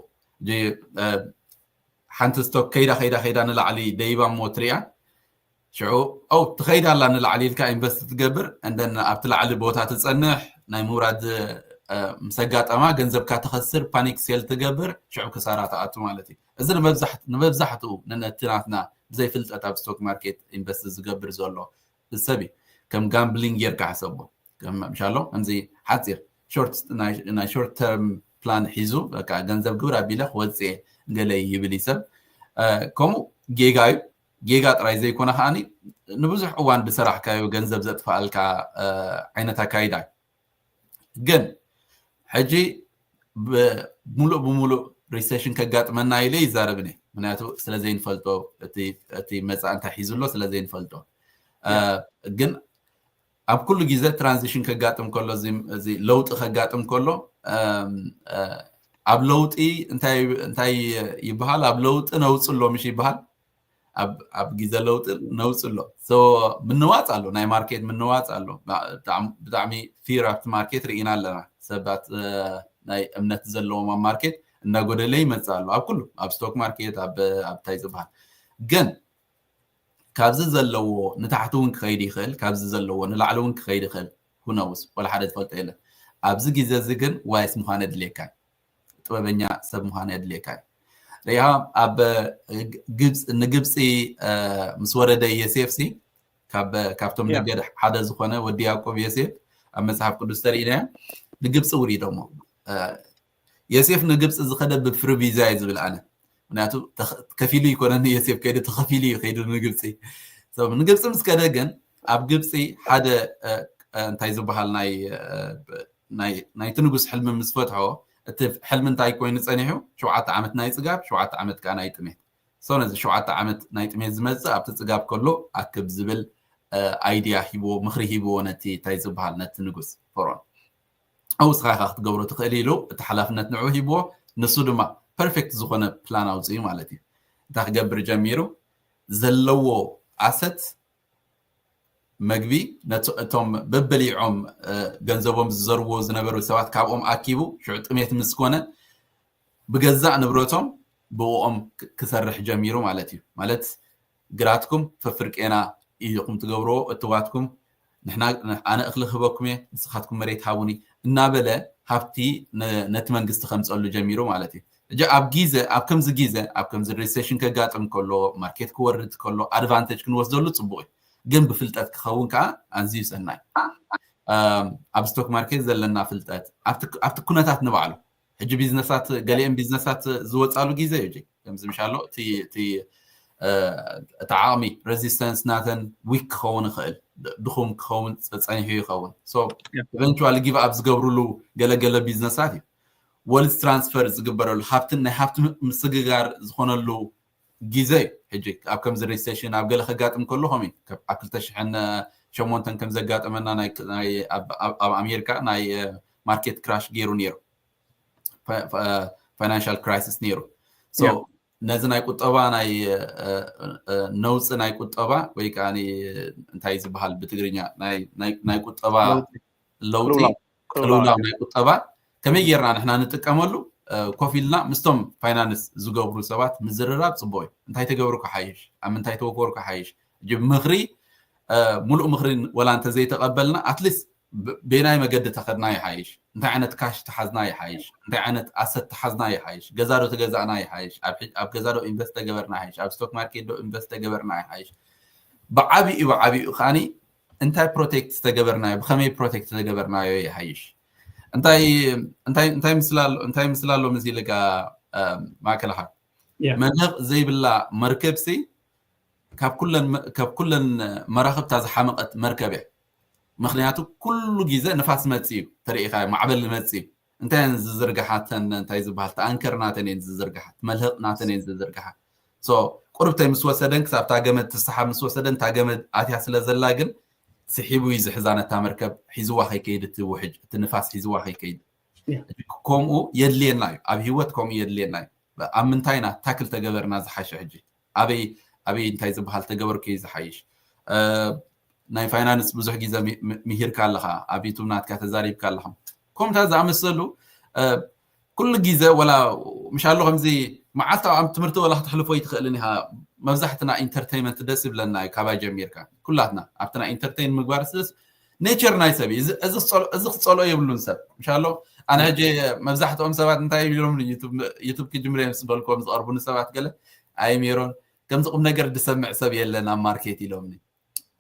ሓንቲ ስቶክ ከይዳ ከይዳ ከይዳ ንላዕሊ ደይባ እሞ ትሪያ ሽዑ ው ትኸይድ ኣላ ንላዕሊ ኢልካ ኢንቨስት ትገብር እንደን ኣብቲ ላዕሊ ቦታ ትፀንሕ ናይ ምውራድ ምስ ኣጋጠማ ገንዘብካ ትኸስር፣ ፓኒክ ሴል ትገብር፣ ሽዑ ክሳራ ትኣቱ ማለት እዩ። እዚ ንመብዛሕትኡ ነቲ ናትና ብዘይ ፍልጠት ኣብ ስቶክ ማርኬት ኢንቨስት ዝገብር ዘሎ ሰብ እዩ። ከም ጋምብሊንግ ጌርካ ሕሰቦ። ምሻሎ ከምዚ ሓፂር ናይ ሾርት ተርም ፕላን ሒዙ ገንዘብ ግብር ኣቢለ ክወፅእ ገለ ይብል ሰብ። ከምኡ ጌጋ እዩ። ጌጋ ጥራይ ዘይኮነ ከዓኒ ንብዙሕ እዋን ዝሰራሕካዮ ገንዘብ ዘጥፍኣልካ ዓይነት ኣካይዳ እዩ። ግን ሕጂ ሙሉእ ብሙሉእ ሪሴሽን ከጋጥመና ኢለ ይዛረብኒ። ምክንያቱ ስለዘይንፈልጦ፣ እቲ መፃእ እንታይ ሒዙ ኣሎ ስለዘይንፈልጦ። ግን ኣብ ኩሉ ግዜ ትራንዚሽን ከጋጥም ከሎ፣ እዚ ለውጢ ከጋጥም ከሎ፣ ኣብ ለውጢ እንታይ ይበሃል? ኣብ ለውጢ ነውፅ ኣሎ ምሽ ይበሃል? ኣብ ግዜ ለውጢ ነውፅ ኣሎ። ምንዋፅ ኣሎ፣ ናይ ማርኬት ምንዋፅ ኣሎ። ብጣዕሚ ፊር ኣብቲ ማርኬት ርኢና ኣለና። ሰባት ናይ እምነት ዘለዎም ኣብ ማርኬት እናጎደለ ይመፅእ ኣሎ፣ ኣብ ኩሉ፣ ኣብ ስቶክ ማርኬት፣ ኣብ እንታይ ዝበሃል። ግን ካብዚ ዘለዎ ንታሕቲ እውን ክኸይድ ይኽእል፣ ካብዚ ዘለዎ ንላዕሊ እውን ክኸይድ ይኽእል። ሁነውስ ወላ ሓደ ዝፈልጦ የለን። ኣብዚ ግዜ እዚ ግን ዋይስ ምዃን የድልየካ፣ ጥበበኛ ሰብ ምዃን የድልየካ። ሪኢኻ ኣብ ንግብፂ ምስ ወረደ ዮሴፍ ሲ ካብቶም ነገድ ሓደ ዝኾነ ወዲ ያዕቆብ ዮሴፍ ኣብ መፅሓፍ ቅዱስ ተርእይና ንግብፂ ውሪዶሞ። ዮሴፍ ንግብፂ ዝኸደ ብፍሪ ቪዛ እዩ ዝብል ኣነ። ምክንያቱ ከፊሉ ይኮነኒ ዮሴፍ ከይዱ፣ ተኸፊሉ እዩ ከይዱ ንግብፂ። ንግብፂ ምስ ከደ ግን ኣብ ግብፂ ሓደ እንታይ ዝበሃል ናይቲ ንጉስ ሕልሚ ምስ ፈትሖ፣ እቲ ሕልሚ እንታይ ኮይኑ ፀኒሑ? ሸውዓተ ዓመት ናይ ፅጋብ፣ ሸውዓተ ዓመት ከዓ ናይ ጥሜት። ሰው ነዚ ሸውዓተ ዓመት ናይ ጥሜት ዝመፅእ ኣብቲ ፅጋብ ከሎ ኣክብ ዝብል ኣይድያ ሂብዎ፣ ምኽሪ ሂብዎ ነቲ እንታይ ዝበሃል ነቲ ንጉስ ፈርኦን። ኣው ስኻ ኢኻ ክትገብሮ ትኽእል ኢሉ እቲ ሓላፍነት ንዑ ሂብዎ። ንሱ ድማ ፐርፌክት ዝኾነ ፕላን ኣውፅኡ ማለት እዩ። እንታይ ክገብር ጀሚሩ? ዘለዎ ኣሰት መግቢ እቶም በበሊዖም ገንዘቦም ዝዘርዎ ዝነበሩ ሰባት ካብኦም ኣኪቡ ሽዑ ጥሜት ምስ ኮነ ብገዛእ ንብረቶም ብእኦም ክሰርሕ ጀሚሩ ማለት እዩ። ማለት ግራትኩም ፈፍርቄና ኢኹም ትገብርዎ፣ እትዋትኩም ንሕና ኣነ እኽሊ ክህበኩም እየ ንስኻትኩም መሬት ሃቡኒ እናበለ ሃብቲ ነቲ መንግስቲ ከምፀሉ ጀሚሩ ማለት እዩ። ሕጂ ኣብ ግዜ ኣብ ከምዚ ግዜ ኣብ ከምዚ ሪሴሽን ከጋጥም ከሎ ማርኬት ክወርድ ከሎ ኣድቫንቴጅ ክንወስደሉ ፅቡቅ እዩ። ግን ብፍልጠት ክኸውን ከዓ ኣዝዩ ሰናይ። ኣብ ስቶክ ማርኬት ዘለና ፍልጠት ኣብቲ ኩነታት ንባዕሉ ሕጂ ቢዝነሳት ገሊአን ቢዝነሳት ዝወፃሉ ግዜ እዩ። ከምዚ ምሻሎ እቲ ዓቕሚ ሬዚስተንስ ናተን ዊክ ክኸውን ይኽእል፣ ድኹም ክኸውን ፀኒሑ ይኸውን። ኤቨንቹዋሊ ጊቭ ኣብ ዝገብሩሉ ገለገለ ቢዝነሳት እዩ ወልዝ ትራንስፈር ዝግበረሉ ሃብትን ናይ ሃብቲ ምስግጋር ዝኾነሉ ግዜ እዩ። ሕጂ ኣብ ከምዚ ሪሴሽን ኣብ ገለ ከጋጥም ከሎ ከምኡ እዩ። ኣብ ክልተ ሽሕን ሸሞንተን ከም ዘጋጠመና ኣብ ኣሜሪካ ናይ ማርኬት ክራሽ ገይሩ ነይሩ፣ ፋይናንሻል ክራይሲስ ነይሩ። ነዚ ናይ ቁጠባ ናይ ነውፂ ናይ ቁጠባ ወይ ከዓ እንታይ ዝበሃል ብትግርኛ ናይ ቁጠባ ለውጢ ቅልውላው ናይ ቁጠባ ከመይ ጌርና ንሕና ንጥቀመሉ ኮፍ ኢልና ምስቶም ፋይናንስ ዝገብሩ ሰባት ምዝርራብ ፅቡቅ እዩ። እንታይ ተገብሩ ክሓይሽ፣ ኣብ ምንታይ ተወፈሩ ክሓይሽ፣ ምኽሪ ሙሉእ ምኽሪ ወላ እንተዘይተቐበልና ኣትሊስት ቤናይ መገዲ ተኸድና ይሓይሽ፣ እንታይ ዓይነት ካሽ ተሓዝና ይሓይሽ፣ እንታይ ዓይነት ኣሰት ተሓዝና ይሓይሽ፣ ገዛዶ ተገዛእና ይሓይሽ፣ ኣብ ገዛዶ ኢንቨስት ተገበርና ይሓይሽ፣ ኣብ ስቶክ ማርኬት ዶ ኢንቨስት ተገበርና ይሓይሽ። ብዓቢኡ ብዓቢኡ ከዓኒ እንታይ ፕሮቴክት ዝተገበርናዮ ብከመይ ፕሮቴክት ዝተገበርናዮ ይሓይሽ። እንታይ እንታይ እንታይ ምስላ ኣሎ እንታይ ምስላ ኣሎ ምስ ኢልካ ማእከልካ መልህቕ ዘይብላ መርከብ ሲ ካብ ኩለን ካብ ኩለን መራኽብታ ዝሓመቐት መርከብ እያ። ምክንያቱ ኩሉ ግዜ ንፋስ መፂ እዩ ተሪኢካ ማዕበል መፂ እዩ። እንታይ እየን ዝዝርግሓተን እንታይ ዝበሃል ተኣንከር ናተን እየን ዝዝርግሓት መልህቕ ናተን እየን ዝዝርግሓት። ቁርብተይ ምስ ወሰደን ክሳብ እታ ገመድ ትስሓብ ምስ ወሰደን እታ ገመድ ኣትያ ስለ ዘላ ግን ስሒቡ እዩ ዝሕዛ ነታ መርከብ ሒዝዋ ከይከይድ እቲ ውሕጅ እቲ ንፋስ ሒዝዋ ከይከይድ። ከምኡ የድልየና እዩ ኣብ ህይወት ከምኡ የድልየና እዩ። ኣብ ምንታይ ኢና ታክል ተገበርና ዝሓሸ ሕጂ ኣበይ ኣበይ እንታይ ዝበሃል ተገበርኩ እዩ ዝሓይሽ። ናይ ፋይናንስ ብዙሕ ግዜ ምሂርካ ኣለኻ ኣብ ዩቱብ ናትካ ተዛሪብካ ኣለኻ። ከምታ ዝኣመሰሉ ኩሉ ግዜ ወላ ምሻሎ ከምዚ መዓልታዊ ኣብ ትምህርቲ ወላ ክትሕልፎ ይትኽእልን ኢኻ። መብዛሕትና ኢንተርቴይመንት ደስ ይብለና እዩ ካባይ ጀሚርካ ኩላትና ኣብቲ ናይ ኢንተርቴይን ምግባር ስስ ኔቸር ናይ ሰብ እዩ። እዚ ክፀልኦ የብሉን ሰብ ምሻሎ ኣነ ሕጂ መብዛሕትኦም ሰባት እንታይ ኢሎም ዩቱብ ክጅምር እዮም ዝበልኩም ዝቐርቡኒ ሰባት ገለ ኣይ ሜሮን ከምዚ ቁም ነገር ዝሰምዕ ሰብ የለን ኣብ ማርኬት ኢሎምኒ።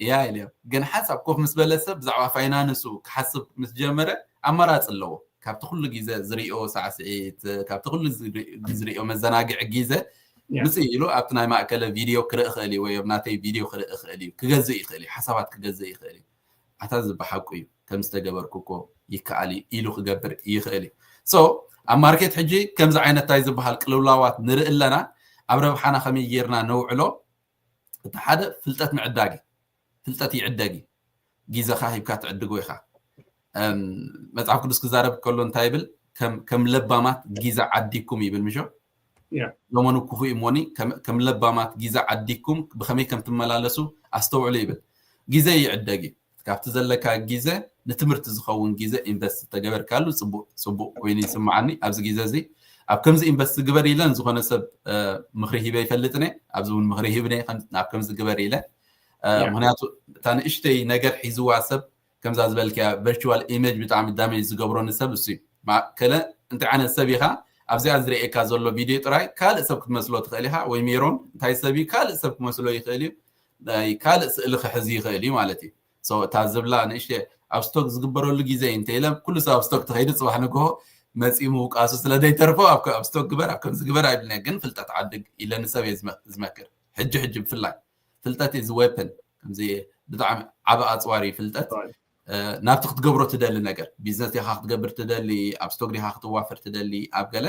ያ ኢለ ግን ሓንሳብ ኮፍ ምስ በለ ሰብ ብዛዕባ ፋይናንሱ ክሓስብ ምስ ጀመረ ኣማራፂ ኣለዎ። ካብቲ ኩሉ ግዜ ዝሪኦ ሳዕስዒት ካብቲ ኩሉ ዝሪኦ መዘናግዒ ግዜ ምፅእ ኢሉ ኣብቲ ናይ ማእከለ ቪድዮ ክርኢ ይኽእል እዩ ወይ ኣብ ናተይ ቪድዮ ክርኢ ይኽእል እዩ ክገዝእ ይኽእል እዩ ሓሳባት ክገዝእ ይኽእል እዩ። ኣታ እዚ ብሓቁ እዩ ከም ዝተገበርኩ እኮ ይከኣል እዩ ኢሉ ክገብር ይኽእል እዩ። So ኣብ ማርኬት ሕጂ ከምዚ ዓይነት እንታይ ዝበሃል ቅልውላዋት ንርኢ ኣለና። ኣብ ረብሓና ከመይ ጌርና ነውዕሎ? እቲ ሓደ ፍልጠት ምዕዳግ እዩ። ፍልጠት ይዕደግ እዩ። ግዜኻ ሂብካ ትዕድጎ ኢኻ። መፅሓፍ ቅዱስ ክዛረብ ከሎ እንታይ ይብል? ከም ለባማት ግዜ ዓዲኩም ይብል ምሾ? ዘመኑ ክፉእ እሞኒ ከም ለባማት ግዜ ዓዲኩም ብኸመይ ከም ትመላለሱ ኣስተውዕሉ ይብል። ግዜ ይዕደግ እዩ። ካብቲ ዘለካ ግዜ ንትምህርቲ ዝኸውን ግዜ ኢንቨስት ተገበርካሉ ፅቡቅ ኮይኑ ይስምዓኒ። ኣብዚ ግዜ እዚ ኣብ ከምዚ ኢንቨስት ግበር ኢለን ዝኾነ ሰብ ምኽሪ ሂበ ይፈልጥነ ኣብዚ እውን ምኽሪ ሂብነ ኣብ ከምዚ ግበር ኢለ ምክንያቱ እታ ንእሽተይ ነገር ሒዝዋ ሰብ ከምዛ ዝበልክያ ቨርቹዋል ኢሜጅ ብጣዕሚ ዳሜጅ ዝገብሮ ንሰብ እሱ እዩ። ከለ እንታይ ዓይነት ሰብ ኢኻ ኣብዚኣ ዝርእየካ ዘሎ ቪድዮ ጥራይ ካልእ ሰብ ክትመስሎ ትኽእል ኢኻ ወይ ሜሮን እንታይ ሰብ እዩ ካልእ ሰብ ክመስሎ ይኽእል እዩ ካልእ ስእሊ ክሕዝ ይኽእል እዩ ማለት እዩ። እታ ዝብላ ንእሽተ ኣብ ስቶክ ዝግበረሉ ግዜ እንተ ኢለ ኩሉ ሰብ ኣብ ስቶክ ተኸይዱ ፅባሕ ንግሆ መፂኡ ምውቃሱ ስለ ዘይተርፎ ኣብ ስቶክ ግበር ኣብ ከምዚ ግበር ኣይብልና ግን ፍልጠት ዓድግ ኢለ ንሰብ እየ ዝመክር። ሕጂ ሕጂ ብፍላይ ፍልጠት is weapon ከምዚ ብጣዕሚ ዓቢ ኣፅዋር እዩ ፍልጠት ናብቲ ክትገብሮ ትደሊ ነገር ቢዝነስ ዲኻ ክትገብር ትደሊ ኣብ ስቶክ ዲኻ ክትዋፈር ትደሊ ኣብ ገለ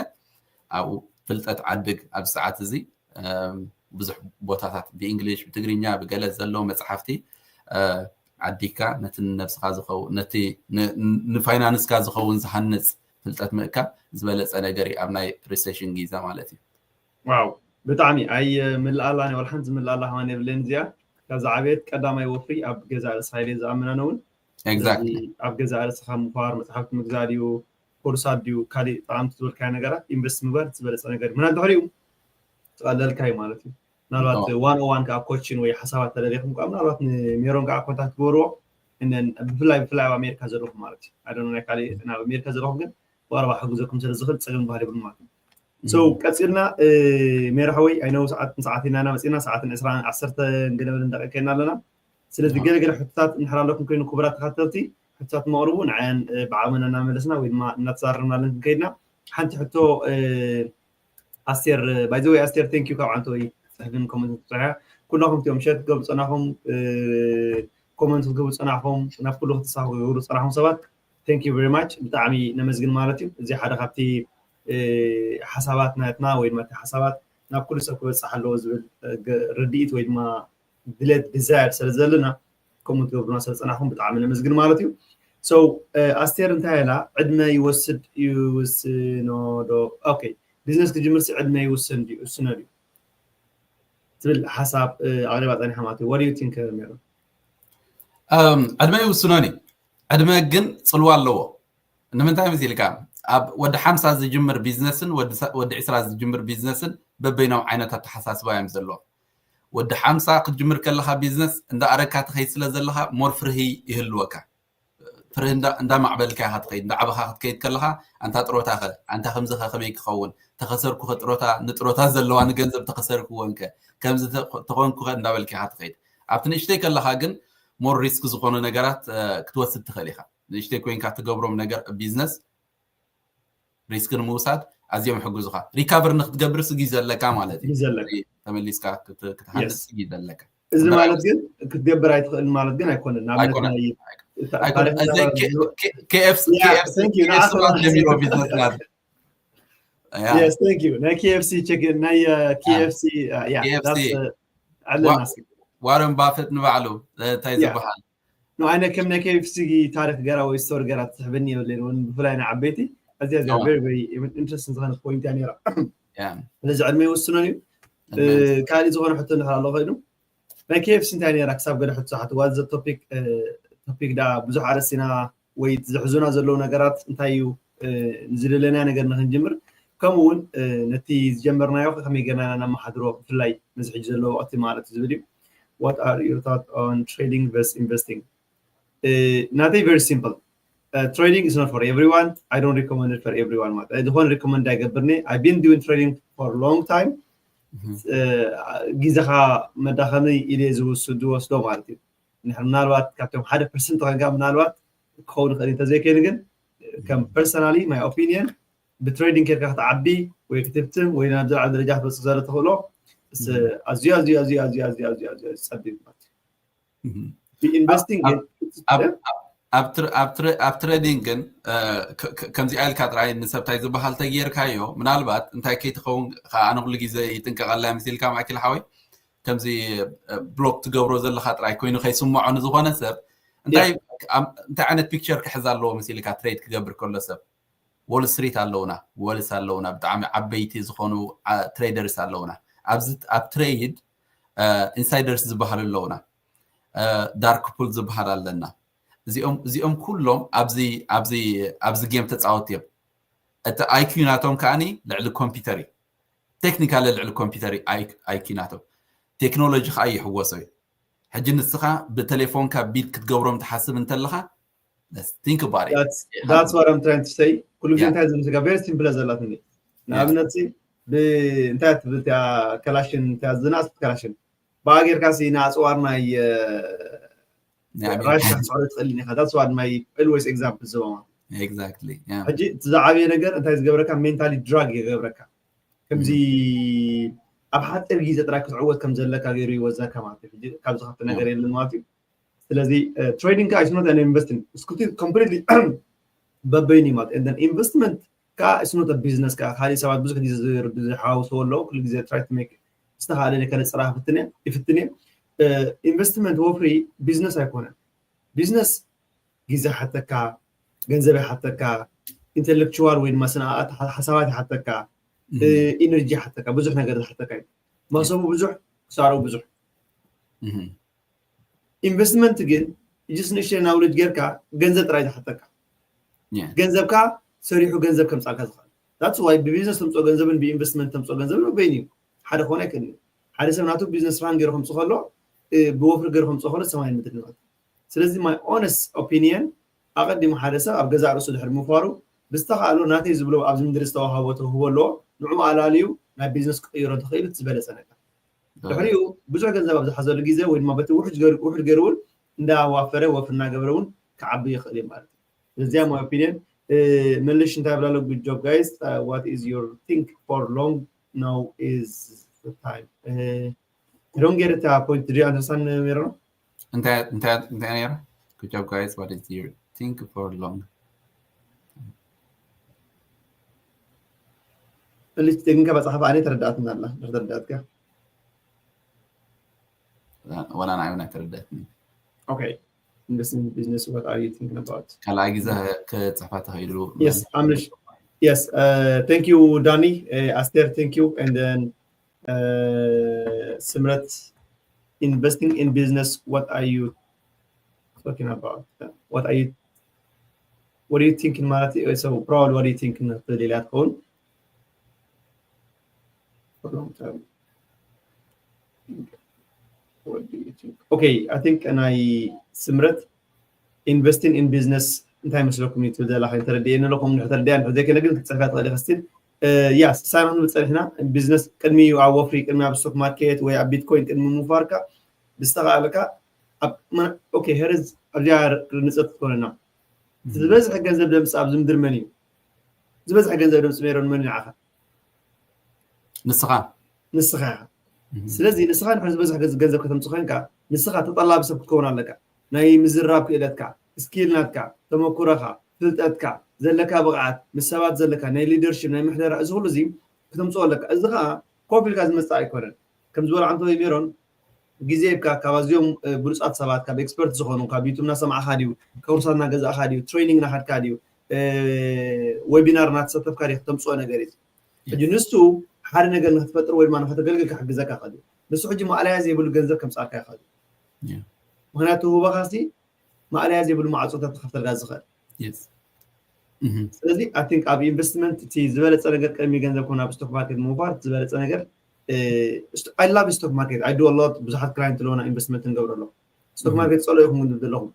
ኣብኡ ፍልጠት ዓድግ ኣብዚ ሰዓት እዚ ብዙሕ ቦታታት ብእንግሊሽ ብትግርኛ ብገለ ዘለዉ መፅሓፍቲ ዓዲግካ ነቲ ንነብስኻ ዝኸውን ነቲ ንፋይናንስካ ዝኸውን ዝሃንፅ ፍልጠት ምእካብ ዝበለፀ ነገር እዩ ኣብ ናይ ሪሴሽን ግዜ ማለት እዩ። ዋው ብጣዕሚ ኣይ ምላኣላ ናይ ወልሓንቲ ዝምላኣላ ከማን የብለን እዚኣ ካብዚ ዓብየት ቀዳማይ ወፍሪ ኣብ ገዛ ርእስኻ ኢለ ዝኣምን ኣነ እውን Exactly ኣብ ገዛ ርእስኻ ምዃር መፅሓፍቲ ምግዛእ ድዩ ኮርሳት ድዩ ካሊእ ጠቃምቲ ዝበልካዮ ነገራት ኢንቨስት ምግባር ዝበለፀ ነገር ምና ድሕሪኡ ትቐለልካ እዩ ማለት እዩ። ምናልባት ዋን ኦዋን ከዓ ኮችን ወይ ሓሳባት ተደሊኹም ከዓ ምናልባት ንሜሮን ከዓ ኮንታክት ግበርዎ። ብፍላይ ብፍላይ ኣብ ኣሜሪካ ዘለኹም ማለት እዩ። ኣደ ናይ ካሊእ ናብ ኣሜሪካ ዘለኹም ግን ብቐረባ ክሕግዘኩም ስለ ዝኽእል ፀገም ባህል የብሉ ማለት እዩ። So ቀፂልና ሜራ ሓወይ ኣይነው ሰዓት ሰዓት ኢና መፂና ሰዓትን ዕስራን ዓሰርተ ገለበልን ደቂቀና ኣለና። ስለዚ ገለገለ ሕቶታት እንድሕር ኣለኩም ኮይኑ ክቡራት ተኸተልቲ ሕቶታት መቕርቡ ንዓያን ብዓቕምና እናመለስና ወይ ድማ እናተዛረብናለን ክንከይድና ሓንቲ ሕቶ ኣስቴር by the way ኣስቴር thank you ካብ ዓንተወይ ክትፅሕፍን ኮመንት ክትፅሕያ ኩላኹም እቲኦም ሸር ክትገብሩ ፀናኹም ኮመንት ክትገብሩ ፀናኹም ናብ ኩሉ ክትሳተፉ ክትገብሩ ፀናኹም ሰባት thank you very much ብጣዕሚ ነመስግን ማለት እዩ። እዚ ሓደ ካብቲ ሓሳባት ናትና ወይ ድማ ሓሳባት ናብ ኩሉ ሰብ ክበፅሕ ኣለዎ ዝብል ርድኢት ወይ ድማ ድሌት ዲዛየር ስለ ዘለና ከምኡ ትገብሩና ስለ ፀናኹም ብጣዕሚ ነመስግን ማለት እዩ። So ኣስቴር እንታይ ኢላ ዕድመ ይወስድ ይውስኖ ዶ okay ቢዝነስ ክጅምርሲ ዕድመ ይውስን ድዩ ይውስኖ ድዩ ትብል ሓሳብ ኣቅሪባ ፀኒሓ ማለት እዩ። What do you think ሜሮን? ዕድመ ይውስኖን እዩ። ዕድመ ግን ፅልዋ ኣለዎ። ንምንታይ መሲልካ ኣብ ወዲ ሓምሳ ዝጅምር ቢዝነስን ወዲ ዕስራ ዝጅምር ቢዝነስን በበይኖም ዓይነት ኣተሓሳስባ እዮም ዘለዎም። ወዲ ሓምሳ ክትጅምር ከለካ ቢዝነስ እንዳኣረግካ ትኸይድ ስለ ዘለካ more ፍርሂ ይህልወካ። ፍርሂ እንዳማዕበልካ ኢካ ትኸይድ እንዳዓበኻ ክትከይድ ከለካ ኣንታ ጥሮታ ከ ኣንታ ከምዚ ከ ከመይ ክኸውን ተኸሰርኩ ከ ጥሮታ ንጥሮታ ዘለዋ ንገንዘብ ተኸሰርክዎን ከ ከምዚ ተኾንኩ ከ እንዳበልካ ኢካ ትኸይድ። ኣብቲ ንእሽተይ ከለካ ግን more ሪስክ ዝኾኑ ነገራት ክትወስድ ትኽእል ኢካ። ንእሽተይ ኮይንካ ትገብሮም ነገር ቢዝነስ ሪስክ ንምውሳድ ኣዝዮም ይሕግዙኻ። ሪካቨር ንክትገብር ስጊ ዘለካ ማለት እዩ። ተመሊስካ ክትሃንስ ስጊ ዘለካ። እዚ ማለት ግን ክትገብር ኣይትኽእልን ማለት ግን ኣይኮነን። KFC ጀሚሮ ቢዝነስ ናት ናይ KFC ናይ KFC ኣለና ዋረን ባፈት ንባዕሉ እንታይ ዝበሃል ኣነ ከም ናይ KFC ታሪክ ገራ ወይ ስቶሪ ገራ ትስሕበኒ የብለይን እውን ብፍላይ ንዓበይቲ ኣዝያ ኣዝያ very very interesting ዝኾነት point እያ ነይራ። ስለዚ ዕድመ ይውስኖን እዩ። ካልእ ዝኾነ ሕቶ እንድሕር ኣሎ ኮይኑ ናይ KFC እንታይ ነይራ ክሳብ ገለ ሕቶ ሰሓት was topic topic ዳ ብዙሕ ኣረሲና ወይ ዝሕዙና ዘለዉ ነገራት እንታይ እዩ ዝደለናዮ ነገር ንክንጅምር ከምኡ እውን ነቲ ዝጀመርናዮ ከመይ ገርና ኢና ነመሓድሮ ብፍላይ ነዚ ሕጂ ዘሎ ወቅቲ ማለት እዩ ዝብል እዩ። What are your thoughts on trading versus investing? ናተይ very simple trading is not for everyone. I don't recommend it for everyone ማለት ዝኾነ recommend ኣይገብርኒ። I've been doing trading for a long time. ግዜኻ መዳኸሚ ኢለ ዝወስዶ ማለት እዩ። ምናልባት ካብቶም ሓደ ፐርሰንት ኮንካ ምናልባት ክኸውን ይኽእል እንተዘይኮይኑ ግን ከም personally my opinion ብትሬዲንግ ጌርካ ክትዓቢ ወይ ክትህብትም ወይ ናብ ዝለዓለ ደረጃ ክትበፅሕ ዘለ ተኽእሎ ኣዝዩ ኣዝዩ ኣዝዩ ኣዝዩ ኣዝዩ ኣዝዩ ኣዝዩ ኣዝዩ ጸቢብ ማለት እዩ። ኢንቨስቲንግ ኣብ ትሬዲንግ ግን ከምዚኣ ኢልካ ጥራይ ንሰብታይ ዝበሃል ተጌርካዮ ምናልባት እንታይ ከይትኸውን ኣነ ኩሉ ግዜ ይጥንቀቐላ ምስ ኢልካ ማእኪል ሓወይ ከምዚ ብሎክ ትገብሮ ዘለካ ጥራይ ኮይኑ ከይስምዖ ንዝኾነ ሰብ እንታይ ዓይነት ፒክቸር ክሕዝ ኣለዎ ምስ ኢልካ ትሬድ ክገብር ከሎ ሰብ ወል ስትሪት ኣለውና ወልስ ኣለውና ብጣዕሚ ዓበይቲ ዝኾኑ ትሬደርስ ኣለውና ኣብ ትሬድ ኢንሳይደርስ ዝበሃሉ ኣለውና ዳርክ ፑል ዝበሃል ኣለና እዚኦም ኩሎም ኣብዚ ጌም ተፃወት እዮም እቲ ኣይኪዩ ናቶም ከዓኒ ልዕሊ ኮምፒውተር እዩ ቴክኒካሊ ልዕሊ ኮምፒውተር ኣይኪዩ ናቶም ቴክኖሎጂ ከዓ ይሕወሶ እዩ ሕጂ ንስኻ ብቴሌፎንካ ቢት ክትገብሮም ትሓስብ እንተለኻ think about it that's what I'm trying to say ኩሉ ግዜ እንታይ ዝምስጋ very simple ዘላትኒ ንኣብነት እንታይ ትብል ከላሽን ዝናእስ ከላሽን ብኣ ጌርካ ሲ ንኣፅዋር ናይ ራሻ ክትስዕሮ ትኽእል ኢኻ that's what my always example ዝህቦ exactly ሕጂ እቲ ዝዓበየ ነገር እንታይ ዝገብረካ mentally drug ይገብረካ ከምዚ ኣብ ሓፂር ግዜ ጥራይ ክትዕወት ከም ዘለካ ገይሩ ይወዘካ ማለት እዩ ካብዚ ከፍቲ ነገር የለን ማለት እዩ ስለዚ trading ከዓ is not an investing it's completely በበይኑ ማለት and investment ከዓ it's not a business ከዓ ካልእ ሰባት ብዙሕ ግዜ ዝሓውስዎ ኣለዉ ኩሉ ግዜ try to make ዝተኻእለ ከነፅራ ይፍትን እየ investment ወፍሪ business ኣይኮነን business ግዜ ሓተካ ገንዘብ ይሓተካ intellectual ወይ ድማ ስነ ሓሳባት ይሓተካ energy ይሓተካ ብዙሕ ነገር ዝሓተካ እዩ መሰቡ ብዙሕ ክሳረው ብዙሕ ኢንቨስትመንት ግን እጅስ ንእሽተይ knowledge ጌርካ ገንዘብ ጥራይ ዝሓተካ ገንዘብካ ሰሪሑ ገንዘብ ከምፃልካ ዝኽእል that's why ብቢዝነስ ተምፅኦ ገንዘብን ብኢንቨስትመንት ተምፅኦ ገንዘብን በይን እዩ ሓደ ክኾን ኣይክእል ሓደ ሰብ ናቱ ቢዝነስ ራን ገይሩ ከምፅ ከሎ ብወፍሪ ገይሩ ከምፅ ከሎ ሰማይ ምድሪ ማለት ስለዚ my honest opinion ኣቐዲሙ ሓደ ሰብ ኣብ ገዛእ ርእሱ ድሕሪ ምፋሩ ብዝተኻእሎ ናተይ ዝብሎ ኣብዚ ምድሪ ዝተዋሃቦ ተውህቦ ኣለዎ ንዕኡ ኣላልዩ ናብ ቢዝነስ ክቕይሮ ተኽኢሉ ዝበለፀ ነገር ድሕሪኡ ብዙሕ ገንዘብ ኣብ ዝሓዘሉ ግዜ ወይ ድማ በቲ ውሕድ ገይሩ እውን እንዳዋፈረ ወፍሪ እናገበረ እውን ክዓቢ ይኽእል እዩ ማለት እዩ እዚያ my opinion መልሽ እንታይ ብላሎ good job guys what is your think for long now is time don't get it point did you understand ሜሮ እንታይ እንታይ እንታይ ነይሩ good job guys what is your think for long መልሽ ቴክኒካ በጻሓ ባዕለይ ተረዳእትና ኣላ ተረዳእትካ ወላ ንዓይ እውን ኣይተረዳእትኒ okay investing in business what are you thinking about ካልኣይ ግዜ ክፅሕፋ ተኽኢሉ yes ኣምሽ yes uh, thank you Danny uh, Aster thank you and then uh, Simrat investing in business what are you talking about what are you what are you thinking ማለት so probably what are you thinking ትብል ኢላ ትኸውን for long term okay I think ናይ ስምረት investing in business እንታይ መስለኩም እዩ ትብል ዘላ ከይተረድየ ንለኹም ንሕተረድያ ንሕዘይ ከለ ግን ክትፅሕፍያ ትኽእል ኢኽስቲል ያ ሳይኖ ክንብል ፀኒሕና ቢዝነስ ቅድሚ ኣብ ወፍሪ ቅድሚ ኣብ ስቶክ ማርኬት ወይ ኣብ ቢትኮይን ቅድሚ ምንፋርካ ብዝተኻእለካ ኦኬ ሄረዝ ኣብዚኣ ንፀት ክትኮነና ዝበዝሐ ገንዘብ ደምፂ ኣብዚ ምድሪ መን እዩ ዝበዝሐ ገንዘብ ደምፂ ሜሮን መን ንዓኻ ንስኻ ንስኻ ኢኻ ስለዚ ንስኻ ንሕን ዝበዝሕ ገንዘብ ከተምፅ ኮይንካ ንስኻ ተጠላቢ ሰብ ክትከውን ኣለካ ናይ ምዝራብ ክእለትካ ስኪል ናትካ ተመኩረኻ ፍልጠትካ ዘለካ ብቕዓት ምስ ሰባት ዘለካ ናይ ሊደርሽፕ ናይ ምሕደራ እዚ ኩሉ እዚ ክትምፅኦ ኣለካ እዚ ከዓ ኮፍ ኢልካ ዝመፅእ ኣይኮነን ከም ዝበሉ ዓንተወይ ሜሮን ግዜ ይብካ ካብ ኣዝዮም ብሉፃት ሰባት ካብ ኤክስፐርት ዝኾኑ ካብ ዩቱብ እናሰማዕካ ድዩ ኮርሳት እናገዛእካ ድዩ ትሬኒንግ እናኸድካ ድዩ ዌቢናር እናተሳተፍካ ድዩ ክተምፅኦ ነገር እዩ ሕጂ ንሱ ሓደ ነገር ንክትፈጥር ወይ ድማ ንክተገልግል ክሕግዘካ ይኽእል እዩ ንሱ ሕጂ ማእለያ ዘይብሉ ገንዘብ ከምፃልካ ይኽእል እዩ ምክንያቱ ውበኻሲ ማእለያ ዘይብሉ ማዕፆታት ክከፍተልካ ዝኽእል ስለዚ ኣይ ቲንክ ኣብ ኢንቨስትመንት እቲ ዝበለፀ ነገር ቅድሚ ገንዘብ ኮን ኣብ ስቶክ ማርኬት ምውፋር ዝበለፀ ነገር I love stock market I do a lot ብዙሓት ክላይንት ኣለውና ኢንቨስትመንት ንገብረሎም ስቶክ ማርኬት ፀሎ ይኹም ግን ዘለኹም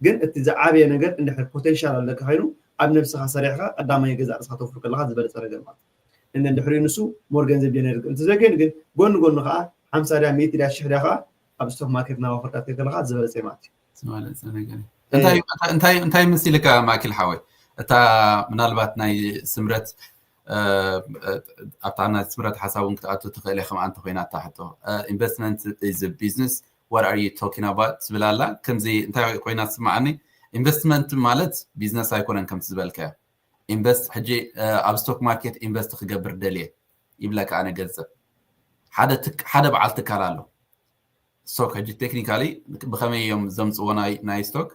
ግን እቲ ዝዓበየ ነገር እንድሕር ፖቴንሻል ኣለካ ኮይኑ ኣብ ነብስኻ ሰሪሕካ ቀዳማይ ገዛ ርእስኻ ተፍሩ ከለካ ዝበለፀ ነገር ማለት እዩ። እንድሕሪኡ ንሱ ሞር ገንዘብ ጀነሬት እንተዘይኮይኑ ግን ጎኒ ጎኒ ከዓ ሓምሳ ድያ ሚእቲ ድያ ሽሕ ድያ ከዓ ኣብ ስቶክ ማርኬት ናብ ኣፈርካ ከለካ ዝበለፀ ማለት እዩ። ዝበለፀ ነገር እንታይ እንታይ እንታይ መሲልካ ማእኪል ሓወይ? እታ ምናልባት ናይ ስምረት ኣብታ ናይ ስምረት ሓሳብ እውን ክትኣቱ ትኽእል ኢኻ። ከምኣ እንተኮይና እታ ሕቶ investment is business, what are you talking about ትብል ኣላ። ከምዚ እንታይ ኮይና ትስምዓኒ? ኢንቨስትመንት ማለት ቢዝነስ ኣይኮነን ከምቲ ዝበልካዮ። ኢንቨስት ሕጂ ኣብ ስቶክ ማርኬት ኢንቨስት ክገብር ደልየ ይብለካ ኣነ ገንዘብ ሓደ ሓደ በዓል ትካል ኣሎ። ስቶክ ሕጂ ቴክኒካሊ ብከመይ እዮም ዘምፅዎ ናይ ስቶክ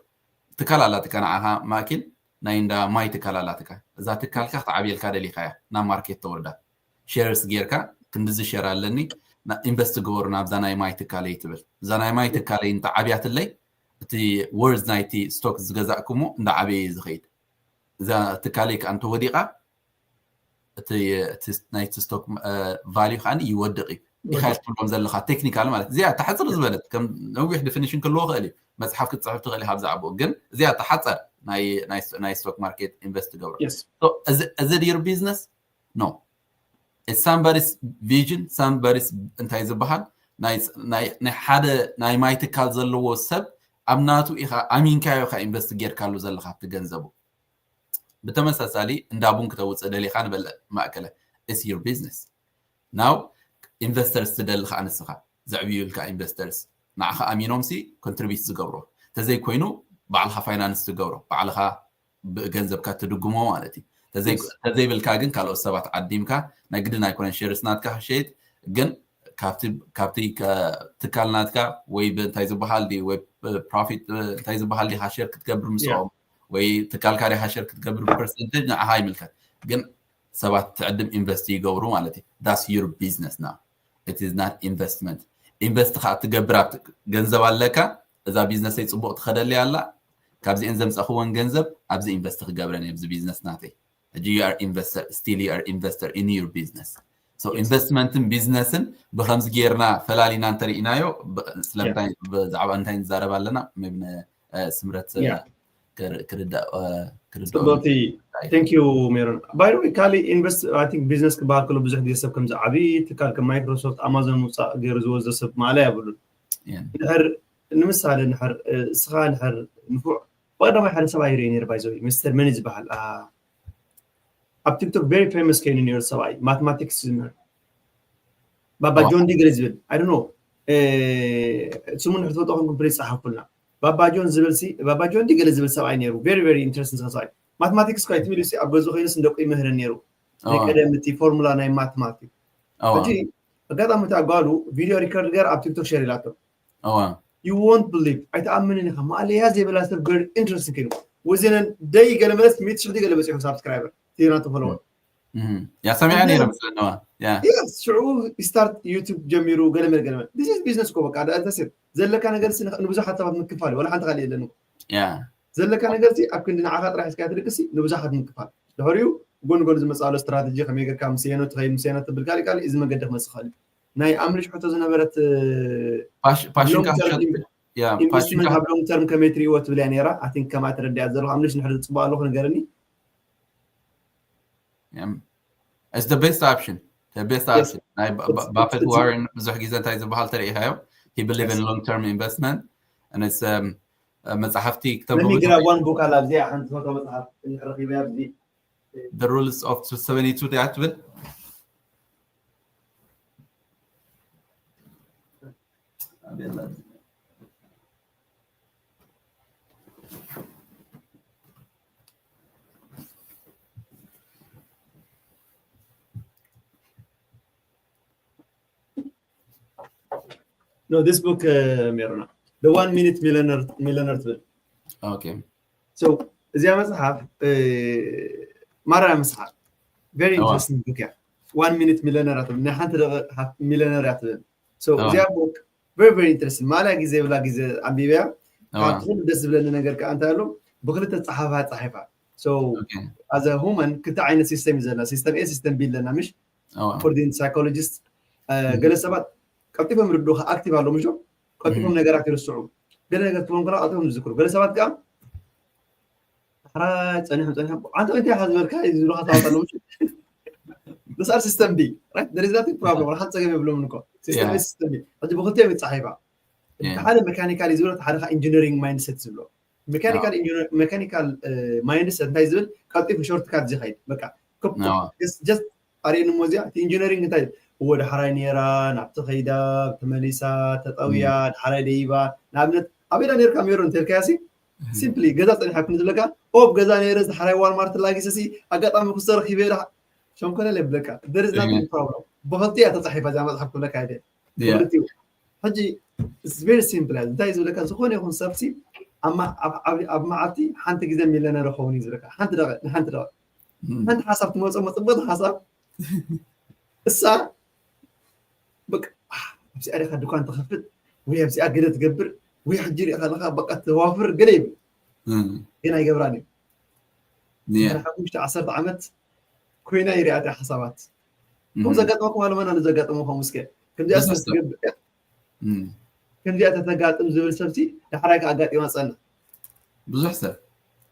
ትካል ኣላትካ ንዓኻ ማእኪል ናይ እንዳ ማይ ትካል ኣላትካ። እዛ ትካልካ ክትዓብየልካ ደሊኻ እያ ናብ ማርኬት ተወርዳ። ሼርስ ጌርካ ክንድዚ ሼር ኣለኒ ኢንቨስት ግበሩ ናብዛ ናይ ማይ ትካለይ ትብል። እዛ ናይ ማይ ትካለይ እንተ ዓብያትለይ እቲ ወርዝ ናይቲ ስቶክ ዝገዛእኩሞ እንዳ ዓበየ እዩ ዝኸይድ። እዛ ትካለይ ከዓ እንተወዲቓ እቲ ናይቲ ስቶክ ቫልዩ ከዓ ይወድቕ እዩ። ኢኻ ትብሎም ዘለካ ቴክኒካል ማለት እዚኣ ተሓፅር ዝበለት ከም ነዊሕ ዲፊኒሽን ክልዎ ክእል እዩ። መፅሓፍ ክትፅሕፍ ትኽእል ኢኻ ብዛዕባኡ ግን እዚኣ ተሓፀር ናይ ስቶክ ማርኬት ኢንቨስት ትገብሮ። Is it your business? No. It's somebody's vision, somebody's እንታይ ዝበሃል ናይ ሓደ ናይ ማይ ትካል ዘለዎ ሰብ ኣብ ናቱ ኢኻ ኣሚንካዮ ኢኻ ኢንቨስት ጌርካሉ ዘለካ ኣብቲ ገንዘቡ። ብተመሳሳሊ እንዳ ቡን ክተውፅእ ደሊኻ ንበለ ማእከለ is your business። Now ኢንቨስተርስ ትደሊ ከዓ ንስኻ ዘዕብዩልካ ኢንቨስተርስ ንዓኻ ኣሚኖም ሲ ኮንትሪቢዩት ዝገብሮ ተዘይኮይኑ ባዕልኻ ፋይናንስ ትገብሮ ባዕልኻ ብገንዘብካ ትድግሞ ማለት እዩ። ተዘይብልካ ግን ካልኦት ሰባት ዓዲምካ ናይ ግድን ኣይኮነን ሼርስ ናትካ ክሸይጥ ግን ካብቲ ትካል ናትካ ወይ እንታይ ዝበሃል ወይ ፕሮፊት እንታይ ዝበሃል ዲኻ ሼር ክትገብር ምስኦም ወይ ትካልካ ዲኻ ሼር ክትገብር ፐርሰንቴጅ ንዓኻ ይምልከት ግን ሰባት ትዕድም ኢንቨስት ይገብሩ ማለት እዩ። That's your business now. It is not investment. ኢንቨስት ከዓ ትገብር ገንዘብ ኣለካ እዛ ቢዝነሰይ ፅቡቅ ትኸደለይ ኣላ ካብዚአን ዘምፀኽወን ገንዘብ ኣብዚ ኢንቨስት ክገብረን ኣብዚ ቢዝነስ ናተይ ሕጂ you are investor still you are investor in your business. So ኢንቨስትመንትን ቢዝነስን ብከምዚ ጌርና ፈላሊና እንተርኢናዮ ስለምንታይ ብዛዕባ እንታይ ንዛረብ ኣለና ስምረት ክርዳእ ጽቡቅቲ thank you ሜሮን። By the way ካልእ ኢንቨስት I think ቢዝነስ ክበሃል ከሎ ብዙሕ ግዜ ሰብ ከምዚ ዓብዪ ትካል ከም ማይክሮሶፍት ኣማዞን ምውፃእ ገይሩ ዝወስዶ ሰብ ማእለያ የብሉን። ንድሕር ንምሳሌ ንድሕር እስኻ ንድሕር ንፉዕ ብቀዳማይ ሓደ ሰብኣይ ይርኢ ነይሩ by the way ሚስተር መኒ ዝበሃል ኣብ ቲክቶክ very famous ኮይኑ ነይሩ ሰብኣይ ማትማቲክስ ዝምህር ባባ ጆን ዲ ገለ ዝብል I don't know ስሙ ንድሕር ትፈልጦ ኮንኩም ፕሊዝ ጸሓፉልና። ባባ ጆን ዝብል ሲ ባባ ጆን ዲ ገለ ዝብል ሰብኣይ ነይሩ very very interesting ሰብኣይ ማትማቲክስ ኳ ትብል ሲ ኣብ ገዝኡ ኮይኑስ ንደቁ ይምህረን ነይሩ ናይ ቀደም እቲ ፎርሙላ ናይ ማትማቲክ ሕጂ ኣጋጣሚ እቲ ኣጓሉ ቪድዮ ሪከርድ ገር ኣብ ቲክቶክ ሸር ኢላቶ you won't believe ኣይትኣምንን ኢኻ ማእለያ ዘይብላ ሰብ very interesting ኮይኑ within a day ገለ መለስ ሚእቲ ሽሕ ገለ በፂሑ ሳብስክራይበር ዜና ተፈለወ ያ ሰሚዐ ነይረ ምስለነዋ ሽዑ ስታርት ዩቱብ ጀሚሩ ገለመል ገለመል this is business እኮ በቃ that's it ዘለካ ነገር ንብዙሓት ሰባት ምክፋል እዩ ወላ ሓንቲ ካልእ የለን ዘለካ ነገር ኣብ ክንዲ ንዓኻ ጥራሕ ሒዝካ ትልቅሲ ንብዙሓት ምክፋል ድሕሪኡ ጎን ጎን ዝመፅኣሉ ስትራተጂ ከመይ ጌርካ ምስ የኖ ትኸይድ ምስ የኖ ትብል ካልእ ካልእ እዚ መገዲ ክመፅእ ይኽእል እዩ ናይ ኣምልሽ ሕቶ ዝነበረት ፓሽንካ ኢንቨስትመንት ኣብ ሎንግ ተርም ከመይ ትርእይዎ ትብል እያ ነይራ I think ከማይ ተረዲኣ ዘለኹ ኣምልሽ ንሕር ዝፅቡቅ ኣለኹ ንገርኒ It's the best option. The best option. ናይ ባፈት ዋረን ብዙሕ ግዜ እንታይ ዝበሃል ተርእኢኻዮ he believe in long term investment and it's መፅሓፍቲ ክተንብቡ ግራ one book ኣላ ኣብዚኣ ሓንቲ ፎቶ መፅሓፍ ረኪበያ ኣብዚ The rules of two seventy two ድያ ትብል No, this book uh, ሜሮና the one minute millionaire millionaire ትብል okay so እዚኣ መፅሓፍ ማራ መፅሓፍ very interesting book እያ one minute millionaire ትብል ናይ ሓንቲ ደቂቅ millionaire እያ ትብል so እዚኣ book very very interesting ማልያ ግዜ ብላ ግዜ ኣንቢበያ ካብቲ ደስ ዝብለኒ ነገር ከዓ እንታይ ኣሎ ብክልተ ፀሓፋ ፀሒፋ so as a human ክልተ ዓይነት system እዩ ዘለና system A system B ኣለና ምሽ according to psychologist ገለ ሰባት ቀልጢፎም ይርድኡካ ኣክቲቭ ኣሎ ምሽ ቀልጢፎም ነገራት ይርስዑ ገለ ነገር ትብሎም ከላ ቀልጢፎም ዝዝክሩ ገለ ሰባት ከዓ ሕራይ ጸኒሖም ጸኒሖም፣ "ኣንተ እንታይ ኢኻ ዝበልካ?" እዩ ዝብሉኻ፣ ታወጣሎም። This are system B, right? There is nothing problem. ሓንቲ ጸገም የብሎምን እኮ። System A፣ system B። ሕጂ ብኽልቲኦም ይጻሓይፋ። እቲ ሓደ ሜካኒካል እዩ ዝብሎ፣ እቲ ሓደ ከዓ ኢንጂነሪንግ ማይንድሰት ዝብሎ። ሜካኒካል ኢንጂነር-፣ ሜካኒካል፣ እ፣ ማይንድሰት እንታይ ዝብል? ቀልጢፉ ሾርት ካት ዝኸይድ። በቃ፣ ኮፕ፣ ኮፕ፣ ጀስት፣ ጀስት ኣርእየኒ እሞ እዚኣ፣ እቲ ኢንጂነሪንግ እንታይ? እወ፣ ዳሕራይ ነይራ፣ ናብቲ ከይዳ፣ ተመሊሳ፣ ተጠውያ፣ ዳሕራይ ደይባ። ንኣብነት፣ ኣበይ ዳ ነይርካ ሜሮን እንተልካያ ሲ፣ ሲምፕሊ፣ ገዛ ጸኒሓ ክን ዝብለካ፣ ኦ፣ ኣብ ገዛ ነይረ፣ ዳሕራይ ዋልማርት ላጊሰ ሲ፣ ኣጋጣሚ ክስተ ረኺበ ኢለ፣ ሸንኮለል የብለካ። There is nothing problem። ብኸልቲ እያ ተጻሒፋ እዚኣ መጽሓፍ ክብለካ እየ። ክልቲኡ። ሕጂ፣ it's very simple። እንታይ ዝብለካ፣ ዝኾነ ይኹን ሰብ ሲ፣ ኣብ ማ-፣ ኣብ፣ ኣብ፣ ኣብ መዓልቲ ሓንቲ ግዜ ሚልዮነር ይኸውን እዩ ዝብለካ። ሓንቲ ደቂ-፣ ንሓንቲ ደቂ-፣ ሓንቲ ሓሳብ ትመጽኦ፣ ጽብቕቲ ሓሳብ። እሳ፣ በቃ፣ "ኣህ፣ ኣብዚኣ ዲኻ ድኳን ትኸፍት? ወይ ኣብዚኣ ገለ ትገብር? ወይ ሕጂ ሪእኻ ኣለኻ፣ በቃ፣ ተዋፍር" ገለ ይብል። ግን ኣይገብራን እዩ። ድሕሪ ሓሙሽተ ዓሰርተ ዓመት ኮይና ይሪኣ እቲኣ ሓሳባት። ከምኡ ዘጋጠመኩም ኣሎ፣ መን ኣሎ ዘጋጠመ ከምኡ? እስከ ከምዚኣ ስለ ትገብር፣ ከምዚኣ ተተጋጥም ዝብል ሰብሲ ዳሕራይ ከኣ ኣጋጢማ ጸንሕ። ብዙሕ ሰብ።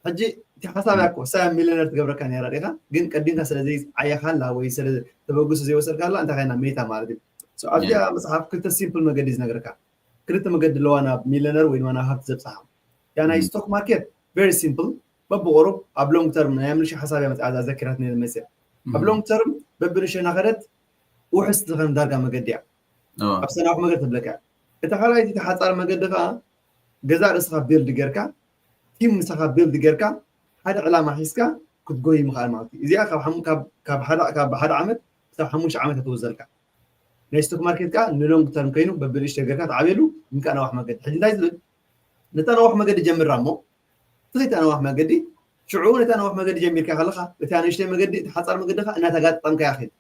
ሕጂ እቲ ሓሳብ እያ እኮ፣ እሳ ሚልዮነር ትገብረካ ነይራ ዲኻ? ግን ቀዲምካ ስለ ዘይዓየኻላ ወይ ስለ ተበግሶ ዘይወሰድካላ፣ እንታይ ኮይና? መይታ ማለት እዩ። So ኣብዚኣ መጽሓፍ ክልተ ሲምፕል መገዲ እዩ ዝነግረካ። ክልተ መገዲ ኣለዋ ናብ ሚልዮነር ወይ ድማ ናብ ሃብቲ ዘብጽሓ። እታ ናይ ስቶክ ማርኬት very simple፣ በብቑሩብ ኣብ ሎንግ ተርም ናይ ኣምልሽ ሓሳብ እያ መጽኣ፣ እዛ ዘኪራትኒ እያ ዝመስል። ኣብ ሎንግ ተርም በብንእሽተይ እናኸደት ውሕስ ዝኾነ ዳርጋ መገዲ እያ። ኣብ ሰናኹ መገዲ ትብለካ እያ። እታ ካልኣይቲ፣ እታ ሓጻር መገዲ ከኣ ገዛእ ርእስኻ ቢልድ ጌርካ፣ ቲም ምሳኻ ቢልድ ጌርካ፣ ሓደ ዕላማ ሒዝካ ክትጎይ ምኽኣል ማለት እዩ። እዚኣ ካብ ሓሙ-፣ ካብ፣ ካብ ሓደ፣ ካብ ሓደ ዓመት ክሳብ ሓሙሽተ ዓመት እያ ትወስደልካ። ናይ ስቶክ ማርኬት ከኣ ንሎንግ ተርም ኮይኑ በብንእሽተይ ጌርካ ትዓብየሉ፣ ግን ከኣ ነዋሕ መገዲ። ሕጂ እንታይ ዝብል? ነታ ነዋሕ መገዲ ጀምራ እሞ፣ እቲ ከይታ ነዋሕ መገዲ፣ ሽዑ ነታ ነዋሕ መገዲ ጀሚርካ ከለኻ፣ እታ ንእሽተይ መገዲ፣ እቲ ሓጻር መገዲ ከኣ እናተጋጠምካ እያ ኸይድ።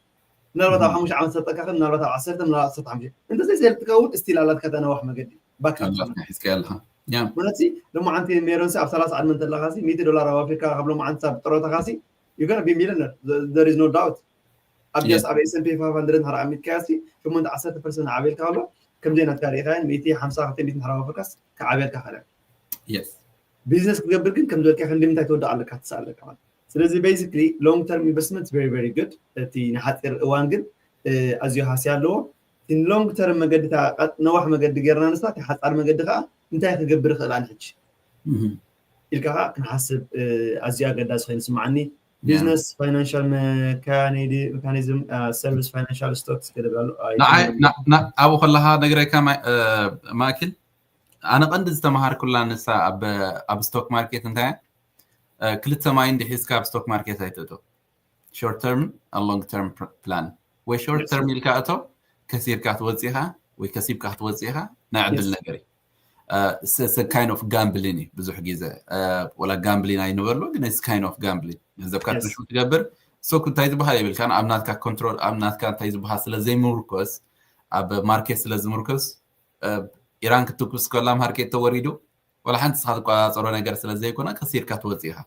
ምናልባት ኣብ ሓሙሽተ ዓመት ሰጠካ ኸ፣ ምናልባት ኣብ ዓሰርተ፣ ምናልባት ዓሰርተ ሓሙሽተ። እንተዘይ ሰልጥካ እውን ስቲል ኣላትካ እታ ነዋሕ መገዲ። ባክ ኣላትካ ሒዝካ ኣለኻ። ያ። ማለት ሲ፣ ሎማዓንቲ ሜሮን ሲ ኣብ ሰላሳ ዕድመ እንተለኻ ሲ፣ ሚእቲ ዶላር ኣዋፊርካ ካብ ሎማዓንቲ ሳብ ጥሮታኻ ሲ፣ you're gonna be millionaire. There is no doubt። ኣብ ያ። ጀስ ኣብ ኤስ ኤንድ ፒ ፋይቭ ሃንድረድ እንድሕር ኣሚትካዮ ሲ፣ ሸሞንተ ዓሰርተ ፐርሰንት ዓብየልካ ኣሎ። ከምዘይ ናትካ ሪኢኻዮ፣ ሚእቲ ሓምሳ ክልተ ሚእቲ እንድሕር ኣዋፈርካስ ክዓብየልካ ኸለ። የስ። ቢዝነስ ክትገብር ግን ከምዚ በልካ ክንዲ ምንታይ ትወድእ ኣለካ ትስኣል ኣለካ ማለት። ስለዚ ቤዚክሊ ሎንግ ተርም ኢንቨስትመንት ቨሪ ቨሪ ጉድ። እቲ ንሓፂር እዋን ግን፣ እ፣ ኣዝዩ ሃስያ ኣለዎ። እቲ ሎንግ ተርም መገዲ እታ ቀጥ-፣ ነዋሕ መገዲ ጌርና ንሳ፣ እቲ ሓፃር መገዲ ከዓ እንታይ ክገብር ይኽእል ኣነ ሕጂ? እህ። ኢልካ ከዓ ክንሓስብ፣ እ፣ ኣዝዩ ኣገዳሲ ኮይኑ ይስምዓኒ። ያ። ቢዝነስ፣ ፋይናንሻል መካኒ-፣ መካኒዝም፣ እ፣ ሰርቪስ፣ ፋይናንሻል ስቶክስ ገለ ብላሉ። ኣይ፣ ንዓይ፣ ና-፣ ና-፣ ኣብኡ ከለኻ ነግረካ ማ-፣ እ፣ ማእክል፣ ኣነ ቀንዲ ዝተምሃርኩላ ንሳ ኣብ፣ ኣብ ስቶክ ማርኬት እንታይ እያ? እ፣ ክልተ ማይንድ ሒዝካ ኣብ ስቶክ ማርኬት ኣይትእቶ። ሾርት ተርም ን ሎንግ ተርም ፕ-፣ ፕላን። ወይ ሾርት የስ። ተርም ኢልካ እቶ፣ ከሲርካ ትወጽእ ኢኻ፣ ወይ ከሲብካ ክትወጽእ ኢኻ፣ ናይ ዕድል የስ። ነገር እዩ። እ፣ ስ-፣ ስ-፣ ካይንድ ኦፍ ጋምብሊን እዩ ብዙሕ ግዜ። እ፣ ወላ ጋምብሊን ኣይንበሎ፣ ግን it's kind of gambling። ገንዘብካ የስ። ትንሹ ትገብር፣ ስቶክ እንታይ ዝበሃል የብልካን፣ ኣብ ናትካ ኮንትሮል፣ ኣብ ናትካ እንታይ ዝበሃል ስለ ዘይምርኮስ፣ ኣብ ማርኬት ስለ ዝምርኮስ፣ እ፣ ኢራን ክትትኩስ ከላ ማርኬት ተወሪዱ፣ ወላ ሓንቲ ንስኻ ትቆጻጸሮ ነገር ስለ ዘይኮነ ከሲርካ ትወጽእ ኢኻ።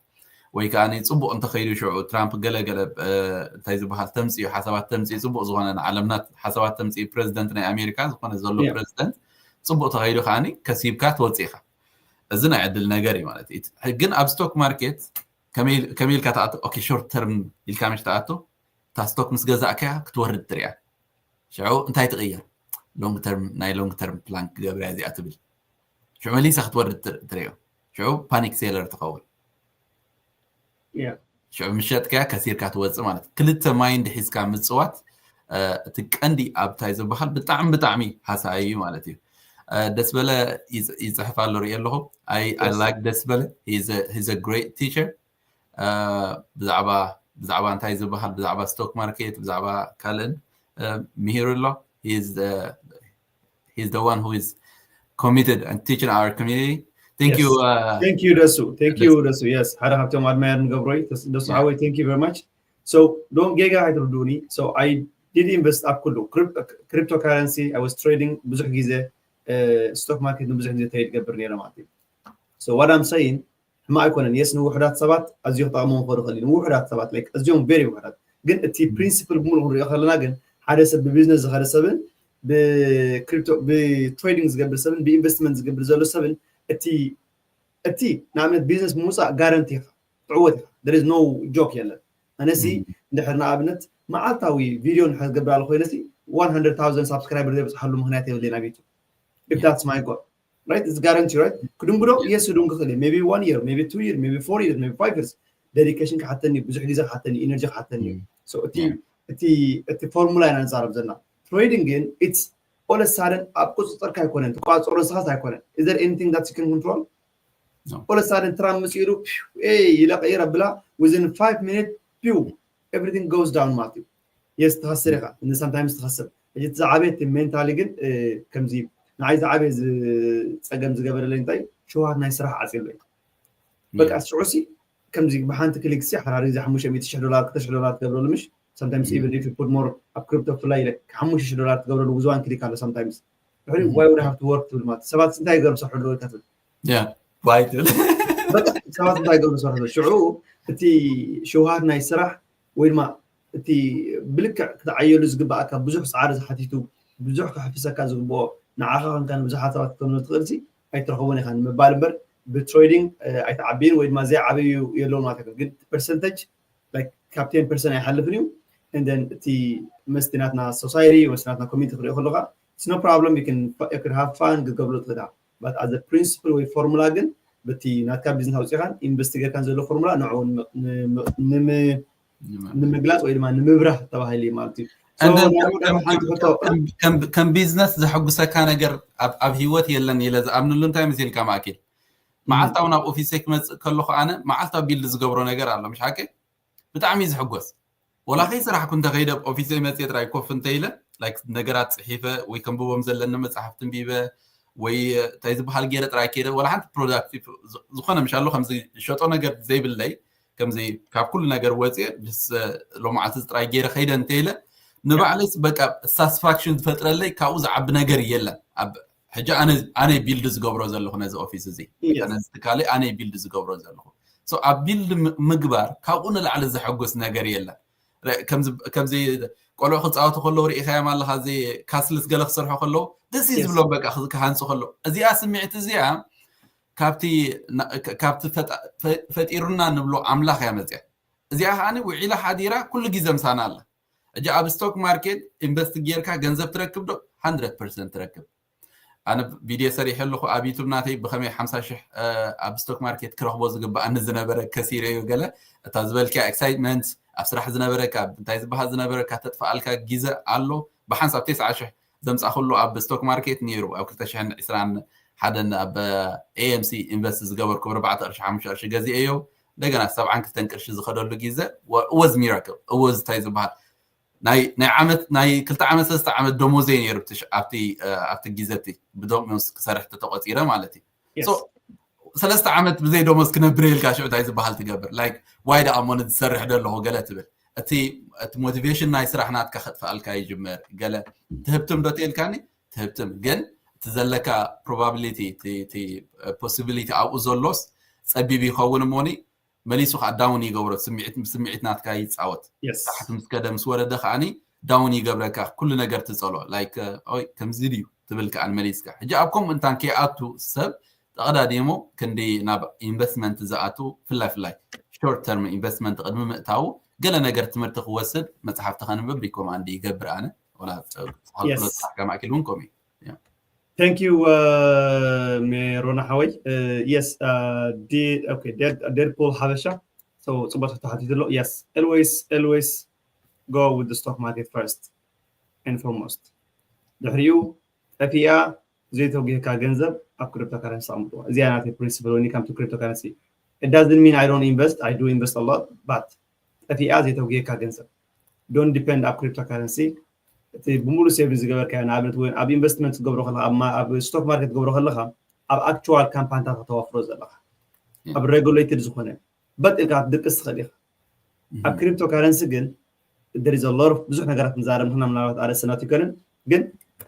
ወይ ከኣ ጽቡቕ እንተኸይዱ ሽዑ ትራምፕ ገለ ገለ፣ እ፣ እንታይ ዝበሃል ተምጽኡ፣ ሓሳባት ተምጽኡ፣ ጽቡቕ ዝኾነ ንዓለምና ሓሳባት ተምጽኡ ፕረዚደንት ናይ ኣሜሪካ ዝኾነ ዘሎ ያ። ፕረዚደንት ጽቡቕ ተኸይዱ ከኣ ከሲብካ ትወጽእ ኢኻ። እዚ ናይ ዕድል ነገር እዩ ማለት እዩ። ግን ኣብ ስቶክ ማርኬት ከመይ ኢል-፣ ከመይ ኢልካ ትኣቱ? ኦኬ፣ ሾርት ተርም ኢልካ ምሽ ትኣቱ፣ እታ ስቶክ ምስ ገዛእካያ ክትወርድ ትሪኣ። ሽዑ እንታይ ትቕየር? ሎንግ ተርም፣ ናይ ሎንግ ተርም ፕላን ክገብር እያ እዚኣ ትብል። ሽዑ መሊሳ ክትወርድ ትር-፣ ትሪኦ። ሽዑ ፓኒክ ሴለር ትኸውን። ያ። ሽዑ ምስ ሸጥካያ ከሲርካ ትወጽእ ማለት እዩ። ክልተ ማይንድ ሒዝካ ምጽዋት፣ እ፣ እቲ ቀንዲ ኣብ እንታይ ዝበሃል ብጣዕሚ፣ ብጣዕሚ ሃሳዪ እዩ ማለት እዩ። እ፣ ደስ በለ ይጽ-፣ ይጽሕፍ ኣሎ ሪኦ ኣለኹ። I፣ I የስ። like ደስ በለ። He's a, he's a great teacher። እ፣ ብዛዕባ፣ ብዛዕባ እንታይ ዝበሃል፣ ብዛዕባ ስቶክ ማርኬት፣ ብዛዕባ ካልእን፣ እ፣ ምሂሩ ኣሎ። He's the, he's the one who is committed and teaching our community. Thank Yes. you, uh, Thank you ደሱ። Thank you ደሱ። ደሱ። Yes። ሓደ ካብቶም ኣድማየር ንገብሮ እዩ። ደስ-፣ ደሱ Yeah. ሓወይ፣ thank you very much። So፣ ዶን ጌጋ ኣይትርድኡኒ። So, I did invest ኣብ ኩሉ። ክሪፕ-፣ ክሪፕቶ ካረንሲ፣ I was trading ብዙሕ ግዜ፣ እ፣ ስቶክ ማርኬት ንብዙሕ ግዜ ትሬድ ገብር ነይረ ማለት እዩ። So, what I'm saying፣ ሕማቕ ኣይኮነን። የስ፣ ንውሑዳት ሰባት ኣዝዩ ክጠቕሞም ክኽእል ይኽእል እዩ። ንውሑዳት ሰባት፣ like፣ ኣዝዮም ቨሪ ውሑዳት። ግን እቲ ም። ፕሪንሲፕል ብምሉእ ክንሪኦ ከለና ግን፣ ሓደ ሰብ ብቢዝነስ ዝኸደ ሰብን ብክሪፕቶ፣ ብትሬዲንግ ዝገብር ሰብን ብኢንቨስትመንት ዝገብር ዘሎ ሰብን፣ እቲ፣ እቲ ንኣብነት ቢዝነስ ምውፃእ ጋረንቲ ኢኻ። ትዕወት ኢኻ። There is no joke የለን። ኣነሲ እንድሕር ንኣብነት መዓልታዊ ቪድዮ እንድሕር ዝገብር ኣሎ ኮይነሲ one hundred thousand subscriber ዘይበፅሓሉ ምክንያት የብለይ ናብ ዩቱብ። If that's my goal, right? It's guarantee, right? ክድንግዶ? Yes፣ ክድንጉ ክእል። Maybe one year, maybe two year, maybe four years, maybe five years. Dedication ክሓተኒ፣ ብዙሕ ግዜ ክሓተኒ፣ energy ክሓተኒ። So እቲ እቲ እቲ ፎርሙላ ኢና ንዛረብ ዘለና። Trading ግን it's all of a sudden ኣብ ቁፅፅርካ ኣይኮነን፣ ትቋፅሮ ንስኻስ ኣይኮነን። Is there anything that you can control? All of a sudden ትራምፕ መፂኡ ኢሉ ኢለ ቀይር ኣብላ within five minutes ፒው everything goes down ማለት እዩ። Yes ትኸስር ኢኻ፣ sometimes ትኸስር። ሕጂ እቲ ዝዓበየ እቲ mentally ግን ከምዚ ንዓይ ዝዓበየ ጸገም ዝገበረለይ እንታይ ሽውሃት ናይ ስራሕ ዓፂለይ። በቃ ሽዑሲ ከምዚ ብሓንቲ ክሊክ ሲ ሓራሪ እዚ ሓሙሽተ ሚእቲ ሺሕ ዶላር ክልተ ሺሕ ዶላር ትገብረሉ ምሽ? Sometimes even if you put more ኣብ ክሪፕቶ ብፍላይ ኢለ ሓሙሽተ ሺሕ ዶላር ትገብረሉ with one click ኣሎ። Sometimes ድሕሪ why would I have to work ትብል ማለት ሰባት እንታይ ይገብሩ ዝሰርሑ ኣለዉ ኢልካ ትብል። ዋይ ትብል ሰባት እንታይ ይገብሩ ዝሰርሑ ኣለዉ። ሽዑ እቲ ሽውሃት ናይ ስራሕ ወይ ድማ እቲ ብልክዕ ክትዓየሉ ዝግባኣካ ብዙሕ ፃዕሪ ዝሓቲቱ ብዙሕ ከሕፍሰካ ዝግብኦ ንዓኻ ኮንካ ንብዙሓት ሰባት ክትከምኖ ትኽእል ሲ ኣይትረኽቦን ኢኻ ንምባል እምበር ብትሬዲንግ ኣይትዓብይን ወይ ድማ ዘይዓበዩ የለውን ማለት ኣይኮን። ግን ፐርሰንተጅ ካብ ten percent ኣይሓልፍን እዩ። And then እቲ መስቲ ናትና society ወይ ናትና community ክሪኦ ከለካ it's no problem, you can have fun ክትገብሮ ትኽእል ኢኻ። But as a principle ወይ ፎርሙላ ግን በቲ ናትካ ቢዝነስ ኣውፂኻን ኢንቨስት ጌርካን ዘሎ ፎርሙላ ንዕኡ ንምግላፅ ወይ ድማ ንምብራህ ተባሂሉ እዩ ማለት እዩ። ከም ቢዝነስ ዘሐጉሰካ ነገር ኣብ ሂወት የለን ኢለ ዝኣምንሉ እንታይ መሲልካ ማእኪል? መዓልታዊ ናብ ኦፊሰይ ክመፅእ ከለኹ ኣነ መዓልታዊ ቢልድ ዝገብሮ ነገር ኣሎ፣ ምሽ ሓቂ? ብጣዕሚ እዩ ዝሕጎስ። ወላ ከይሰራሕኩ እንተኸይደ ኣብ ኦፊሰይ መፅየ ጥራይ ኮፍ እንተኢለ ነገራት ፅሒፈ ወይ ከንብቦም ዘለኒ መፅሓፍቲ እንቢበ ወይ እንታይ ዝበሃል ገይረ ጥራይ ከይደ ወላ ሓንቲ ፕሮዳክቲቭ ዝኾነ ምሽ ኣሎ ከምዚ ዝሸጦ ነገር ዘይብለይ ከምዚ ካብ ኩሉ ነገር ወፅየ ምስ ሎማዓልቲ ጥራይ ገይረ ከይደ እንተኢለ ንባዕለይስ በቃ ሳትስፋክሽን ዝፈጥረለይ ካብኡ ዝዓቢ ነገር የለን። ኣብ ሕጂ ኣነ ቢልድ ዝገብሮ ዘለኹ ነዚ ኦፊስ እዚ ነዚ ትካለይ ኣነ ቢልድ ዝገብሮ ዘለኹ ኣብ ቢልድ ምግባር ካብኡ ንላዕሊ ዘሐጉስ ነገር የለን። ከምዚ ቆልዑ ክፃወቱ ከለዉ ርኢኻዮም ኣለካ እዚ ካስልስ ገለ ክሰርሑ ከለዉ ደስ እዩ ዝብሎም በቃ ክሃንፁ ከለዉ እዚኣ ስምዒት እዚኣ ካብቲ ፈጢሩና ንብሎ ኣምላኽ እያ መፅያ። እዚኣ ከዓ ውዒላ ሓዲራ ኩሉ ግዜ ምሳና ኣላ። ሕጂ ኣብ ስቶክ ማርኬት ኢንቨስት ጌርካ ገንዘብ ትረክብ ዶ? Hundred percent ትረክብ። ኣነ ቪድዮ ሰሪሐ ኣለኹ ኣብ ዩቱብ ናተይ ብኸመይ ሓምሳ ሽሕ ኣብ ስቶክ ማርኬት ክረኽቦ ዝግብኣኒ ዝነበረ ከሲረዮ ገለ እታ ዝበልክያ ኤክሳይትመንት ኣብ ስራሕ ዝነበረካ እንታይ ዝበሃል ዝነበረካ ተጥፍኣልካ ግዘ ኣሎ ብሓንሳብ ተስዓ ሽሕ ዘምፃእኩሉ ኣብ ስቶክ ማርኬት ነይሩ ኣብ ክልተ ሽሕን ዕስራን ሓደን ኣብ ኤኤምሲ ኢንቨስት ዝገበርኩ ብኣርባዕተ ቅርሺ ሓሙሽተ ቅርሺ ገዚኤዮ እንደገና ሰብዓን ክልተን ቅርሺ ዝኸደሉ ግዘ was miracle was እንታይ ዝበሃል ናይ ዓመት ናይ ክልተ ዓመት ሰለስተ ዓመት ደሞዘይ ነይሩ ኣብቲ ግዘ እቲ ብደሞዝ ክሰርሕ ተተቆፂረ ማለት እዩ። ሰለስተ ዓመት ብዘይ ደሞዝ ክነብር ኢልካ ሽዑ እንታይ ዝበሃል ትገብር like why ደኣ እሞ ዝሰርሕ ደለኹ ገለ ትብል እቲ ሞቲቬሽን ናይ ስራሕ ናትካ ከጥፍኣልካ ይጅምር። ገለ ትህብትም ዶ ትልካኒ ትህብትም ግን እቲ ዘለካ ፕሮባቢሊቲ እቲ ፖሲቢሊቲ ኣብኡ ዘሎስ ፀቢብ ይኸውን እሞኒ መሊሱ ከዓ ዳውን ይገብሮ ስምዒት ስምዒት ናትካ ይፃወት ታሕቲ ምስ ከደ ምስ ወረደ ከዓኒ ዳውን ይገብረካ ኩሉ ነገር ትፀሎ like ኦይ ከምዚ ድዩ ትብል ከዓ መሊስካ ሕጂ ኣብ ከምኡ እንታን ከይኣቱ ሰብ ተቐዳዲሙ ክንዲ ናብ ኢንቨስትመንት ዝኣቱ ፍላይ ፍላይ ሾርት ተርም ኢንቨስትመንት ቅድሚ ምእታዉ ገለ ነገር ትምህርቲ ክወስድ መፅሓፍቲ ከንብብ ሪኮማንድ ይገብር ኣነ ወላ ስራሕ ከማእኪል እውን ከምኡ እዩ። Thank you ሜሮና ሓወይ። Yes ዴድፑል ሓበሻ ፅቡቅ ተሓቲቱ ኣሎ። Yes always always go with the stock market first and foremost ድሕሪኡ ጠፊኣ ዘይተጉየካ ገንዘብ ኣብ cryptocurrency ኣምጥዋ። እዚኣ ናተይ principle when it comes to cryptocurrency. It doesn't mean I don't invest, I do invest a lot, but ጠፊኣ ዘይተጉየካ ገንዘብ don't depend ኣብ cryptocurrency። እቲ ብምሉእ ሴቭ ዝገበርካዮ ንኣብነት ወይ ኣብ ኢንቨስትመንት ትገብሮ ከለካ ኣብ ስቶክ ማርኬት ትገብሮ ከለካ ኣብ ኣክቹዋል ካምፓኒታት ከተዋፍሮ ዘለካ ኣብ ሬጉሌትድ ዝኾነ በጥ ኢልካ ክትድቅስ ትኽእል ኢኻ። ኣብ ክሪፕቶ ካረንሲ ግን there is a lot of ብዙሕ ነገራት ንዛረብ ንሕና ምናልባት ኣርእስቲ ናት ይኮንን ግን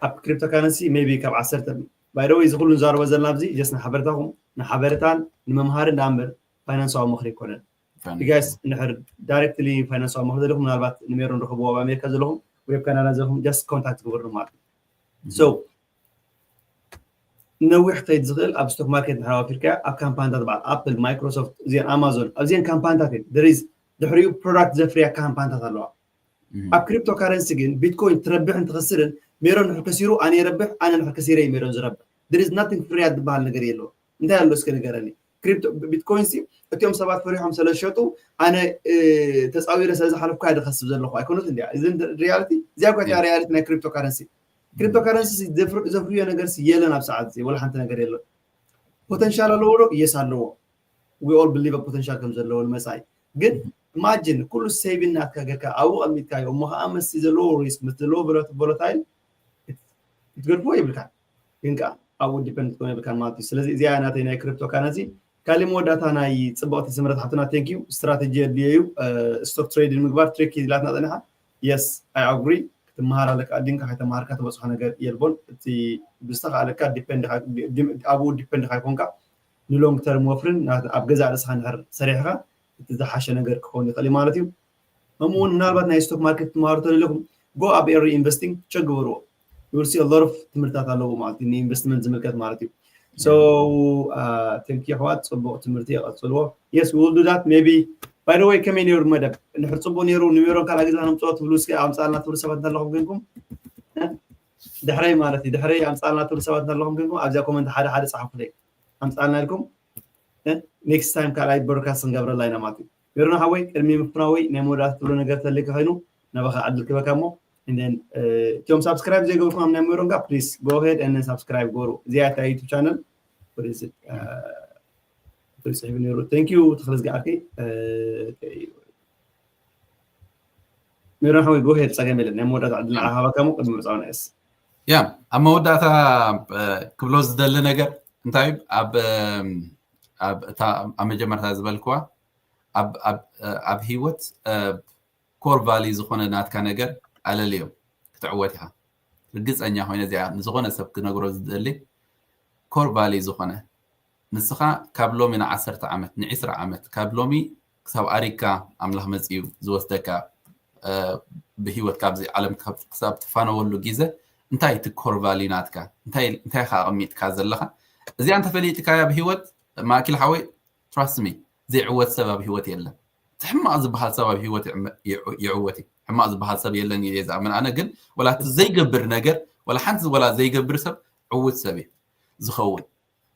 ኣብ ክሪፕቶ ካረንሲ maybe ካብ ዓሰርተ by the way እዚ ኩሉ ንዛረቦ ዘለና ኣብዚ just ንሓበረታኹም ንሓበረታን ንመምሃርን ደኣ እምበር ፋይናንሳዊ ምኽሪ ኣይኮነን። You guys እንድሕር ዳይሬክትሊ ፋይናንሳዊ ምኽሪ ዘለኹም ምናልባት ንሜሮን ረኽብዎ ኣብ ኣሜሪካ ዘለኹም ወይ ኣብ ካናዳ ዘለኹም just ኮንታክት ግበሩ ማለት እዩ። So ነዊሕ ክኸይድ ዝኽእል ኣብ ስቶክ ማርኬት ድሕር ኣፍሪካ ኣብ ካምፓኒታት በዓል ኣፕል፣ ማይክሮሶፍት፣ እዚን ኣማዞን ኣብዚን ካምፓኒታት እየን ድሪዝ ድሕሪኡ ፕሮዳክት ዘፍርያ ካምፓኒታት ኣለዋ። ኣብ ክሪፕቶ ካረንሲ ግን ቢትኮይን ትረብሕን ትኸስርን ሜሮን ድሕር ከሲሩ ኣነ የረብሕ ኣነ ድሕር ከሲረ እዩ ሜሮን ዝረብሕ ድሪዝ ናቲንግ ፍርያት ዝበሃል ነገር የለዎ። እንታይ ኣሎ እስኪ ንገረኒ? ክሪፕቶ ቢትኮይን ሲ እቲኦም ሰባት ፈሪሖም ስለዝሸጡ ኣነ ተፃዊረ ስለዝሓለፍኩ እየ ዝኸስብ ዘለኹ ኣይኮነት እንዲያ። እዚ ሪያሊቲ እዚኣ እኳ እያ ሪያሊቲ ናይ ክሪፕቶ ካረንሲ። ክሪፕቶ ካረንሲ ዘፍርዮ ነገር የለን ኣብ ሰዓት እዚ ወላ ሓንቲ ነገር የለን። ፖተንሻል ኣለዎ ዶ? የስ ኣለዎ። We all believe ፖተንሻል ከም ዘለዎ ንመፃኢ ግን ኢማጂን ኩሉ ሴቪን ናትካ ጌርካ ኣብኡ ቀሚጥካዮ እሞ ከዓ መስቲ ዘለዎ ሪስክ ምስ ዘለዎ ቮለታይል ክትገድፍዎ የብልካ ግን ከዓ ኣብኡ ዲፐንድ ክትኮን የብልካ ማለት እዩ። ስለዚ እዚኣ ናተይ ናይ ክሪፕቶ ካረንሲ ካሊእ መወዳእታ ናይ ፅብቕቲ ስምረት ሓፍትና ቴንክ ዩ። ስትራቴጂ የድልዮ እዩ። ስቶክ ትሬድ ንምግባር ትሪክ ኢላትና ፀኒሓ። የስ ኣይ ኣግሪ። ክትመሃር ኣለካ ኣዲንካ ከይተመሃርካ ትበፅሖ ነገር የልቦን። እቲ ብዝተካኣለካ ኣብኡ ዲፐንድ ካይኮንካ ንሎንግ ተርም ወፍርን ኣብ ገዛእ ርእስኻ እንድሕር ሰሪሕኻ እቲ ዝሓሸ ነገር ክኸውን ይኽእል እዩ ማለት እዩ። ከምኡ እውን ምናልባት ናይ ስቶክ ማርኬት ትመሃሩ ተደለኹም ጎ ኣብ ኤሪ ኢንቨስቲንግ ቸክ ግበርዎ። You will see a lot of ትምህርታት ኣለዎ ማለት እዩ ንኢንቨስትመንት ዝምልከት ማለት እዩ። So thank you ኣሕዋት፣ ፅቡቅ ትምህርቲ የቀፅልዎ። Yes, we will do that maybe. By the way ከመይ ነይሩ መደብ? እንድሕር ፅቡቅ ነይሩ ንሜሮን ካልኣ ግዜ ነምፅኦ ትብሉ እስኪ ኣምፃልና ትብሉ ሰባት እንተለኹም ኮይንኩም ድሕረይ ማለት እዩ ድሕረይ ኣምፃልና ትብሉ ሰባት እንተለኹም ኮይንኩም ኣብዚኣ ኮመንት ሓደ ሓደ ፀሓፉለይ ኣምፃልና ኢልኩም። ኔክስት ታይም ካልኣይ ብሮድካስት ክንገብረላ ኢና ማለት እዩ። ሜሮን ሓወይ ቅድሚ ምፍናወይ ናይ መወዳእታ ትብሎ ነገር ተልካ ኮይኑ ናባኻ ዕድል ክበካ እሞ እቲኦም ሳብስክራይብ ዘይገብርኩም ኣብ ናይ ሜሮን ጋር please go ahead and subscribe ገሩ። እዚኣ እታ ዩቱብ ቻነል ጽሒፉ ነይሩ። Thank you ተኽለ ዝገዓርከይ። ሜሮን ሓወይ go ahead ጸገም የለን። ናይ መወዳእታ ዕድል ንዓኻ ሃበካ እሞ ቅድሚ ምርጻው ንእስ ያ ኣብ መወዳእታ ክብሎ ዝደሊ ነገር እንታይ ኣብ ኣብ እታ ኣብ መጀመርታ ዝበልክዋ ኣብ ኣብ ኣብ ህይወት ኮር ቫሊ ዝኾነ ናትካ ነገር ኣለልዮ ክትዕወት ኢኻ። ርግፀኛ ኮይነ እዚኣ ንዝኾነ ሰብ ክነግሮ ዝደሊ ኮር ቫሊ ዝኾነ ንስኻ ካብ ሎሚ ንዓሰርተ ዓመት ንዒስራ ዓመት ካብ ሎሚ ክሳብ ኣሪካ ኣምላኽ መፅዩ ዝወስደካ ብህይወት ካብዚ ዓለም ክሳብ ትፋነወሉ ግዜ እንታይ እቲ ኮር ቫሊ ናትካ እንታይ ኢኻ ኣቐሚጥካ ዘለኻ እዚኣ እንተፈሊጥካያ ብህይወት ማእኪል ሓወይ trust me ዘይዕወት ሰብ ኣብ ህይወት የለን። እቲ ሕማቕ ዝበሃል ሰብ ኣብ ህይወት ይዕወት እዩ። ሕማቕ ዝበሃል ሰብ የለን ኢለ ዝኣምን ኣነ ግን ወላ እቲ ዘይገብር ነገር ወላ ሓንቲ ወላ ዘይገብር ሰብ ዕውት ሰብ እዩ ዝኸውን።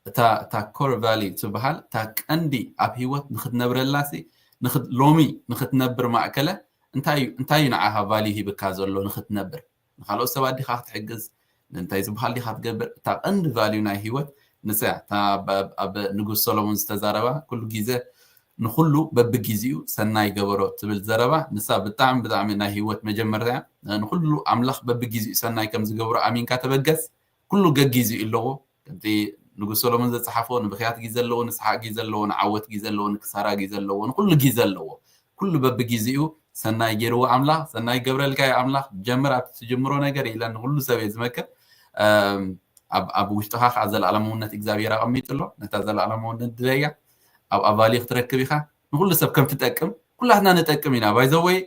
እታ እታ core value ትበሃል እታ ቀንዲ ኣብ ህይወት ንክትነብረላ ሲ ሎሚ ንክትነብር ማእከለ እንታይ እዩ እንታይ እዩ ንዓኻ value ሂብካ ዘሎ ንክትነብር ንካልኦት ሰባት ዲኻ ክትሕግዝ ንእንታይ ዝበሃል ዲኻ ትገብር እታ ቀንዲ value ናይ ህይወት ንሳ እያ እታ ኣብ ንጉስ ሰሎሞን ዝተዛረባ ኩሉ ግዜ ንኩሉ በብግዜኡ ሰናይ ገበሮ ትብል ዘረባ ንሳ ብጣዕሚ ብጣዕሚ ናይ ህይወት መጀመርታ እያ ንኩሉ ኣምላኽ በብግዜኡ ሰናይ ከም ዝገብሮ ኣሚንካ ተበገስ ኩሉ ገጊዜኡ ኣለዎ ከምቲ ንጉስ ሰሎሞን ዘፀሓፎ ንብክያት ግዜ ኣለዎ ንስሓቅ ግዜ ኣለዎ ንዓወት ግዜ ኣለዎ ንክሳራ ግዜ ኣለዎ ንኩሉ ግዜ ኣለዎ ኩሉ በብግዜኡ ሰናይ ገይርዎ ኣምላኽ ሰናይ ገብረልካ ኣምላኽ ጀምር ኣብቲ ትጅምሮ ነገር ኢለ ንኩሉ ሰብ እየ ዝመክር ኣብ ውሽጥኻ ከዓ ዘለኣለምውነት እግዚኣብሔር ኣቐሚጡ ኣሎ ነታ ዘለኣለምውነት ድለያ ኣብ ኣባሊ ክትረክብ ኢኻ ንኩሉ ሰብ ከም ትጠቅም ኩላትና ንጠቅም ኢና ባይዘወይ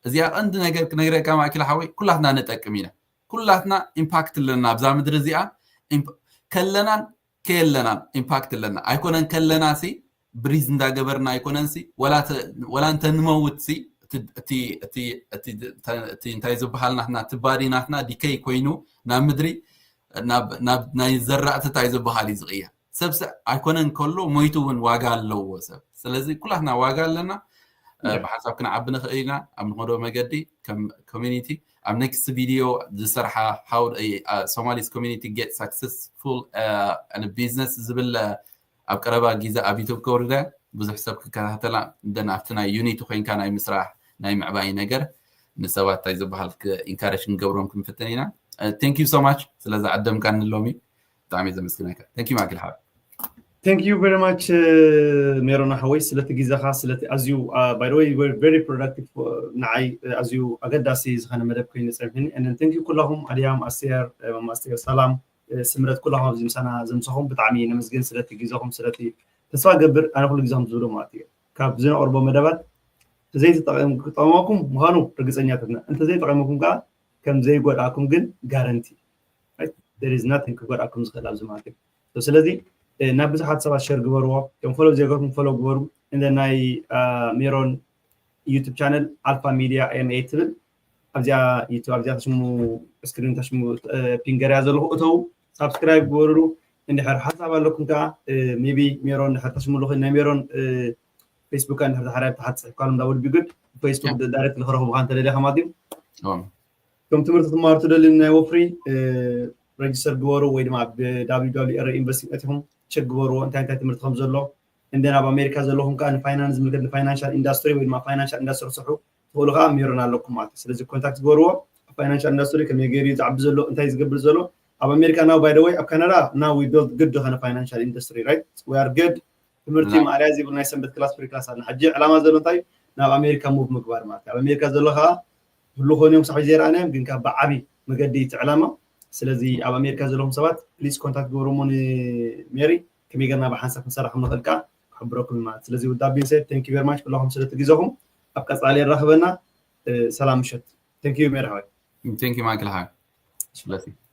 እዚኣ ቀንዲ ነገር ክነግረካ ማእኪል ሓወይ ኩላትና ንጠቅም ኢና ኩላትና ኢምፓክት ኣለና ኣብዛ ምድሪ እዚኣ ከለናን ከየለናን ኢምፓክት ኣለና ኣይኮነን ከለና ሲ ብሪዝ እንዳገበርና ኣይኮነን ሲ ወላ እንተ ንመውት ሲ እቲ እንታይ ዝበሃል ናትና እቲ ባዲ ናትና ዲከይ ኮይኑ ናብ ምድሪ ናብ ናይ ዘራእትታይ ዝበሃል እዩ ዝቕየር ሰብ ኣይኮነን ከሎ ሞይቱ እውን ዋጋ ኣለዎ ሰብ ስለዚ ኩላትና ዋጋ ኣለና ብሓንሳብ ክንዓቢ ንኽእል ኢና ኣብ ንኸዶ መገዲ ከም ኮሚኒቲ ኣብ ኔክስት ቪድዮ ዝሰርሓ how Somalis community get successful in business ዝብል ኣብ ቀረባ ግዜ ኣብ ዩቱብ ከውርደ ብዙሕ ሰብ ክከታተላ እንደን ኣብቲ ናይ ዩኒቲ ኮይንካ ናይ ምስራሕ ናይ ምዕባይ ነገር ንሰባት እንታይ ዝበሃል ኢንካሬጅ ክንገብሮም ክንፍትን ኢና thank you so much ስለዚ ዓደምካኒ ሎሚ ብጣዕሚ ዘመስግነካ thank you ማእኪል ሓወይ Thank you very much ሜሮና ሓወይ ስለቲ ግዜኻ ስለቲ ኣዝዩ by the way very productive ንዓይ ኣዝዩ ኣገዳሲ ዝኾነ መደብ ኮይኑ ፀንሕኒ and thank you ኩላኹም ኣድያም ኣስቴር ማማ ኣስቴር ሰላም ስምረት ኩላኹም ኣብዚ ምሳና ዘምሰኹም ብጣዕሚ ነመስግን ስለቲ ግዜኹም ስለቲ ተስፋ ገብር ኣነ ኩሉ ግዜኹም ዝብሎ ማለት እዩ ካብ ዝነቕርቦ መደባት ተዘይተጠቐምኩም ምዃኑ ርግፀኛታት ኢና እንተዘይጠቐምኩም ከዓ ከም ዘይጎድኣኩም ግን ጋረንቲ there is nothing ክጎድኣኩም ዝኽእል ኣብዚ ማለት እዩ ስለዚ ናብ ብዙሓት ሰባት ሸር ግበርዎ። ቶም ፎሎ ዘይገርኩም ፎሎ ግበሩ። እንደ ናይ ሜሮን ዩቱብ ቻነል ኣልፋ ሚድያ ኤምኤ ትብል ኣብዚኣ ዩቱብ ኣብዚኣ ተሽሙ ስክሪን ተሽሙ ፒንገርያ ዘለኹ እተው ሳብስክራይብ ግበሩሉ። እንድሕር ሓሳብ ኣለኩም ከዓ ሜቢ ሜሮን እንድሕር ተሽሙሉ ናይ ሜሮን ፌስቡክ እንድሕር ተሓራይ ተሓት ፅሕፍካሎም ዳውድ ቢጉድ ፌስቡክ ዳይሬክት ልክረኽቡካ እንተደሊኻ ማለት እዩ። ከም ትምህርቲ ትማሃሩ ትደልዩ ናይ ወፍሪ ረጅስተር ግበሩ ወይ ድማ ኣብ www ኢንቨስቲንግ ኣቲኹም ቸክ ግበርዎ እንታይ እንታይ ትምህርቲ ከም ዘሎ። እንደን ኣብ ኣሜሪካ ዘለኹም ከዓ ንፋይናንስ ዝምልከት ንፋይናንሻል ኢንዳስትሪ ወይ ድማ ፋይናንሻል ኢንዳስትሪ ስርሑ ትኽእሉ ከዓ ሜሮን ኣለኩም ማለት እዩ። ስለዚ ኮንታክት ግበርዎ። ኣብ ፋይናንሻል ኢንዳስትሪ ከመይ ገይሩ ዝዓቢ ዘሎ እንታይ ዝገብር ዘሎ ኣብ ኣሜሪካ ናው ባይ ወይ ኣብ ካናዳ ናው ዊ ቢልድ ግድ ዝኾነ ፋይናንሻል ኢንዳስትሪ ራይት ዊ ኣር ግድ ትምህርቲ ማርያ ዝብል ናይ ሰንበት ክላስ ፍሪ ክላስ ኣለ። ሕጂ ዕላማ ዘሎ እንታይ ናብ ኣሜሪካ ሙቭ ምግባር ማለት ኣብ ኣሜሪካ ዘሎ ከዓ ህሉ ኾን እዮም ሳብ ዘይረኣናዮም ግን ካብ ብዓቢ መገዲ እቲ ዕላማ። ስለዚ ኣብ ኣሜሪካ ዘለኹም ሰባት ፕሊስ ኮንታክት ግበርሞ ንሜሪ ከመይ ገርና ብሓንሳብ ክንሰራ ከም ንኽእል ከዓ ክሕብረኩም ማለት ስለዚ ውዳ ቢንሰ thank you very much ኩላኹም ስለቲ ግዜኹም ኣብ ቀፃሊ የራኽበና። ሰላም ምሸት። Thank you ሜሪ ሓወይ። Thank you ማይክል ሓወይ።